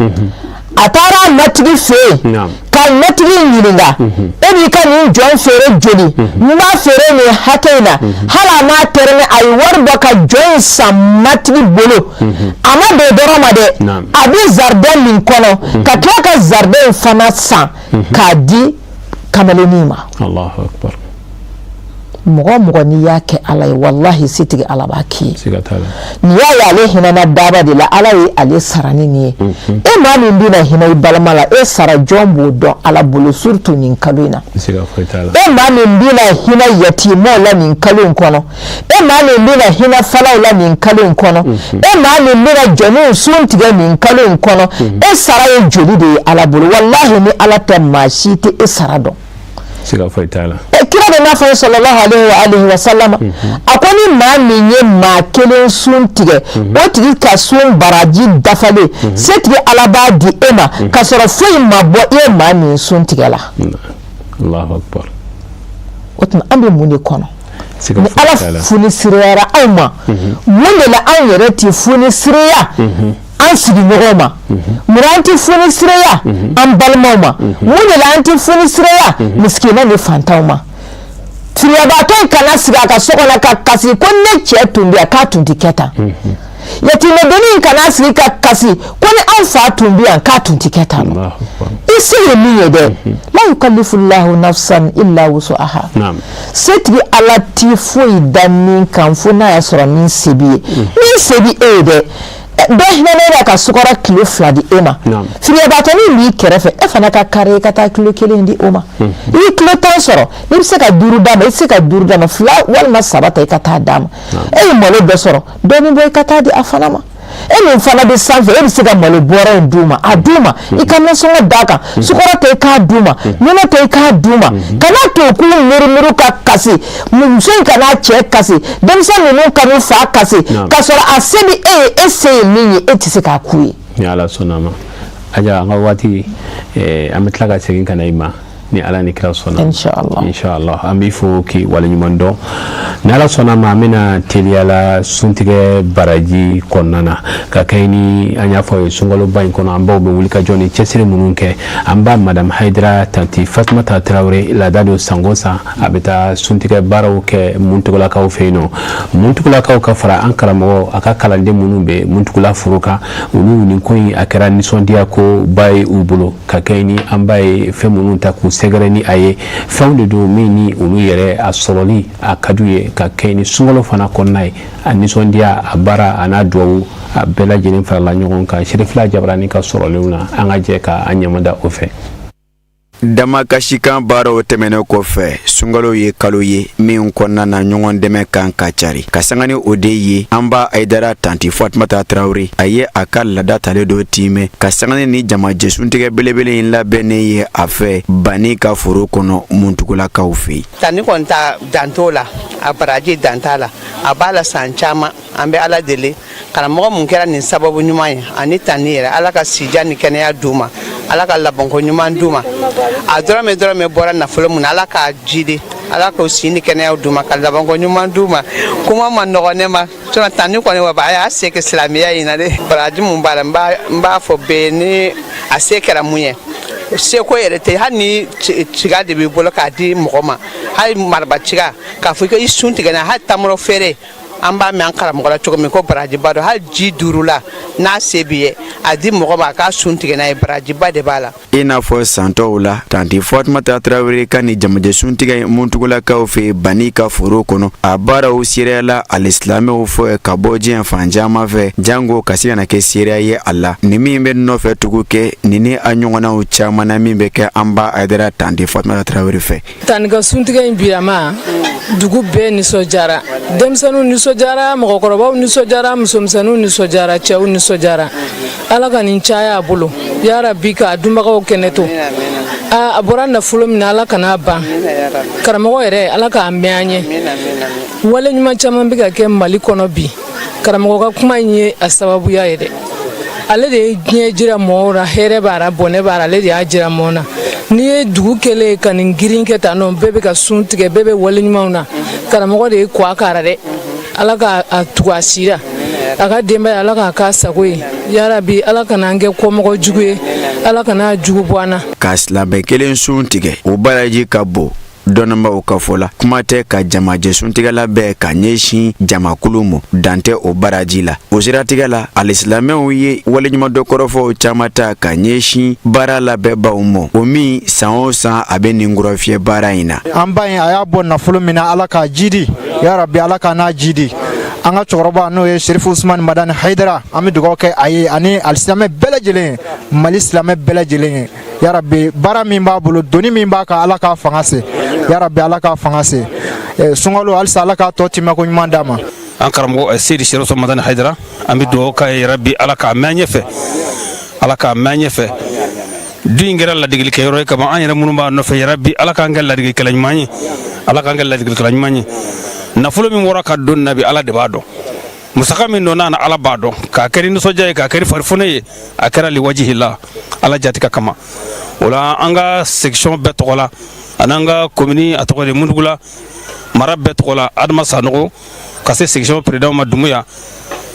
A taara a matigi fɛ yen ka matigi ɲininka: e b'i ka nin jɔn feere joli? N b'a feere nin hakɛ in na. Hali a m'a tɛrɛmɛ, a ye wari bɔ ka jɔn in san matigi bolo. A ma don dɔrɔn ma dɛ, a bɛ jardin min kɔnɔ, ka tila ka jardin in fana san k'a di kamalennin ma. Mɔgɔ mɔgɔ n'i y'a kɛ Ala ye, walahi, setigi Ala b'a k'i ye. Nin y'a ye, ale hinɛna daaba de la, Ala ye ale sara ni nin ye. E maa min bɛna hinɛ i balima la, e sara jɔn b'o dɔn Ala bolo, surtout nin kalo in na. E maa min bɛna hinɛ yatimɛw la nin kalo in kɔnɔ, e maa min bɛna hinɛ falaw la nin kalo in kɔnɔ, e maa min bɛna jɔnniw sun tigɛ nin kalo in kɔnɔ, e sara ye joli de ye Ala bolo? Walahi, ni Ala tɛ, maa si tɛ e sara dɔn.
Siga foyi t'a la.
Kira de n'a fɔ, sallallahu alaihi wa alihi wa sallam, a ko ni maa min ye maa kelen sun tigɛ, o tigi ka sun baraji dafalen, setigi Ala b'a di e ma k'a sɔrɔ foyi ma bɔ i ye maa min sun tigɛ la.
Allahu akbar.
O tuma, an bɛ mun de kɔnɔ ni Ala funisireyara anw ma? Mun de la anw yɛrɛ tɛ funisireya an sigiɲɔgɔnw ma? Mun an tɛ funisireya an balimaw ma? Mun de la an tɛ funisireya misikina ni fantanw ma? Firiyabaatɔ in kana sigi a ka so kɔnɔ ka kasi ko ne cɛ tun bɛ yan, k'a tun tɛ kɛ tan. Yatiimɛdennin in kana sigi ka kasi ko ni an fa tun bɛ yan, k'a tun tɛ kɛ tan. I se ye min ye dɛ, la yukallifullahu nafsan illa wusu'aha. Setigi Ala ti foyi da min kan fo n'a y'a sɔrɔ min se b'i ye. Min se bɛ e ye dɛ, dɔ hinɛna e la ka sukaro kilo 2 di e ma, firiyabaatɔnin b'i kɛrɛfɛ, e fana ka kari i ka taa kilo 1 di o ma. I ye kilo 10 sɔrɔ, n'i bɛ se ka 5 d'a ma, i tɛ se ka 5 d'a ma, 2 walima 3 ta i ka taa d'a ma. E ye malo dɔ sɔrɔ, dɔɔnin bɔ i ka taa di a fana ma. E min fana bɛ sanfɛ, e bɛ se ka malo bɔrɛ in d'u ma, a d'u ma. I ka nasɔngɔ d'a kan, sukaro ta i k'a d'u ma, nɔnɔ ta i k'a d'u ma. Kana to k'u miiri ka kasi, muso in kana cɛ kasi, denmisɛn ninnu kan'u fa kasi, k'a sɔrɔ a se bɛ e ye, e se ye min ye, e tɛ se k'a k'u ye.
Ni Ala sɔnna a ma, Aja, an ka waati, an bɛ tila ka segin ka na i ma. Ni Ala ni kira sɔnna.
Inshallah.
Inshallah, an b'i fo k'i waleɲuman dɔn. Ni Ala sɔnna ma, an bɛna teliya la suntigɛ baraji kɔnɔna na, ka kɛ ni an y'a fɔ aw ye, sunkaloba in kɔnɔ, an baw bɛ wulikajɔ ni cɛsiri minnu kɛ. An ba Madame Hayidara Tanti Fatumata Tarawele, laada don, san o san a bɛ taa suntigɛ baaraw kɛ Muntugulakaw fɛ yen nɔ. Muntugulakaw ka fara an karamɔgɔ, a ka kalanden minnu bɛ Muntugula foro kan, olu nin ko in a kɛra nisɔndiya ko ba ye u bolo, ka kɛ ni an ba ye fɛn minnu ta k'u sɛgɛrɛ ni a ye. Fɛnw de don min ni olu yɛrɛ a sɔrɔli a ka d'u ye, ka kɛ ni sunkalo fana kɔnɔna ye. A nisɔndiya, a baara, a n'a duwawu, a bɛɛ lajɛlen farala ɲɔgɔn kan Serifila Jabarani ka sɔrɔlenw na. An ka jɛ ka an ɲɛmada o fɛ.
Damakasikan baaraw tɛmɛnen kɔfɛ, sunkalo ye kalo ye min kɔnɔna na ɲɔgɔn dɛmɛ kan ka cari. Ka sanga ni o de ye, an ba Ayidara Tanti Fatumata Tarawele, a ye a ka laada talen dɔ tiimɛ ka sanga ni jamajɛ suntigɛ belebele in labɛnnen ye a fɛ Bani ka foro kɔnɔ, Muntugulakaw fɛ yen.
Tanti kɔni ta dan t'o la, a baraji dan t'a la, a b'a la san caman. An bɛ Ala deli, karamɔgɔ mun kɛra nin sababu ɲuman ye ani tanti yɛrɛ, Ala ka sijan ni kɛnɛya d'u ma, Ala ka labanko ɲuman d'u ma. A dɔrɔmɛ dɔrɔmɛ bɔra nafolo mun na, Ala k'a jidi, Ala k'o si ni kɛnɛya d'u ma, ka labanko ɲuman d'u ma. Kuma ma nɔgɔ ne ma, sinon tanti kɔni wa a y'a se kɛ silamɛya in na dɛ. Baraji mun b'a la, n b'a fɔ bɛɛ ni a se kɛra mun ye, seko yɛrɛ tɛ, hali ni ciga de b'i bolo k'a di mɔgɔ ma, hali mariba ciga k'a fɔ i sun tigɛ na, hali tamaro feere. An b'a mɛn an karamɔgɔ la cogo min ko barajiba don, hali ji duuru la, n'a se b'i ye, a di mɔgɔ ma a k'a sun tigɛ n'a ye, barajiba de b'a la.
I n'a fɔ san tɔw la, Tanti Fatumata Tarawele ka nin jamajɛ suntigɛ Muntugulakaw fɛ Bani ka foro kɔnɔ, a baaraw seereyala alisilamɛw fɛ ka bɔ diɲɛ fan caman fɛ, jango ka se ka na kɛ seereya ye a la nin min bɛ nɔfɛ tugu kɛ nin ni a ɲɔgɔnnaw caman na min bɛ kɛ an ba Ayidara Tanti Fatumata Tarawele fɛ.
Tanti ka suntigɛ in bilama, dugu bɛɛ nisɔndiyara, denmisɛnninw nisɔndiyara, mɔgɔkɔrɔbaw nisɔndiyara, musomisɛnninw nisɔndiyara, cɛw nisɔndiyara. Ala ka nin caya a bolo yarabi, k'a dunbagaw kɛnɛ to. A bɔra nafolo min na, Ala kana ban. Karamɔgɔ yɛrɛ, Ala k'a mɛn an ɲɛ. Wale ɲuman caman bɛ ka kɛ Mali kɔnɔ bi, karamɔgɔ ka kuma in ye a sababuya ye dɛ. Ale de ye diɲɛ jira mɔgɔw la, hɛrɛ b'a la, bɔnɛ b'a la, ale de y'a jira mɔgɔw na. N'i ye dugu kɛlen ka nin girin kɛ tan nɔ, bɛɛ bɛ ka sun tigɛ, bɛɛ bɛ wale ɲumanw na. Karamɔgɔ de ye kɔ a kara dɛ. Ala ka a tugu a si la, a ka denbaya, Ala k'a k'a sago ye yarabi. Ala kana an kɛ kɔmɔgɔ jugu ye, Ala kana jugu bɔ an na.
Ka silamɛ kelen sun tigɛ, o baraji ka bon dɔnnibaaw ka fɔ la. Kuma tɛ ka jamajɛ suntigɛ labɛn ka ɲɛsin jamakulu ma, dan tɛ o baraji la. O siratigɛ la, alisilamɛw ye waleɲumandɔn kɔrɔfɔw caman ta ka ɲɛsin baara labɛnbaw ma, o min san o san a bɛ nin kɔrɔfiyɛ baara in na.
An ba in, a y'a bɔ nafolo min na, Ala k'a jidi yarabi, Ala k'a n'a jidi. An ka cɛkɔrɔba, n'o ye Serifu Usumani Madani Hayidara, an bɛ dugawu kɛ a ye ani alisilamɛ bɛɛ lajɛlen, Mali silamɛ bɛɛ lajɛlen ye. Yarabi, baara min b'a bolo, doni min b'a kan, Ala k'a fanga se yarabi, Ala k'a fanga se. Sunkalo halisa, Ala k'a tɔ timɛko ɲuman d'a ma.
An karamɔgɔ Seyidi Serifu Madani Hayidara, an bɛ dugawu k'a ye yarabi, Ala k'a mɛn ɲɛfɛ, Ala k'a mɛn ɲɛfɛ. Du in kɛra ladigilikɛyɔrɔ ye kaban, an yɛrɛ minnu b'a nɔfɛ, yarabi, Ala k'an kɛ ladigilikɛla ɲuman ye, Ala k'an kɛ ladigilikɛla ɲuman ye. Nafolo min bɔra ka don na bi, Ala de b'a dɔn. Musaka min donna na, Ala b'a dɔn. K'a kɛ ni nisɔndiya ye, k'a kɛ ni farifoni ye, a kɛra liwajihila, Ala jatika kama. O la, an ka section bɛɛ tɔgɔ la, ani an ka commune, a tɔgɔ de Muntugula mara bɛɛ tɔgɔ la, Adama Sanogo ka se section président ma Dumuya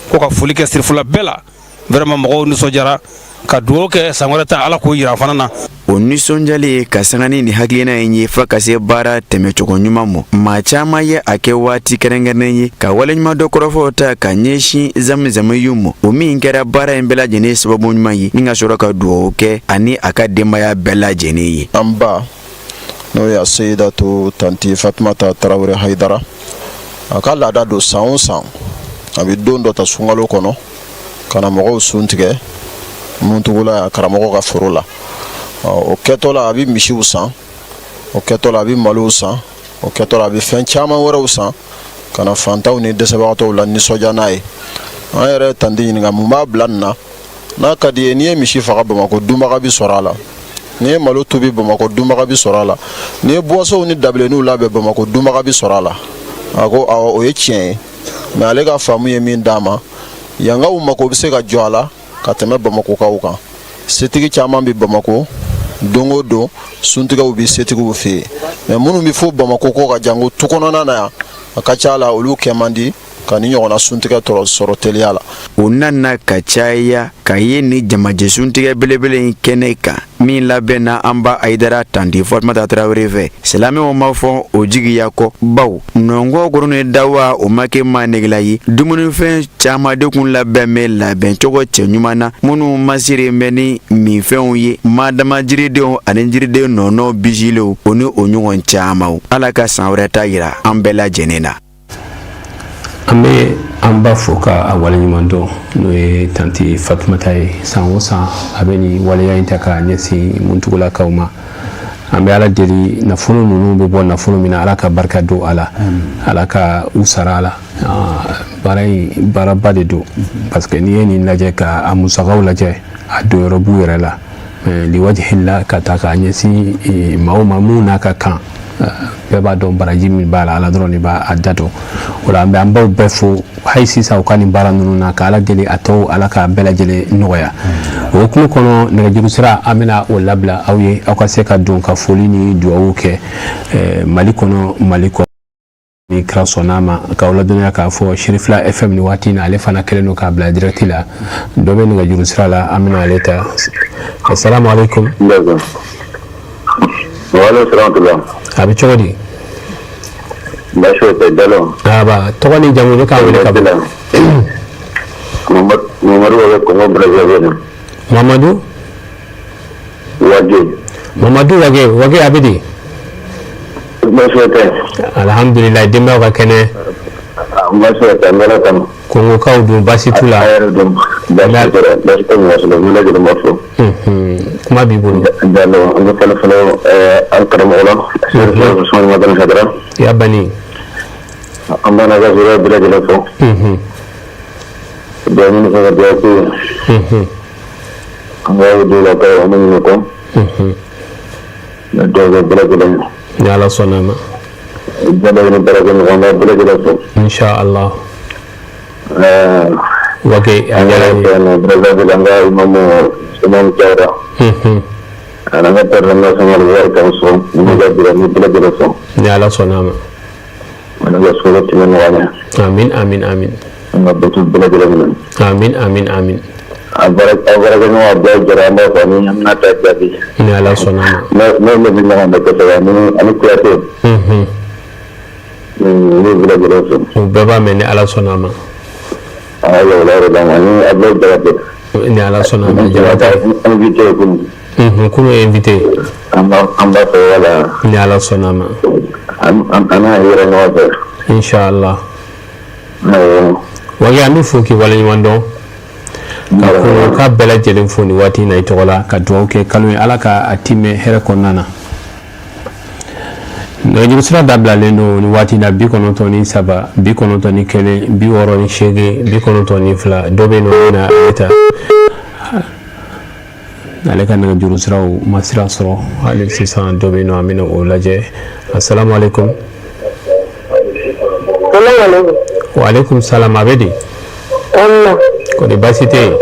ko ka foli kɛ sirifula bɛɛ la. Vraiment, mɔgɔw nisɔndiyara, ka dugawu kɛ san wɛrɛ ta, Ala k'o yira fana na.
O nisɔndiyalen ka sanga ni nin hakilina in ye fo ka se baara tɛmɛcogo ɲuman ma, maa caman ye a kɛ waati kɛrɛnkɛrɛnnen ye ka waleɲumandɔn kɔrɔfɔw ta ka ɲɛsin Zamzamiyu ma, o min kɛra baara in bɛɛ lajɛlen sababu ɲuman ye, ni ka sɔrɔ ka dugawu kɛ ani a ka denbaya bɛɛ lajɛlen ye.
An ba, n'o ye Seyidatu Tanti Fatumata Tarawele Hayidara, a ka laada don, san o san a bɛ don dɔ ta sunkalo kɔnɔ ka na mɔgɔw sun tigɛ Muntugula karamɔgɔ ka foro la. O kɛtɔ la, a bɛ misiw san, o kɛtɔ la, a bɛ malow san, o kɛtɔ la, a bɛ fɛn caman wɛrɛw san ka na fantanw ni dɛsɛbagatɔw la nisɔndiya n'a ye. An yɛrɛ tanti ɲininka mun b'a bila nin na. N'a ka di ye, n'i ye misi faga Bamakɔ, dunbaga bɛ sɔrɔ a la. N'i ye malo tobi Bamakɔ, dunbaga bɛ sɔrɔ a la. N'i ye boissonw ni dabilenninw labɛn Bamakɔ, dunbaga bɛ sɔrɔ a la. A ko awɔ, o ye tiɲɛ ye, mais ale ka faamu ye min d'a ma, yankaw mako bɛ se ka jɔ a la ka tɛmɛ Bamakɔkaw kan. Setigi caman bɛ Bamakɔ. Don o don suntigɛw bɛ setigiw fɛ yen, mais minnu bɛ fo Bamakɔ kɔ ka jango tu kɔnɔna na yan, a ka ca la olu kɛ man di ka ni ɲɔgɔnna suntigɛ tɔrɔ sɔrɔ teliya la.
U nana ka caya ka ye ni jamajɛ suntigɛ belebele in kɛnɛ kan min labɛnna an ba Ayidara tanti Fatumata Tarawele fɛ. Silamɛw ma fɔ o jigiya kɔ, baw nɔngɔ koro ni dawa o ma kɛ maa negela ye. Dumunifɛn caman de kun labɛn bɛ labɛncogo cɛɲuman na, minnu masirilen bɛ ni minfɛnw ye, madama jiridenw ani jiriden nɔnɔ bisilenw, o ni o ɲɔgɔn camanw. Ala ka san wɛrɛ ta yira an bɛɛ lajɛlen na.
An bɛ an ba fo ka a waleɲuman dɔn, n'o ye tanti Fatumata ye. San o san a bɛ nin waleya in ta k'a ɲɛsin Muntugulakaw ma. An bɛ Ala deli, nafolo ninnu bɛ bɔ nafolo min na, Ala ka barika don a la, Ala ka u sara a la. Baara in baaraba de don, parce que n'i ye nin lajɛ ka a musakaw lajɛ, a donyɔrɔ b'u yɛrɛ la, liwajihila ka ta k'a ɲɛsin maaw ma minnu n'a ka kan. Bɛɛ b'a dɔn baraji min b'a la, Ala dɔrɔn de b'a da dɔn. O la an bɛ an baw bɛɛ fo hali sisan u ka nin baara ninnu na, ka Ala deli a tɔw, Ala k'a bɛɛ lajɛlen nɔgɔya. O hukumu kɔnɔ, nɛgɛjuru sira an bɛna o labila aw ye, aw ka se ka don ka foli ni dugawu kɛ Mali kɔnɔ, Mali kɔ. Ni kira sɔnna a ma, k'aw ladɔnniya k'a fɔ Sirifila FM ni waati in na, ale fana kɛlen don k'a bila direct la. Dɔ bɛ nɛgɛjuru sira la, an bɛna ale ta. Asalamu aleykum. A bɛ cogo di?
Baasi tɛ, Jalo.
Aba, tɔgɔ ni jamu, i bɛ k'an wele ka bɔ?
Mamadu bɛ Congo Brazzaville.
Mamadu?
Wage.
Mamadu Wage, Wage a bɛ di?
Baasi tɛ.
Alhamdulilayi, denbayaw ka kɛnɛ?
Baasi tɛ, n bɛ kɔnɔ.
Kongokaw dun, baasi t'u la?
A yɛrɛ dun, baasi tɛ, baasi tɛ mɔgɔ si la, n bɛ lajɛlen b'a fɔ.
Kuma b'i bolo.
Jalo, an bɛ fɔlɔ fɔlɔ an karamɔgɔ la, Usumani Madani Hayidara.
Ya bani.
An b'a n'a ka zuriya bɛɛ lajɛlen fo. Dugawu ɲini fɛ ka dugawu k'u ye. An b'a don la ka an ɲini kɔ. Nka dugawu kɛ bɛɛ lajɛlen ye.
Ni Ala sɔnna a ma.
Jalo ni baarakɛɲɔgɔn b'a bɛɛ lajɛlen fo.
Insha Allah. Wage, a diyara n ye.
Brazzaville an ka imamu Imam Jawara. Ani an ka président national Wari Kamuso, ni ka jira ni bɛɛ lajɛlen fo.
Ni Ala sɔnna a ma.
Ala ka sɔrɔ tɛmɛ nɔgɔya ye.
Amin amin amin.
An ka bato bɛɛ lajɛlen minɛ.
Amin amin amin.
A baarakɛɲɔgɔn Abdoulaye Jara, an b'a fɔ ani Aminata Jaabi.
Ni Ala sɔnna a
ma. Ne bɛ ɲɔgɔn dɔn kosɛbɛ ani Kuyate. N b'u bɛɛ lajɛlen fo.
U bɛɛ b'a mɛn ni Ala sɔnna a ma.
Ayiwa, o la yɛrɛ ani Abdoulaye Jabate.
Ni Ala sɔnna a ma, Jabate.
Invité kunun.
Kunun ye invité.
An b'a fɔ wala.
Ni Ala sɔnna a ma.
An n'a yɛrɛ ɲɔgɔn fɛ.
Inshallah. Wage, an b'i fo k'i waleɲuman dɔn, ka Kongoka bɛɛ lajɛlen fo nin waati in na i tɔgɔ la, ka dugawu kɛ kalo ye, Ala ka a timɛ hɛrɛ kɔnɔna na. Nɛgɛjuru sira dabilalen don nin waati na, 93 91 68 92. Dɔ bɛ yen nɔ na, ale ta, ale ka nɛgɛjuru siraw ma sira sɔrɔ hali sisan. Dɔ bɛ yen nɔ, an bɛna o lajɛ. Asalamu aleykum. Wa aleykum salam, a bɛ di? Kɔni baasi tɛ yen?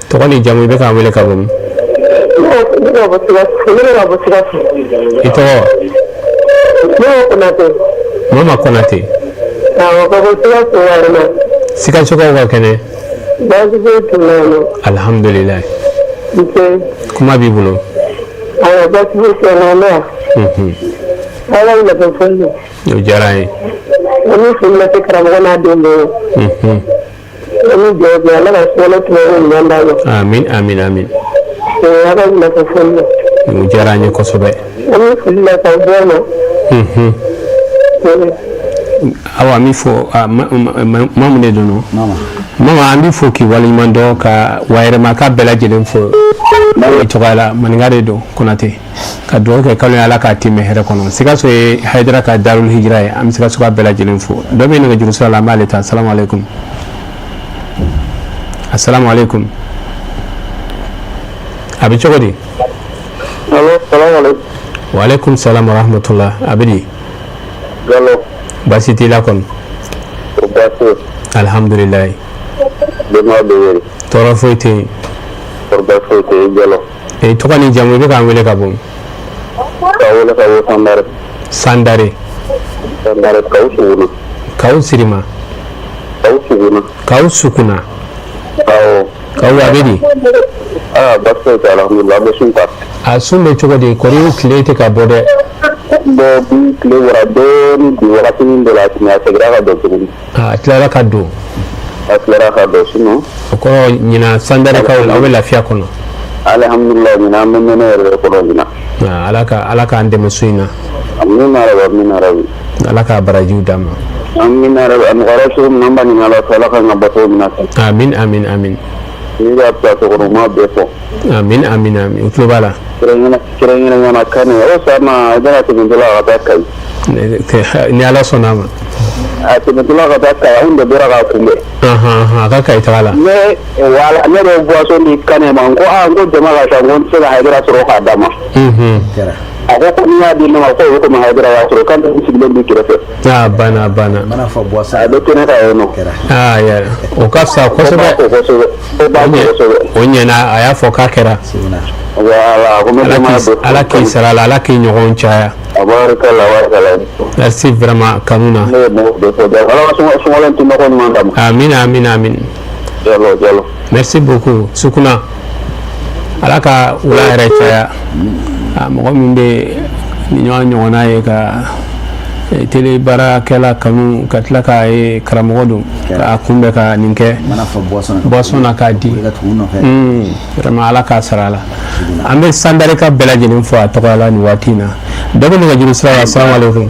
Tɔgɔ ni jamu, i bɛ k'an wele ka bɔ min? I tɔgɔ? Mama Konate. Sikasokaw ka kɛnɛ? Alhamdulilayi. Kuma b'i bolo. O diyara n ye.
An bɛ foli lase karamɔgɔ n'a den bɛɛ ye. An bɛ dugawu kɛ Ala ka sunkalo tɛmɛnen ɲuman d'an ma.
Amin amin amin.
Ala ka wulafɛ foli la.
O diyara an ye kosɛbɛ.
An bɛ foli lase aw bɛɛ ma.
Awa, an b'i fo. Mamu de don. Mama, an b'i fo k'i waleɲuman dɔn, ka wayɛrɛmaka bɛɛ lajɛlen fo i tɔgɔ la. Maninka de don, Konate. Ka dugawu kɛ kalo ye, Ala k'a timɛ hɛrɛ kɔnɔ. Sikaso ye Hayidara ka Darul Hijira ye, an bɛ Sikaso ka bɛɛ lajɛlen fo. Dɔ bɛ nɛgɛjuru sira la, an b'ale ta. Asalamu aleykum. Asalamu aleykum, a bɛ cogo di? Wa aleykum salam wa rahmatullah, a bɛ di?
Jalo.
Baasi t'i la kɔni?
Baasi.
Alhamdulilayi.
Denbaya bɛ yen?
Tɔɔrɔ foyi tɛ yen.
Tɔɔrɔ foyi tɛ yen, Jalo.
E tɔgɔ ni jamu, i bɛ k'an wele ka bɔ?
Ka wele ka bɔ Sandare.
Sandare.
Sandare, Kawu Suguna.
Kawu Sirima.
Kawu Suguna.
Kawu Sukuna.
Awɔ.
Kawu, a bɛ di?
Aa, baasi foyi tɛ, alhamdulilah, an bɛ sun ta.
A sun bɛ cogo di? Kɔri tile tɛ ka bɔ dɛ.
Bon, bi tile bɔra dɔɔni bi, wagatinin dɔ la, a seginna ka don tuguni.
A tilara ka don.
A tilara ka don, sinon.
O kɔrɔ, ɲinan Sandarekaw, aw bɛ lafiya kɔnɔ.
Alhamdulilah, ɲinan an bɛ nɛnɛ yɛrɛ de kɔnɔ ɲinan.
Ala ka Ala k'an dɛmɛ sun in na.
Amina rabi, amina rabi.
Ala k'a barajiw d'an ma.
Amina rabi, a nɔgɔyara cogo min na, an b'a ɲini Ala fɛ, Ala k'an ka bato minɛ ten.
Amin, amin, amin.
N'i b'a plateau kɔnɔ, u m'a bɛɛ fɔ.
Amin, amin, amin, u tulo b'a la.
Kɛrɛnkɛrɛnnenya kan o sa ma, i bɛna tɛmɛtɔla ka taa Kayi.
Ni Ala sɔnna a ma.
A tɛmɛtɔla ka taa Kayi, anw de bɔra k'a kunbɛn.
A ka Kayi taga la.
Ne wala, ne bɛ boisson di Kane ma, n ko aa, n ko jama ka ca, n ko n tɛ se ka Hayidara sɔrɔ k'a d'a ma. A ko ko n'i y'a di ne ma, ko o bɛ komi Hayidara y'a sɔrɔ, k'ale sigilen b'i kɛrɛfɛ.
Aa, banna, a banna.
Mana fɔ boisson.
A bɛ kɛnɛ kan yen nɔ.
Aa, yɛrɛ o ka fisa kosɛbɛ.
O kosɛbɛ, o b'a kosɛbɛ.
O ɲɛna, a y'a fɔ k'a kɛra.
Voilà, ko n bɛ
Ala k'i sara la, Ala k'i ɲɔgɔn caya.
Abarikala, abarikala.
Merci vraiment, kanu na.
Ne ye mɔgɔw bɛɛ fɔ, Ala ka sunkalo in tɛmɛ ɲuman d'an ma.
Amin, amin, amin.
Jalo, jalo.
Merci beaucoup Sukuna, Ala ka wula yɛrɛ caya. A mɔgɔ min bɛ ni ɲɔgɔn ɲɔgɔnna ye ka télé baarakɛla kanu, ka tila k'a ye karamɔgɔ don, k'a kunbɛn ka nin kɛ boisson na k'a di, vraiment Ala k'a sara la. An bɛ Sandarika bɛɛ lajɛlen fo a tɔgɔ la nin waati in na. Dɔ bɛ nɛgɛjuru sira la. Asalamu aleykum,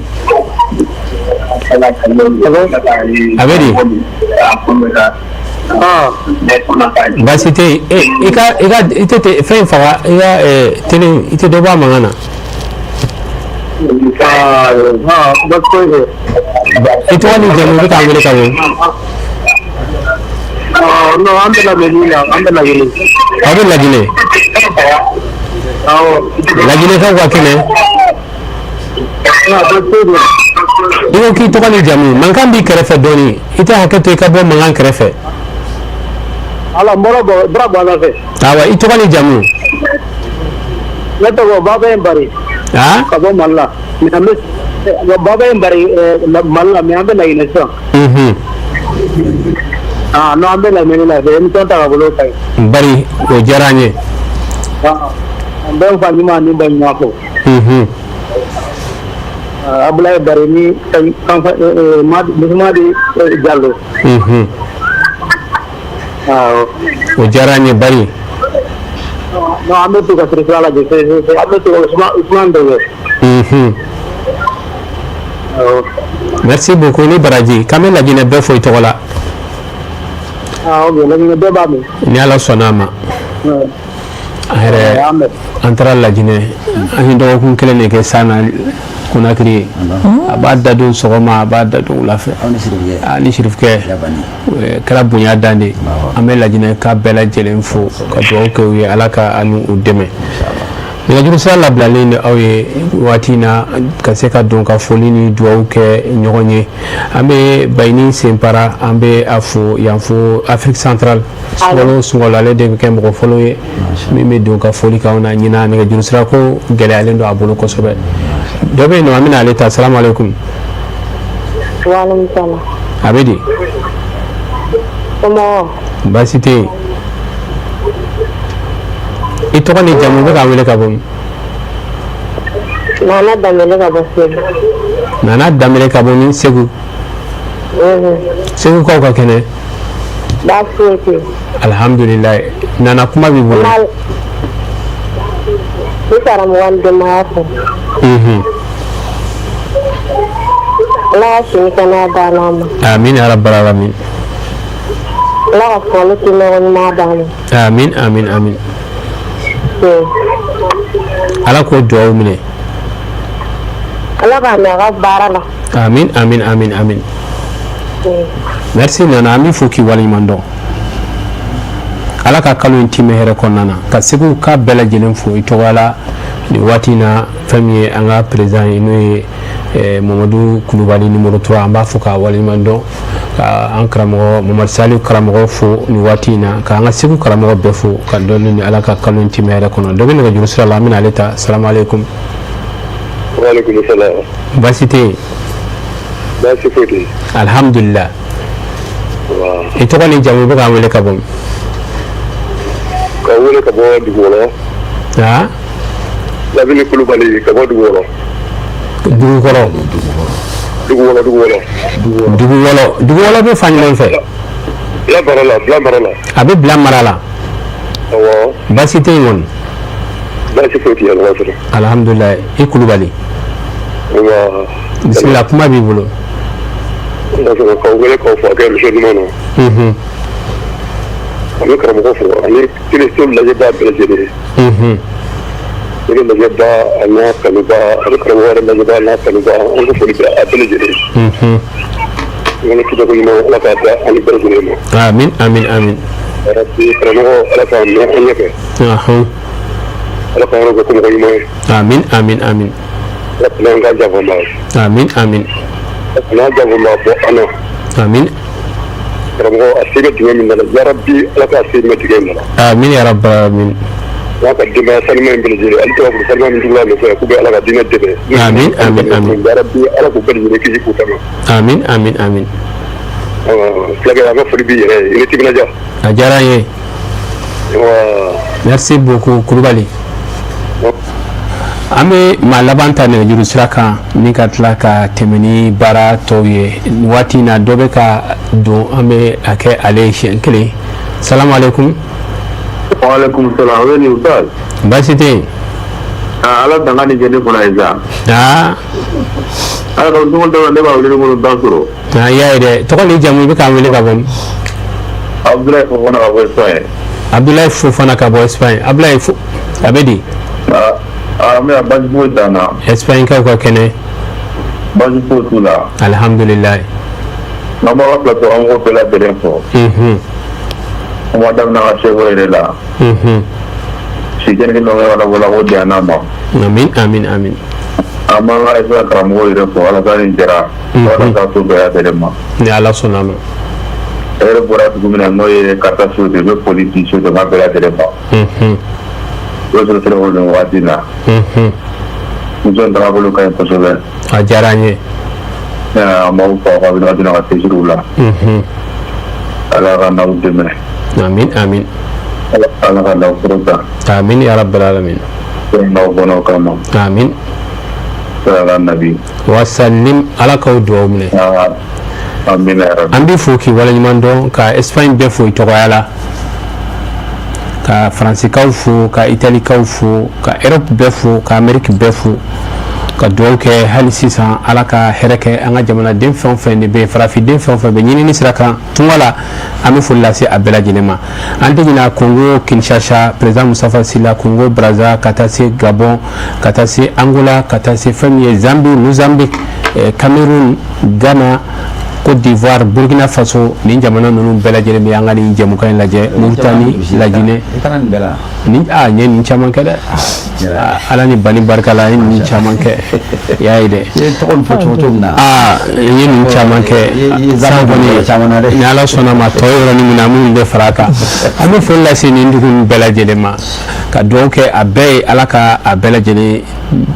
a bɛ di? Baasi tɛ yen. I ka i tɛ fɛn faga, i ka télé, i tɛ dɔ bɔ a mankan na. I tɔgɔ ni jamu, i bɛ k'an wele ka bɔ?
Non, an bɛ lamɛnni la, an bɛ Laginɛ.
Aw bɛ Laginɛ?
Awɔ.
Laginɛkaw ka kɛnɛ? I ko k'i tɔgɔ ni jamu, mankan b'i kɛrɛfɛ dɔɔni, i tɛ hakɛ to i ka bɔ mankan kɛrɛfɛ.
Ala, n bɔra bɔra bɔ fɛ.
Awa, i tɔgɔ ni jamu?
Ne tɔgɔ Baba Bari. Ka bɔ Mali la. Mais an bɛ Baba Bari Mali la, mais an bɛ Laginɛ sisan. Ah non, an bɛ lamɛnni la fɛ, émission tagabolo ka ɲi.
Bari, o diyara an ye.
An bɛ n fa ɲuman ni ba ɲuman fɔ. Abulaye Bari ni Madi Jalo. Awɔ.
O diyara an ye, Bari.
Non, an bɛ to ka sira lajɛ, an bɛ to ka Usumani dɛmɛ. Awɔ.
Merci beaucoup ni baraji, k'an bɛ Laginɛ bɛɛ fo i tɔgɔ la.
Ah ok, Laginɛ bɛɛ b'a mɛn.
Ni Ala sɔnna a ma. An yɛrɛ, an taara Laginɛ, an ye dɔgɔkun kelen de kɛ san na Konakiri. A b'a dadon sɔgɔma, a b'a dadon wula fɛ. Ni Sirifukɛ kɛra bonya dan de. An bɛ Laginɛ ka bɛɛ lajɛlen fo ka dugawu kɛ u ye, Ala ka an n'u dɛmɛ. Nɛgɛjuru sira labilalen de aw ye waati in na ka se ka don ka foli ni dugawu kɛ ɲɔgɔn ye. An bɛ Bayini Senpara, an bɛ a fo yan fo Afrique centrale. Sunkalo sunkalo, ale de bɛ kɛ mɔgɔ fɔlɔ ye min bɛ don ka foli k'anw na. Ɲinan, nɛgɛjuru sira ko gɛlɛyalen don a bolo kosɛbɛ. Dɔ bɛ yen nɔ, an bɛna ale ta. Salamu aleykum. A bɛ di? Baasi tɛ yen. I tɔgɔ ni jamu, bɛ k'an wele ka bɔ min?
Nana Danbele ka bɔ Segu.
Nana Danbele ka bɔ min? Segu. Segukaw ka kɛnɛ?
Baasi foyi tɛ yen.
Alihamudulilayi. Nana, kuma b'i bolo.
Ni karamɔgɔ ni denbaya fo. Ala ka si ni kɛnɛya d'an ma.
Amin ya rabbal alamin.
Ala ka fɔli k'i ɲɔgɔn ɲuman d'an ma.
Amin, amin, amin. Ala k'o dugawu minɛ.
Ala k'a mɛn a ka baara la.
Amin, amin, amin, amin. Merci Nana, an b'i fo k'i waleɲuman dɔn. Ala ka kalo in timɛ hɛrɛ kɔnɔna na. Ka Segu ka bɛɛ lajɛlen fo i tɔgɔ la nin waati in na. Fɛn min ye an ka président ye, n'o ye Mamadu Kulubali numéro 3, an b'a fo k'a waleɲuman dɔn. Ka an karamɔgɔ Mamadu Salihu karamɔgɔ fo nin waati in na, ka an ka Segu karamɔgɔ bɛɛ fo ka dɔɔni ni Ala ka kalo in timɛ yɛrɛ kɔnɔ. Dɔ bɛ nɛgɛjuru sira la, an bɛna ale ta. Salamu aleykum.
Waaleykum salaam.
Baasi tɛ yen?
Baasi foyi tɛ yen.
Alihamudulila. I tɔgɔ ni jamu, i bɛ k'an wele ka bɔ min?
Ka wele ka bɔ Dugukɔrɔ.
Aa?
Lamini Kulubali ka bɔ Dugukɔrɔ.
Dugukɔrɔ.
Dugukɔrɔ, Dugukɔrɔ.
Dugukɔrɔ, Dugukɔrɔ bɛ fan jumɛn fɛ?
Bila mara la, Bila mara la.
A bɛ Bila mara la.
Awɔ.
Baasi tɛ yen kɔni?
Baasi foyi tɛ yen, Ala sɔrɔ.
Alihamudulila, i Kulubali.
Nba.
Bisimila, kuma b'i bolo.
Ala sɔrɔ k'aw wele k'aw fo a kɛ émission ɲuman na. An bɛ karamɔgɔ fo ani télévision lajɛbaa bɛɛ lajɛlen. Télé lajɛbaa a n'a kanubaa, ani karamɔgɔ yɛrɛ lajɛbaa n'a kanubaa, an ka foli bɛ a bɛɛ lajɛlen. N ka ko ɲuman, Ala k'a da an bɛɛ lajɛlen ma.
Amin, amin, amin.
Yarabi karamɔgɔ, Ala k'a mɛn an ɲɛfɛ. Ala k'an yɔrɔ kɛ ko mɔgɔ ɲuman ye.
Amin, amin, amin.
Ala kana an ka janfa ye.
Amin, amin.
Ala kana an janfa bɔ an na.
Amin.
Karamɔgɔ, a se bɛ dingɛ min da la, yarabi Ala k'a se mɛn dingɛ in da la.
Amin ya rabbal alamin.
N'a ka denbaya sanuma in bɛɛ lajɛlen, ale tɔgɔ sanuma min tugula nɔfɛ, k'u bɛ Ala ka diinɛ dɛmɛ.
Amin, amin, amin.
Yarabi Ala k'u bɛɛ lajɛlen kisi k'u tanga.
Amin, amin, amin.
Fulakɛ, an ka foli b'i yɛrɛ ye, i ni timinadiya.
A diyara n ye. Merci beaucoup Kulubali. An bɛ maa laban ta nɛgɛjuru sira kan ni ka tila ka tɛmɛ ni baara tɔw ye. Nin waati in na, dɔ bɛ ka don, an bɛ a kɛ ale ye siɲɛ kelen. Salamu aleykum.
Waaleykum salaam. O ye nin ustaz.
Baasi tɛ yen.
Ala danga ni jɛ ne kɔnɔ ye sa. Ala ka dugu dɔ ne b'a wele ko dan sɔrɔ.
I y'a ye dɛ. Tɔgɔ ni jamu, i bɛ k'an wele ka bɔ min?
Abdoulaye Fofana ka bɔ Espagne.
Abdoulaye Fofana ka bɔ Espagne. Abdoulaye Fo, a bɛ di?
Aa, mais baasi foyi t'an na.
Espagne kaw ka kɛnɛ?
Baasi foyi t'u la.
Alihamudulilayi.
N'an b'aw ka plateau an mɔgɔw bɛɛ lajɛlen fo. An b'a daminɛ an ka chef yɛrɛ la. Si kɛnɛ kɛ nɔgɔya la wala ko di an n'a ma.
Amin, amin, amin.
An b'an ka Espagne karamɔgɔw yɛrɛ fo, Alassane Jara. Ala k'a to bɛɛ lajɛlen ma.
Ni Ala sɔnna a ma.
E yɛrɛ bɔra dugu min na, n'o ye Karata Sote, n bɛ foli di Sote ka bɛɛ lajɛlen ma. O sɔrɔ sira nin waati na. Muso in tagabolo ka ɲi kosɛbɛ.
A diyara an ye.
An b'aw fo aw ka wulikajɔ n'a ka cɛsiriw la. Ala ka n'aw dɛmɛ.
Amin, amin.
Ala ka n'aw kɔrɔta.
Amin ya rabbal alamin.
N'aw bɔnnaw kama.
Amin.
Ala nabi.
Wasalim, Ala k'aw dugawu minɛ. An b'i fo k'i waleɲuman dɔn, ka Espagne bɛɛ fo i tɔgɔya la, ka Faransikaw fo, ka Italikaw fo, ka Europe bɛɛ fo, ka Amérique bɛɛ fo, ka dugawu kɛ hali sisan Ala ka hɛrɛ kɛ an ka jamanaden fɛn o fɛn de bɛ yen, farafinden fɛn o fɛn bɛ ɲinini sira kan tunga la, an bɛ foli lase a bɛɛ lajɛlen ma. An tɛ ɲinɛ Congo Kinshasa, président Mustafa Sila, Congo Brazza, ka taa se Gabon, ka taa se Angola, ka taa se fɛn min ye Zambie, Mozambique, Cameroun, Ghana, Côte d'Ivoire, Burkina Faso, nin jamana ninnu bɛɛ lajɛlen bɛ an ka nin jɛmukan in lajɛ, Mauritanie, La Guinée. Ni a n ye nin caman kɛ dɛ, Ala ni bani barika la, n ye nin caman kɛ, i y'a ye dɛ.
I ye tɔgɔ nin fɔ cogo cogo min na.
Aa, n ye nin caman kɛ san kɔni, ni Ala sɔnna ma, tɔ yɔrɔnin min na, an minnu bɛ fara a kan. An bɛ foli lase nin dugu ninnu bɛɛ lajɛlen ma, ka dugawu kɛ a bɛɛ ye, Ala ka a bɛɛ lajɛlen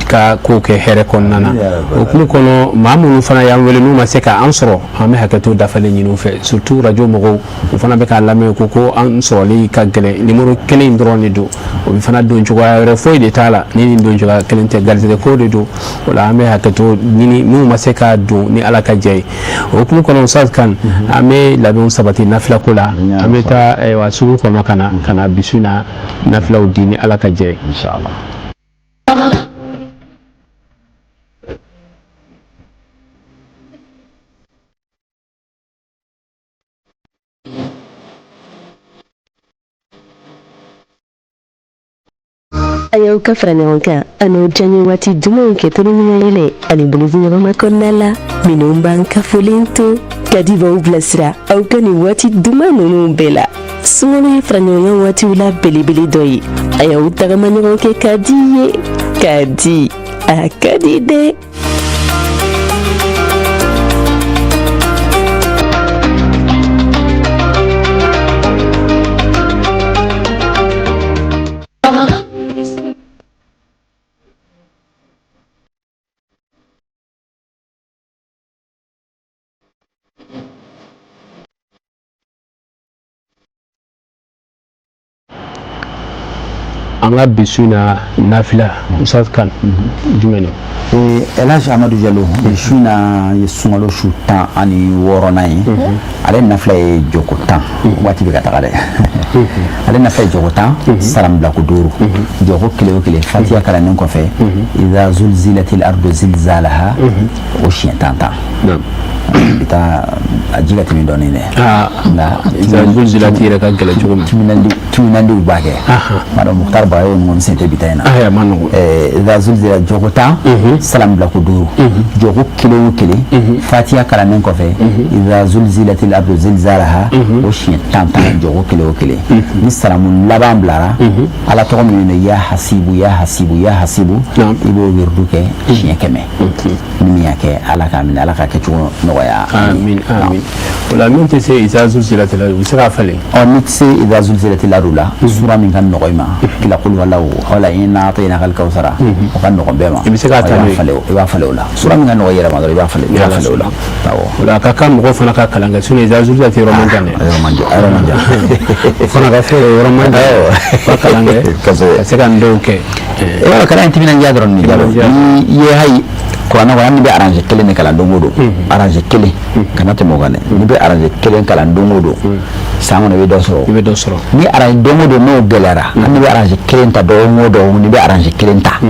ka kow kɛ hɛrɛ kɔnɔna na. O hukumu kɔnɔ, maa minnu fana y'an wele n'u ma se k'an sɔrɔ, an bɛ hakɛto dafalen ɲini u fɛ, surtout radio mɔgɔw, u fana bɛ k'a lamɛn, ko an sɔrɔli ka gɛlɛn, numéro kelen in dɔrɔn de don, o bɛ fana don cogoya wɛrɛ foyi de t'a la ni nin don cogoya kelen tɛ, garisɛgɛ ko de don. O la an bɛ hakɛto ɲini minnu ma se ka don, ni Ala ka jɛ ye. O hukumu kɔnɔ, Ustaz Kan, an bɛ labɛnw sabati nafilako la, an bɛ taa ayiwa sugu kɔnɔ ka na bisu na nafilaw di ni Ala ka jɛ ye.
Inshallah.
A y'aw ka fara ɲɔgɔn kan an'aw diyaɲɛ waati dumanw kɛ tulonkɛ yɛlɛ ani bolodiɲɔgɔnma kɔnɔna la. Minnu b'an kafolen to kadi b'aw bilasira aw ka nin waati duman ninnu bɛɛ la. Sunkalo ye fara ɲɔgɔnkan waatiw la belebele dɔ ye. A y'aw tagama ɲɔgɔn kɛ ka di ye ka di a ka di dɛ.
An ka bi su in na nafila, Ustaz Kan, jumɛn don?
El Hadj Amadu Jalo, bi su in na ye sunkalo su 16nan ye. Ale nafila ye jɔko 10. Waati bɛ ka taga dɛ. Ale nafila ye jɔko 10, salam bilako 5. Jɔko kelen o kelen, fatiya kalannen kɔfɛ, iza zulzilatil ardu zilzalaha, o siɲɛ 10 10. Bi taa a ji ka timi dɔɔnin dɛ.
Nka iza zulzilati yɛrɛ ka gɛlɛn cogo min,
timinandiw b'a kɛ. M'a dɔn Mukhtar Bagayogo ŋɔni sen tɛ bi ta in na.
A ma nɔgɔn.
Iza zulzila jɔko 10, salam bilako 5. Jɔko kelen o kelen, fatiya kalannen kɔfɛ, iza zulzilatil ardu zilzalaha, o siɲɛ 10 10, jɔko kelen o kelen. Ni salamu laban bilara, Ala tɔgɔ min bɛ yen, ya hasibu ya hasibu ya hasibu, i b'o wirdu kɛ siɲɛ 100. Ni min y'a kɛ, Ala k'a minɛ, Ala k'a kɛcogo nɔgɔya.
Amin amin. O la min tɛ se iza zulzilati la, u bɛ se k'a falen?
Ɔ, n'i tɛ se iza zulzilati la, sura min ka nɔgɔ i ma, kila kul walahu wala inna a'tainaka al-kawsara, o ka nɔgɔn bɛɛ ma.
I bɛ se k'a ta n'o ye.
I b'a falen o la. Sura min ka nɔgɔ i yɛrɛ ma dɔrɔn, i b'a falen, i b'a falen o la. Awɔ.
O la a ka kan mɔgɔw fana ka kalan kɛ, sinon iza zulzilati yɔrɔ man jan dɛ.
Yɔrɔ man jan, yɔrɔ man jan.
O fana ka fɛ yɔrɔ man jan. U ka kalan kɛ ka se ka nin dɔw kɛ.
I b'a dɔn, kalan in timinandiya dɔrɔn de Jalo. Ni i ye hayi kuranɛ kɔnɔ, hali n'i bɛ rangée kelen de kalan don o don, rangée kelen, kana tɛmɛ o kan dɛ. N'i bɛ rangée kelen kalan don o don, san kɔnɔ i bɛ dɔ sɔrɔ.
I bɛ dɔ sɔrɔ.
Ni rangée don o don n'o gɛlɛyara, hali n'i bɛ rangée kelen ta dɔgɔkun o dɔgɔkun, n'i bɛ rangée kelen ta,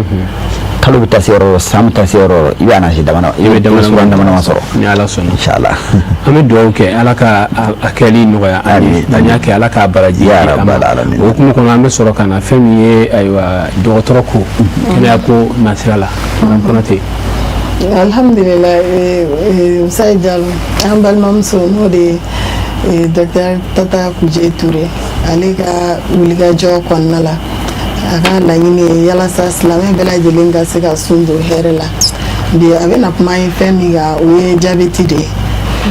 kalo bɛ taa se yɔrɔ o yɔrɔ, san bɛ taa se yɔrɔ o yɔrɔ, i bɛ rangée dama, i bɛ suran dama dama sɔrɔ.
Ni Ala sɔnna.
Inshallah.
An bɛ dugawu kɛ, Ala ka a kɛli nɔgɔya an ye, n'an y'a kɛ, Ala k'a baraji
Ya rabbal alamin.
O hukumu kɔnɔ, an bɛ sɔrɔ ka na fɛn min ye, ayiwa, dɔgɔtɔrɔ ko kɛnɛya ko nasira la, Madame Konate.
Alhamdulillah, Musa Jalo, an balimamuso n'o de ye docteur Tata Kuje Ture, ale ka wulikajɔ kɔnɔna la, a ka laɲini ye yalasa silamɛ bɛɛ lajɛlen ka se ka sun don hɛrɛ la. Bi a bɛna kuma ye fɛn min kan, o ye jabɛti de ye.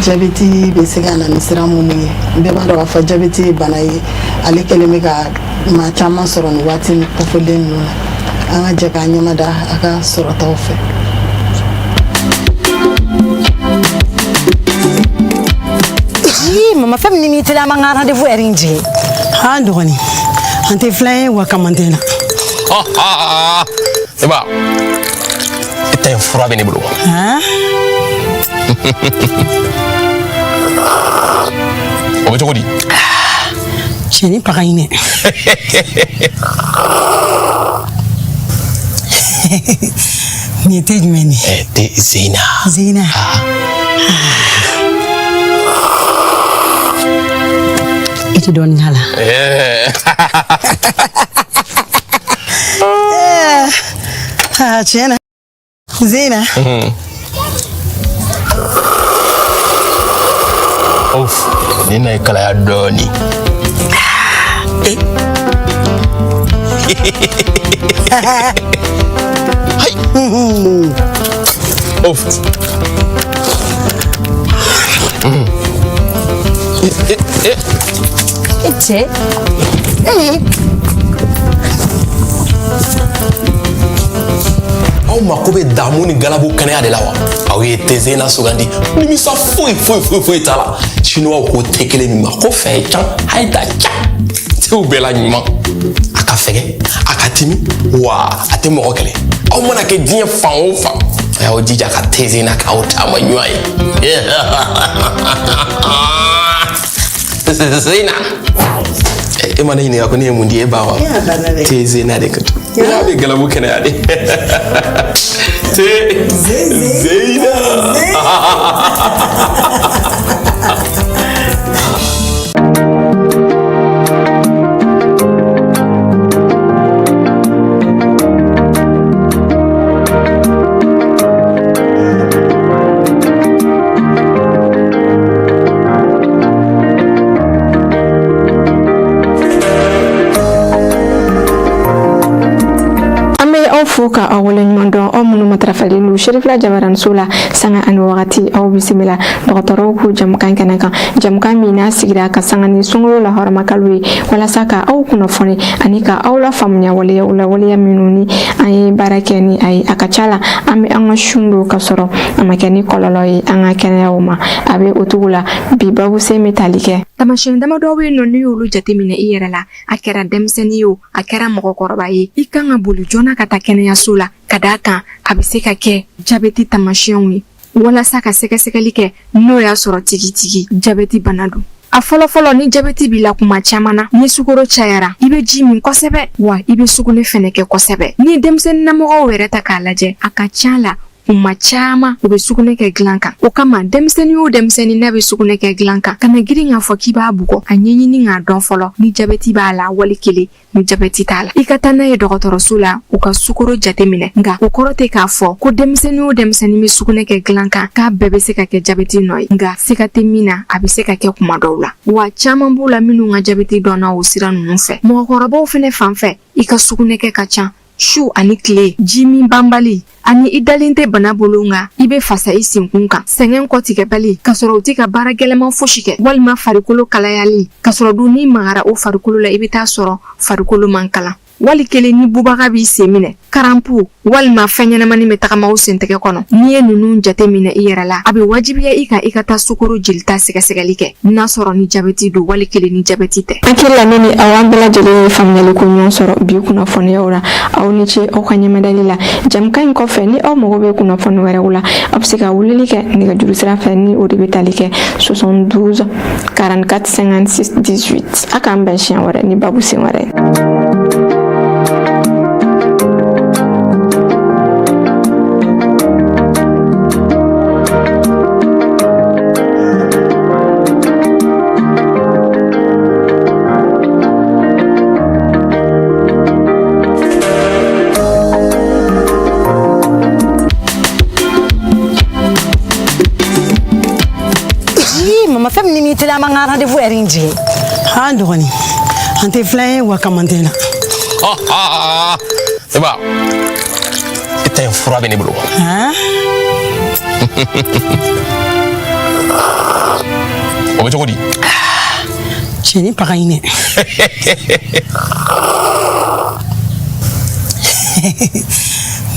Jabɛti bɛ se ka na ni sira minnu ye, bɛɛ b'a dɔn k'a fɔ jabɛti ye bana ye, ale kɛlen bɛ ka maa caman sɔrɔ nin waati kofɔlen ninnu na. An ka jɛ k'an ɲɛmada a ka sɔrɔtaw fɛ.
Ii, mama, fɛn min ni m'i teliya, an b'an ka rendez-vous heure in jigin.
An dɔgɔnin, an tɛ filan ye wa kamantɛ na.
Ne ba, e ta in fura bɛ ne bolo. O bɛ cogo di?
Cɛnin pa ka ɲi dɛ. Nin ye te jumɛn de ye?
Te Zeyina.
Zeyina. I tɛ dɔɔnin k'a la. Aa, tiɲɛ na Zeyina.
Of, nin na ye kalaya dɔɔnin. Hayi. Of.
E cɛ.
Aw mako bɛ damu ni galabu kɛnɛya de la wa? Aw ye te Zeyina sugandi, nimisa foyi foyi foyi foyi t'a la. Chinois ko te kelen min ma ko fɛn can hayi da ca, tew bɛɛ la ɲuman. A ka fɛgɛ, a ka timi, wa a tɛ mɔgɔ kɛlɛ. Aw mana kɛ diɲɛ fan o fan, a y'aw jija ka te Zeyina k'aw taama ɲuman ye. Zeyina, e ma ne ɲininka ko ne ye mun di e ba wa? Te Zeyina de ka ya bɛ galabu kɛnɛya de. Te Zeyina.
An bɛ aw fo ka aw waleɲuman dɔn, aw minnu matarafalen don Serifila jabaraniso la sanga ani wagati. Aw bisimila dɔgɔtɔrɔw k'u jamukan kɛnɛ kan, jamukan min n'a sigira ka sanga ni sunkalo la hɔrɔmakalo ye, walasa ka aw kunnafoni ani ka aw lafaamuya waleyaw la, waleya minnu ni an ye baara kɛ ni a ye, a ka ca la an bɛ an ka sun don ka sɔrɔ a ma kɛ ni kɔlɔlɔ ye an ka kɛnɛyaw ma. A bɛ o cogo la, bi babu sen bɛ tali kɛ Taamasiyɛn damadɔ bɛ yen nɔ n'i y'olu jateminɛ i yɛrɛ la, a kɛra denmisɛnnin ye o, a kɛra mɔgɔkɔrɔba ye, i kan ka boli joona ka taa kɛnɛyaso la ka d'a kan a bɛ se ka kɛ jabɛti taamasiyɛnw ye walasa ka sɛgɛsɛgɛli kɛ n'o y'a sɔrɔ tigitigi jabɛti bana don. A fɔlɔfɔlɔ ni jabɛti b'i la kuma caman na, ni sukoro cayara, i bɛ ji min kosɛbɛ wa i bɛ sugunɛ fɛnɛ kɛ kosɛbɛ. Ni denmisɛnninnamɔgɔw yɛrɛ ta k'a lajɛ, a ka ca la kuma caman u bɛ sugunɛ kɛ dilan kan. O kama denmisɛnnin o denmisɛnnin n'a bɛ sugunɛ kɛ dilan kan, kana girin k'a fɔ k'i b'a bugɔ. A ɲɛɲini k'a dɔn fɔlɔ ni jabɛti b'a la wali kelen ni jabɛti t'a la. I ka taa n'a ye dɔgɔtɔrɔso la, u ka sukoro jateminɛ. Nka o kɔrɔ tɛ k'a fɔ ko denmisɛnnin o denmisɛnnin bɛ sugunɛ kɛ dilan kan k'a bɛɛ bɛ se ka kɛ jabɛti nɔ ye, nka siga tɛ min na, a bɛ se ka kɛ kuma dɔw la. Wa caman b'u la minnu ka jabɛti dɔnna o sira ninnu fɛ. Mɔgɔkɔrɔbaw fɛnɛ fan fɛ, i ka sugunɛ kɛ ka ca su ani tile, ji min banbali, ani i dalen tɛ bana bolo nka i bɛ fasa i senkun kan, sɛgɛn kɔtigɛbali k'a sɔrɔ u tɛ ka baara gɛlɛman fosi kɛ, walima farikolo kalayali k'a sɔrɔ dun n'i magara o farikolo la i bɛ taa sɔrɔ farikolo man kalan, wali kelen ni bubaga b'i sen minɛ, karanpu walima fɛn ɲɛnamani bɛ tagama o sentɛgɛ kɔnɔ. N'i ye ninnu jate minɛ i yɛrɛ la, a bɛ wajibiya i kan i ka taa sukoro jelita sɛgɛsɛgɛli kɛ n'a sɔrɔ ni jabɛti don wali kelen ni jabɛti tɛ. Hakili la ne ni aw an bɛɛ lajɛlen ye faamuyali ko ɲuman sɔrɔ bi kunnafoniyaw la. Aw ni ce aw ka ɲɛmadali la. Jamukan in kɔfɛ, ni aw mago bɛ kunnafoni wɛrɛw la, aw bɛ se ka weleli kɛ nɛgɛjuru sira fɛ ni o de bɛ tali kɛ 72 44 56 18. A k'an bɛn siɲɛ wɛrɛ ni babu sen wɛrɛ ye.
Mama, fɛn min n'i teliya, an b'an ka rendez-vous heure in jigin. An dɔgɔnin, an tɛ filan ye wa kaman tɛ na.
Seba, e ta in fura bɛ ne bolo. O bɛ cogo di?
Cɛnin paga in dɛ.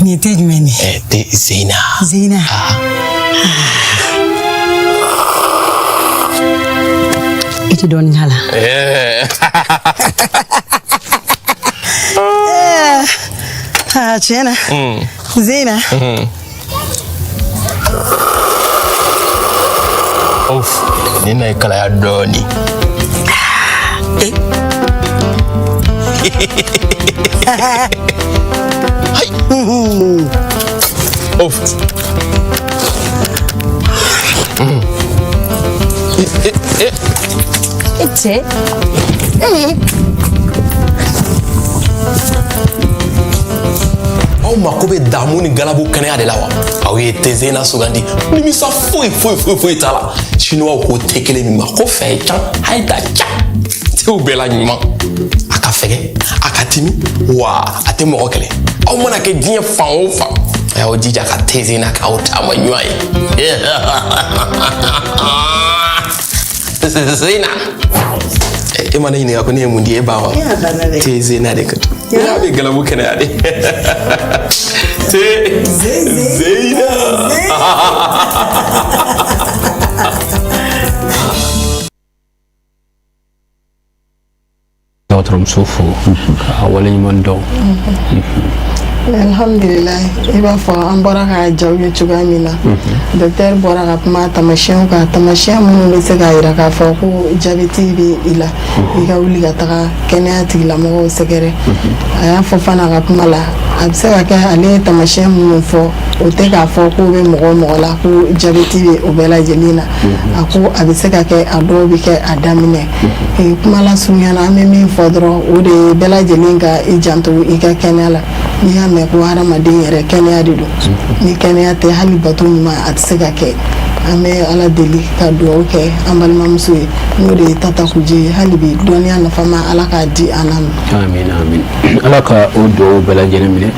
Nin ye te jumɛn de
ye? Te Zeyina.
Zeyina. I tɛ dɔɔnin k'a la. Aa, tiɲɛ na. Zeyina.
Of, nin na ye kalaya dɔɔnin. Of.
E cɛ.
Aw mako bɛ damu ni galabu kɛnɛya de la wa? Aw ye te Zeyina sugandi, nimisa foyi foyi foyi foyi t'a la. Chinois ko te kelen min ma ko fɛn can hayi da ca, tew bɛɛ la ɲuman. A ka fɛgɛ, a ka timi, wa a tɛ mɔgɔ kɛlɛ. Aw mana kɛ diɲɛ fan o fan, a y'aw jija ka te Zeyina k'aw taama ɲuman ye. Zeyina, e ma ne ɲininka ko ne ye mun di e ba ma? Te Zeyina de ka ya bɛ galabu kɛnɛya de. Te Zeyina.
Dɔgɔtɔrɔmuso fo ka waleɲuman dɔn.
Alhamdulilayi, i b'a fɔ an bɔra ka jaw ye cogoya min na, docteur bɔra ka kuma tamasiyɛnw kan, tamasiyɛn minnu bɛ se k'a jira k'a fɔ ko jabɛti bɛ i la, i ka wuli ka taga kɛnɛya tigilamɔgɔw sɛgɛrɛ. A y'a fɔ fana a ka kuma la, a bɛ se ka kɛ ale ye tamasiyɛn minnu fɔ, o tɛ k'a fɔ k'o bɛ mɔgɔ o mɔgɔ la ko jabɛti bɛ o bɛɛ lajɛlen na. A ko a bɛ se ka kɛ a dɔw bɛ kɛ a daminɛ. Kuma lasurunya na, an bɛ min fɔ dɔrɔn, o de ye bɛɛ lajɛlen ka i janto i ka kɛnɛya la. N'i y'a mɛn ko hadamaden yɛrɛ, kɛnɛya de don. Ni kɛnɛya tɛ, hali bato ɲuman a tɛ se ka kɛ. An bɛ Ala deli ka dugawu kɛ an balimamuso ye, n'o de ye Tata Kuje ye. Hali bi dɔnniya nafama, Ala k'a di an n'a ma.
Amin, amin. Ala ka o dugawu bɛɛ lajɛlen minɛ.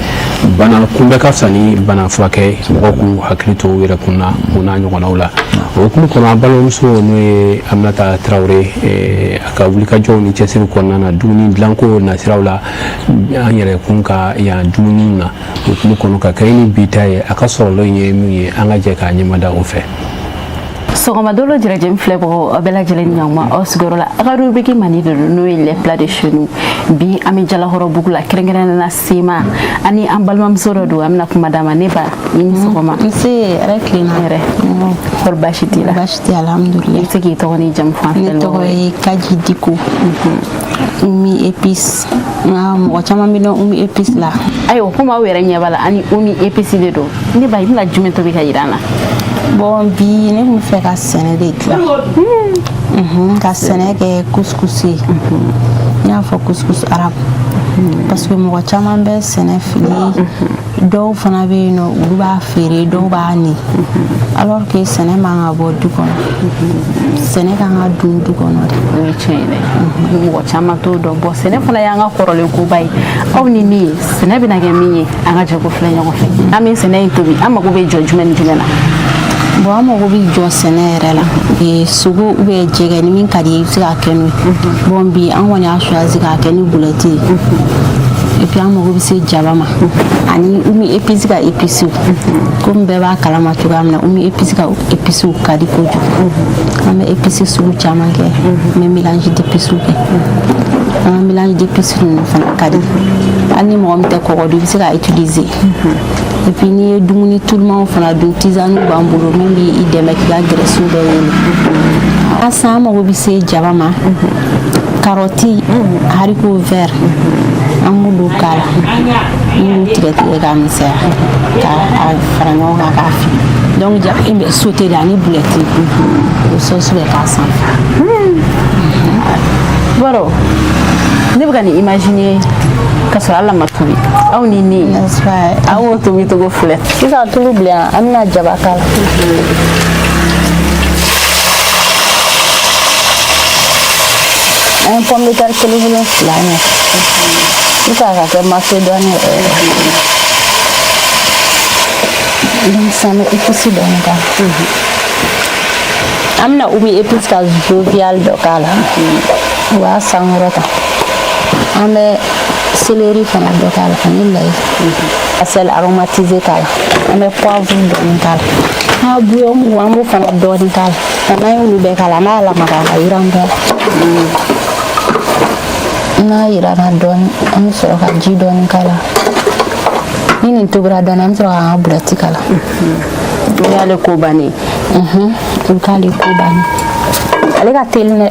Bana kunbɛ ka fisa ni bana furakɛ ye. Mɔgɔw k'u hakili to u yɛrɛ kun na, o n'a ɲɔgɔnnaw la. O hukumu kɔnɔ, an balimamuso n'o ye Aminata Tarawele, a ka wulikajɔw ni cɛsiri kɔnɔna na, dumuni dilanko nasiraw la, an yɛrɛ kun ka yan dumuni na, o hukumu kɔnɔ ka kɛ ni bi ta ye, a ka sɔrɔlen ye min ye, an ka jɛ k'a ɲɛmada o fɛ.
Sɔgɔma dolo jɛrɛjɛmi filɛbagaw, aw bɛɛ lajɛlen ni ɲɔgɔn aw sigiyɔrɔ la. A ka rubrique mandi de don, n'o ye les plats de chez nous. Bi an bɛ Jalakɔrɔbugu la, kɛrɛnkɛrɛnnenya la Sema, ani an balimamuso dɔ don, an bɛna kuma d'a ma. Ne ba, i ni sɔgɔma.
Nse, yɛrɛ tilenna.
Yɛrɛ kɔri, baasi t'i la?
Baasi tɛ, alhamdulilayi.
I bɛ se k'i tɔgɔ n'i jamu fɔ an
Ne tɔgɔ ye Kaji Diko, Umi Épice, nka mɔgɔ caman bɛ dɔn Umi Épice la.
Ayiwa, komi aw yɛrɛ ɲɛ b'a la, ani Umi Épice de don. Ne ba, i bɛna jumɛn tobi ka yira an na?
Bon, bi ne tun fɛ ka sɛnɛ de dilan, ka sɛnɛ kɛ couscous ye, n y'a fɔ couscous arabe, parce que mɔgɔ caman bɛ sɛnɛ fili. Dɔw fana bɛ yen nɔ, olu b'a feere, dɔw b'a ni, alors que sɛnɛ man ka bɔ du kɔnɔ, sɛnɛ kan ka dun du kɔnɔ de.
O ye tiɲɛ ye dɛ, mɔgɔ caman t'o dɔn. Bɔn, sɛnɛ fana y'an ka kɔrɔlen koba ye. Aw ni ne ye, sɛnɛ bɛna kɛ min ye, an ka jɛ ko filɛ ɲɔgɔn fɛ. An bɛ sɛnɛ in tobi, an mago bɛ jɔ jumɛn ni jumɛn na?
Bon, an mago bɛ jɔ sɛnɛ yɛrɛ la, sogo ou bien jɛgɛ, ni min ka di ye, i bɛ se k'a kɛ n'o ye. Bon, bi an kɔni y'a choisi k'a kɛ ni boulette ye. Et puis an mago bɛ se jaba ma ani Umi Épice ka épices. Komi bɛɛ b'a kalama cogoya min na, Umi Épice ka épices ka di kojugu. An bɛ épices sugu caman kɛ, an bɛ mélange d'épices kɛ. An ka mélange d'épices ninnu fana ka di, hali ni mɔgɔ min tɛ kɔgɔ dun, i bɛ se k'a utiliser. Et puis n'i ye dumuni tulumanw fana dun, tisane b'an bolo min b'i dɛmɛ k'i ka graisse bɛɛ wolo. Sisan an mago bɛ se jaba ma, karɔti, haricot vert, an b'olu k'a la. An b'olu tigɛ tigɛ k'a misɛnya, k'a fara ɲɔgɔn kan k'a fili. Donc jaba in bɛ sauté de ani boulette, o sauce bɛ k'a sanfɛ.
Bɔrɔ, ne bɛ ka nin imaginer ka sɔrɔ ala ma tobi, aw ni ne, aw y'o tobi cogo filɛ.
Sisan tulu bilenna, an bɛna jaba k'a la. An ye pomme de terre kelen kelen fila ɲɛ pour que a ka kɛ macédoine yɛrɛ.
Donc sisan an bɛ épice dɔɔni k'a la. An bɛna Umi Épice ka jovial dɔ k'a la, o b'a sankɔrɔta. An bɛ céleri fana dɔ k'a la ani layi, ka sel aromatisé k'a la. An bɛ poivre dɔɔni k'a la, an ka bouillon mugu, an b'o fana dɔɔni k'a la. N'an y'olu bɛɛ k'a la, an b'a lamaga a ka yiran dɔɔni. N'a yiranna dɔɔni, an bɛ sɔrɔ ka ji dɔɔni k'a la. Ni nin tobira dɔɔni, an bɛ sɔrɔ k'an ka boulette k'a la.
O y'ale ko bannen.
O k'ale ko bannen. Ale ka teli dɛ.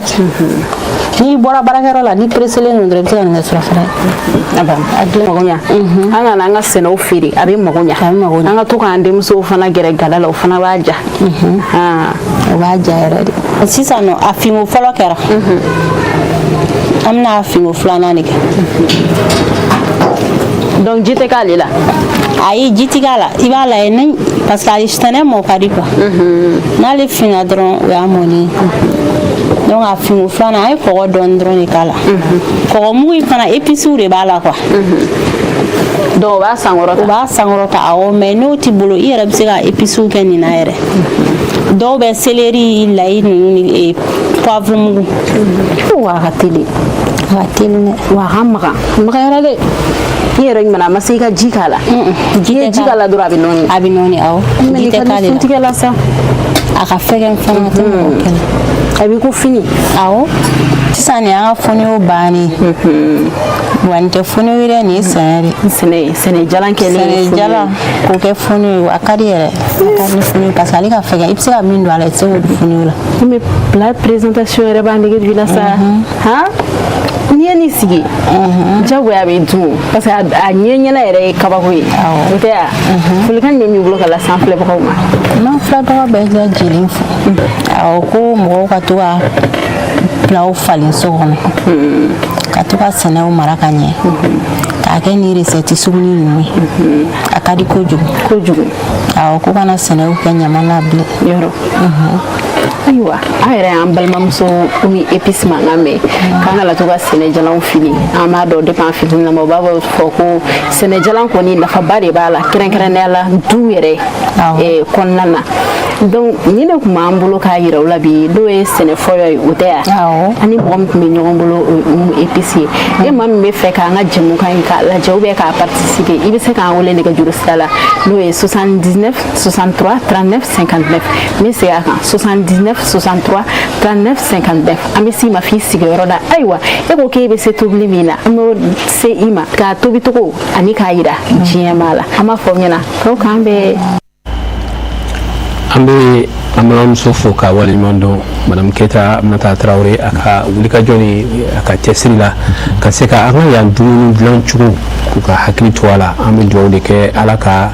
N'i bɔra baarakɛyɔrɔ la, n'i pressélen don dɔrɔn, i bɛ se ka nin kɛ surafana ye.
A banna, a dilan mago ɲa. An kana an ka sɛnɛw feere, a bɛ mago ɲa. A bɛ mago ɲa. An ka to k'an denmusow fana gɛrɛ gala la, o fana b'a ja.
O b'a ja yɛrɛ de. Sisan nɔ, a finko fɔlɔ kɛra. An bɛna a finko filanan de kɛ.
Donc ji tɛ k'ale la?
Ayi, ji tɛ k'a la. I b'a lajɛ ni, parce que ale sɛnɛ mɔ ka di quoi. N'ale finna dɔrɔn, o y'a mɔnen ye. Donc a finko filanan, an ye kɔgɔ dɔɔni dɔrɔn de k'a la. Kɔgɔ mugu in fana, épices de b'a la quoi.
Donc o b'a sankɔrɔta.
O b'a sankɔrɔta, awɔ. Mais n'o t'i bolo, i yɛrɛ bɛ se ka épices kɛ nin na yɛrɛ. Dɔw bɛ céleri, layi ninnu ni poivre mugu.
Wa a ka teli.
A ka teli dɛ.
Wa a ka magan. Magayara dɛ. I yɛrɛ ɲuman, a ma se i ka ji k'a la.
Ji
N'i ye ji k'a la dɔrɔn, a bɛ nɔɔni.
A bɛ nɔɔni, awɔ. Ji tɛ k'ale la.
Suntigɛ la sa.
A ka fɛgɛn fana, a tɛ mɔgɔ kɛlɛ.
A b'i ko fini.
Awɔ. Sisan nin y'an ka fonio bannen. Wa nin tɛ fonio ye dɛ, nin ye sɛnɛ de.
Sɛnɛ, sɛnɛ jalan kɛlen ye.
Sɛnɛ jalan k'o kɛ fonio ye, a ka di yɛrɛ. A ka di fonio parce que ale ka fɛgɛn, i bɛ se ka min don a la, i tɛ se k'o don fonio la.
Mais plat présentation yɛrɛ b'an dege bi la sa. Han? N'i ye nin sigi, jagoya bɛ dun, parce que a ɲɛ ɲɛna yɛrɛ ye kabako ye. O tɛ wa? Folikan jumɛn b'i bolo ka lase an filɛbagaw ma?
N b'an filɛbagaw bɛɛ lajɛlen fo. Awɔ, ko mɔgɔw ka to ka platw falen so kɔnɔ, ka to ka sɛnɛw mara ka ɲɛ, k'a kɛ ni recette sugunin ninnu ye, a ka di kojugu.
Kojugu.
Awɔ, ko kana sɛnɛw kɛ ɲama na bilen.
Yɔrɔ. Ayiwa, an yɛrɛ y'an balimamuso Umi Épice mankan mɛn k'an kana to ka sɛnɛjalanw fili. An b'a dɔn depuis an fitinin ma, u b'a fɔ ko sɛnɛjalan kɔni nafaba de b'a la, kɛrɛnkɛrɛnnenya la du yɛrɛ kɔnɔna na. Donc nin de tun b'an bolo k'a yira u la bi, n'o ye sɛnɛfɔyɔ ye, o tɛ yan? Ani mɔgɔ min tun bɛ ɲɔgɔn bolo, o ye Umu Épice ye. E maa min bɛ fɛ k'an ka jɛmukan in k'a lajɛ ou bien k'a participer, i bɛ se k'an wele nɛgɛjuru sira la, n'o ye 79 63 39 59. N bɛ segin a kan, 79 19 63 39 59. An bɛ s'i ma f'i sigiyɔrɔ la. Ayiwa, e ko k'e bɛ se tobili min na, an b'o se i ma k'a tobicogo ani k'a yira diɲɛ maa la. An b'a fɔ aw ɲɛna k'aw k'an bɛn.
An bɛ an balimamuso fo ka waleɲuman dɔn, Madame Keyita Aminata Tarawele, a ka wulikajɔ ni a ka cɛsiri la ka se ka an ka yan dumuni dilan cogo k'u ka hakili to a la. An bɛ dugawu de kɛ, Ala ka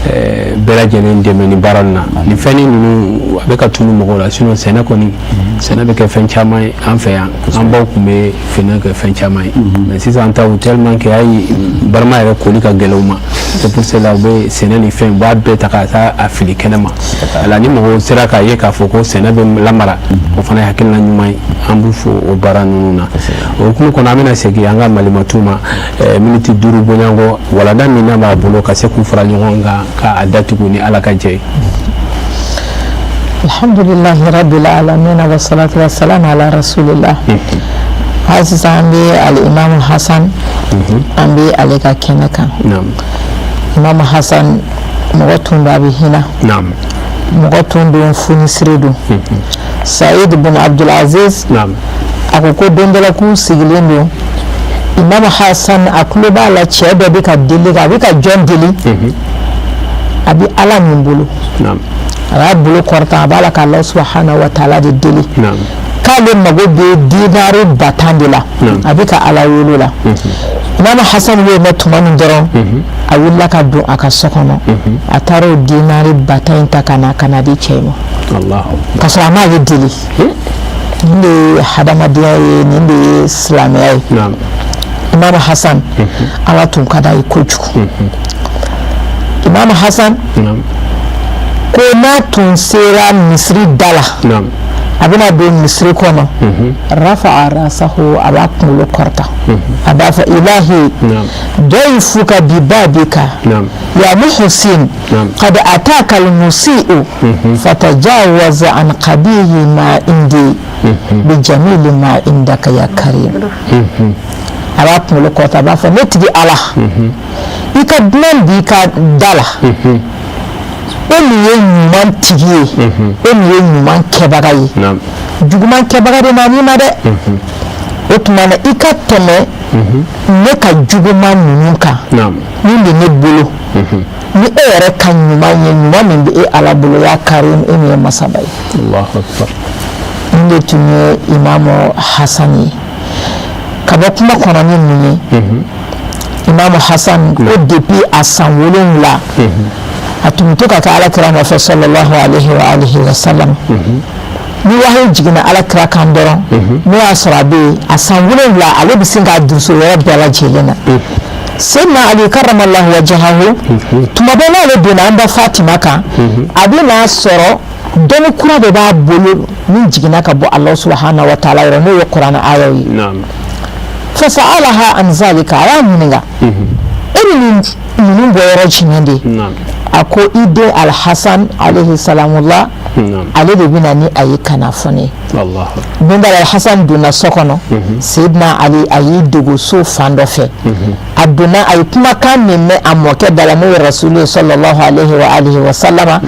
bɛɛ lajɛlen dɛmɛ ni baara nin na. Nin fɛnnin ninnu, a bɛ ka tunu mɔgɔw la. Sinon sɛnɛ kɔni, sɛnɛ bɛ kɛ fɛn caman ye an fɛ yan. An baw tun bɛ sɛnɛ kɛ fɛn caman ye, mais sisan taw, tellement que ayi barama yɛrɛ koli ka gɛlɛn u ma, c'est pour cela u bɛ sɛnɛ ni fɛn, u b'a bɛɛ ta ka taa a fili kɛnɛ ma. Ala ni mɔgɔw sera k'a ye k'a fɔ ko sɛnɛ bɛ lamara, o fana ye hakilina ɲuman ye. An b'u fo o baara ninnu na. O hukumu kɔnɔ, an bɛna segin an ka malimatu ma miniti 5 bɔɲɔgɔn walanda min n'a b'a bolo ka se k'u fara ɲɔgɔn kan k'a datugu ni Ala ka jɛ ye.
Alhamdulillahi rabbil alamin, wa salatu wa salam ala rasulillah. Hali sisan an bɛ Alimamu Hasan, an bɛ ale ka kɛnɛ kan. Imamu Hasan, mɔgɔ tun don, a bɛ hinɛ mɔgɔ tun don, funisire don. Said bin Abdulaziz, a ko ko don dɔ la k'u sigilen don, Imamu Hasan a tulo b'a la, cɛ dɔ bɛ ka deli, a bɛ ka jɔn deli? A bɛ Ala min bolo, a y'a bolo kɔrɔta, a b'a la ka Ala subahana wa taala de deli k'ale mago bɛ dinari 10 000 de la. A bɛ ka Ala wele la. Imamu Hasan y'o mɛn tuma min dɔrɔn, a wulila ka don a ka so kɔnɔ, a taara o dinari 10 000 in ta ka na di cɛ ma ka sɔrɔ a m'ale deli. Nin de ye hadamadenya ye, nin de ye silamɛya ye. Imamu Hasan, Ala tun ka d'a ye kojugu. Imamu Hasan ko n'a tun sera misiri da la, a bɛna don misiri kɔnɔ, rafa'a rasahu, a b'a kunkolo kɔrɔta, a b'a fɔ: ilahi dayfuka bi babika ya muhsin qad ataka al-musi'u fatajawaz an qabihi ma indi bi jamili ma indaka ya karim. A b'a kunkolo kɔrɔta, a b'a fɔ: ne tigi Ala, i ka dunan b'i ka da la, e min ye ɲuman tigi ye, e min ye ɲuman kɛbaga ye, juguman kɛbaga de nan'i ma dɛ. O tuma na, i ka tɛmɛ ne ka juguman ninnu kan min bɛ ne bolo ni e yɛrɛ ka ɲuman ye, ɲuman min bɛ e Ala bolo, ya karim, e min ye masaba ye. Nin de tun ye Imamu Hasan ye. Ka bɔ kuma kɔnɔ ni mun ye? Imamu Hasan ko depuis a san 7, a tun bɛ to ka kɛ Ala kira nɔfɛ, sallallahu alaihi wa alihi wa sallam. Ni wahayi jiginna Ala kira kan dɔrɔn, n'o y'a sɔrɔ a bɛ yen, a san 7, ale bɛ sin k'a durusi o yɔrɔ bɛɛ lajɛlen na. Seydina Ali karamallahu wajahahu, tuma bɛɛ n'ale donna an ba Fatima kan, a bɛ n'a sɔrɔ dɔnni kura de b'a bolo min jiginna ka bɔ Alahu subahana wa taala yɔrɔ, n'o ye kuranɛ ayaw ye. Fasalaha an zalika, a y'a ɲininka: e bɛ nin ninnu bɔ yɔrɔ jumɛn de? A ko: i den Alhasan alayhi salamullah, ale de bɛ na ni a ye ka na fɔ ne ye. Don dɔ la, Alhasan donna so kɔnɔ, Seydina Ali a y'i dogo so fan dɔ fɛ. A donna, a ye kumakan min mɛn a mɔkɛ da la, n'o ye Rasulu ye sallallahu alayhi wa alihi wa sallama,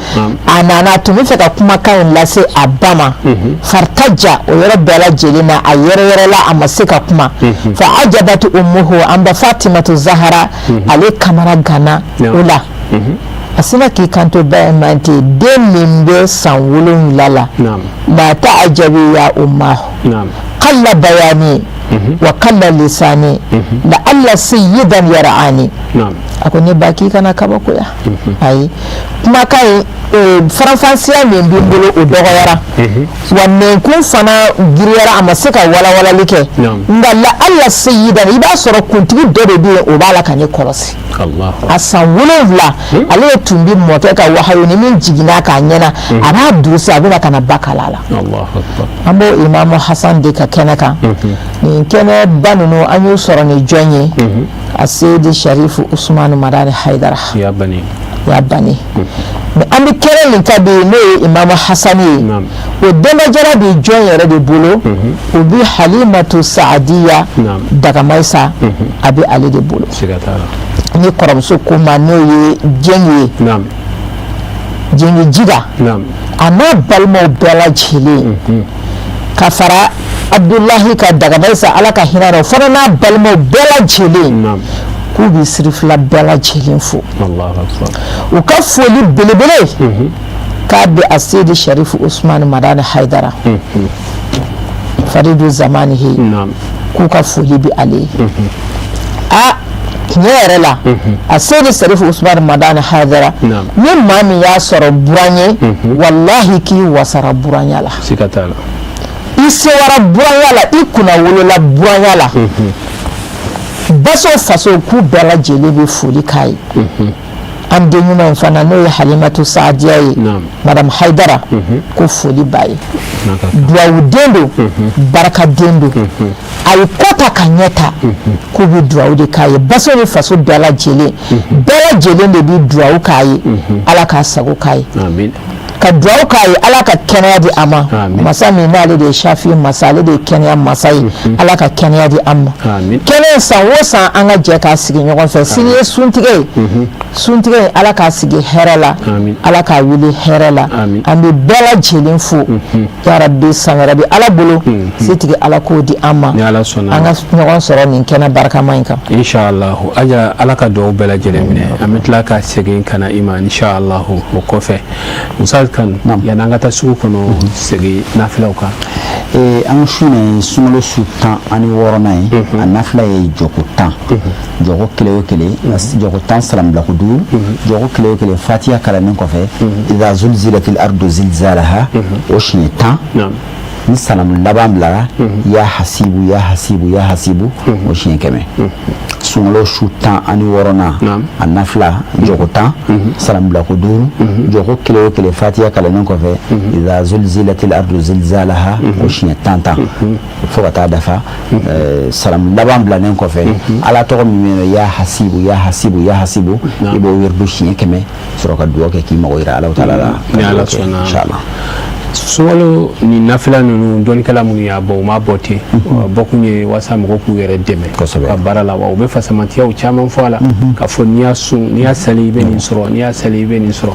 a nana, a tun bɛ fɛ ka kumakan in lase a ba ma. Faritaja, o yɔrɔ bɛɛ lajɛlen na, a yɛrɛ yɛrɛ la, a ma se ka kuma. Fa ajabatu ummuhu, an ba Fatimatu Zahara, ale kamana ganna o la. A sina k'i kanto ba in ma ten: den min bɛ san 7 la, la ta'ajabi ya ummahu, qalla bayani wa qalla lisani la alla sayyidan yar'ani. A ko: ne ba, k'i kana kabakoya. Ayi, kumakan in faranfasiya min bɛ n bolo, o dɔgɔyara wa, nɛnkun fana giriyara, a ma se ka walawalali kɛ, nka la alla sayyidan, i b'a sɔrɔ kuntigi dɔ de bɛ yen, o b'a la ka ne kɔlɔsi. A san 7, ale de tun bɛ mɔkɛ ka wahayu ni min jiginna k'a ɲɛna, a b'a durusi, a bɛna ka na ba kala la. An b'o Imamu Hasan de ka kɛnɛ kan. Nin kɛnɛba ninnu, an y'o sɔrɔ ni jɔn ye? A Seyidi Sharifu Usumani Madani Hayidara ya bani. Mais an bɛ kɛnɛ min ka bi, n'o ye Imamu Hasani ye, o denbajala bɛ jɔn yɛrɛ de bolo? O bɛ Halimatu Saadiya Dagamayisa, a bɛ ale de bolo. Ni kɔrɔmuso ko ma, n'o ye Jɛngi ye, Jɛngi Jiga. A n'a balimaw bɛɛ lajɛlen, ka fara Abudulahi ka Dagabayisa, Ala ka hinɛ o fana n'a balimaw bɛɛ lajɛlen, k'u bɛ sirifila bɛɛ lajɛlen fo. U ka foli belebele k'a bɛ a Seyidi Sharifu Usumani Madani Hayidara, Faridu Zamanihi, k'u ka foli bɛ ale ye. A tiɲɛ yɛrɛ la, a Seyidi Sharifu Usumani Madani Hayidara, ni maa min y'a sɔrɔ buran ye, walahi k'i wasara buranya la,
siga t'a la,
i sewara buranya la, i kunnawolola buranya la. Baso faso, k'u bɛɛ lajɛlen bɛ foli k'a ye. An den ɲuman in fana, n'o ye Halimatu Saadiya ye, Madame Hayidara, ko foli b'a ye. Duwawuden don, barikaden don, a ye kɔ ta ka ɲɛ ta. K'u bɛ duwawu de k'a ye. Baso ni faso bɛɛ lajɛlen, bɛɛ lajɛlen de bɛ duwawu k'a ye, Ala k'a sago k'a ye, ka duwawu k'a ye, Ala ka kɛnɛya di a ma. Masa min n'ale de ye safi masa, ale de ye kɛnɛya masa ye, Ala ka kɛnɛya di an ma. Kɛnɛ san o san, an ka jɛ k'a sigi ɲɔgɔn fɛ. Sini ye suntigɛ ye. Suntigɛ ye, Ala k'a sigi hɛrɛ la, Ala k'a wuli hɛrɛ la. An bɛ bɛɛ lajɛlen fo. Yarabi, san wɛrɛ bɛ Ala bolo, setigi Ala k'o di an ma, an ka ɲɔgɔn sɔrɔ nin kɛnɛ barikama in kan.
Inshallah. Aja, Ala ka dugawu bɛɛ lajɛlen minɛ. An bɛ tila ka segin ka na i ma inshallah o kɔfɛ. Musa Kan, yanni an ka taa sugu kɔnɔ, segin nafilaw kan.
An ka su in ye sunkalo su 16nan ye. A nafila ye jɔko 10, jɔko kelen o kelen jɔko 10, salambilako duuru, jɔko kelen o kelen fatiya kalannen kɔfɛ, iza zulzilatil ardu zilzalaha, o siɲɛ 10. Ni salamu laban bilara, ya hasibu, ya hasibu, ya hasibu, o siɲɛ 100. Sunkalo su 16nan, a nafila jɔko 10, salamu bilako duuru, jɔko kelen o kelen fatiya kalannen kɔfɛ, iza zulzilatil ardu zilzalaha, o siɲɛ 10 10 fo ka taa dafa. Salamu laban bilanen kɔfɛ, Ala tɔgɔ min bɛ yen, ya hasibu, ya hasibu, ya hasibu, i b'o wirdu siɲɛ 100, sɔrɔ ka dugawu kɛ k'i mago yira Ala taala la.
Ni Ala sɔnna.
Inshallah.
Sunkalo ni nafila ninnu, dɔnnikɛla minnu y'a bɔ, u m'a bɔ ten. Bɔkun ye walasa mɔgɔw k'u yɛrɛ dɛmɛ ka baara la. Wa u bɛ fasamantiyaw caman fɔ a la, k'a fɔ n'i y'a sun, n'i y'a sali, i bɛ nin sɔrɔ, n'i y'a sali, i bɛ nin sɔrɔ.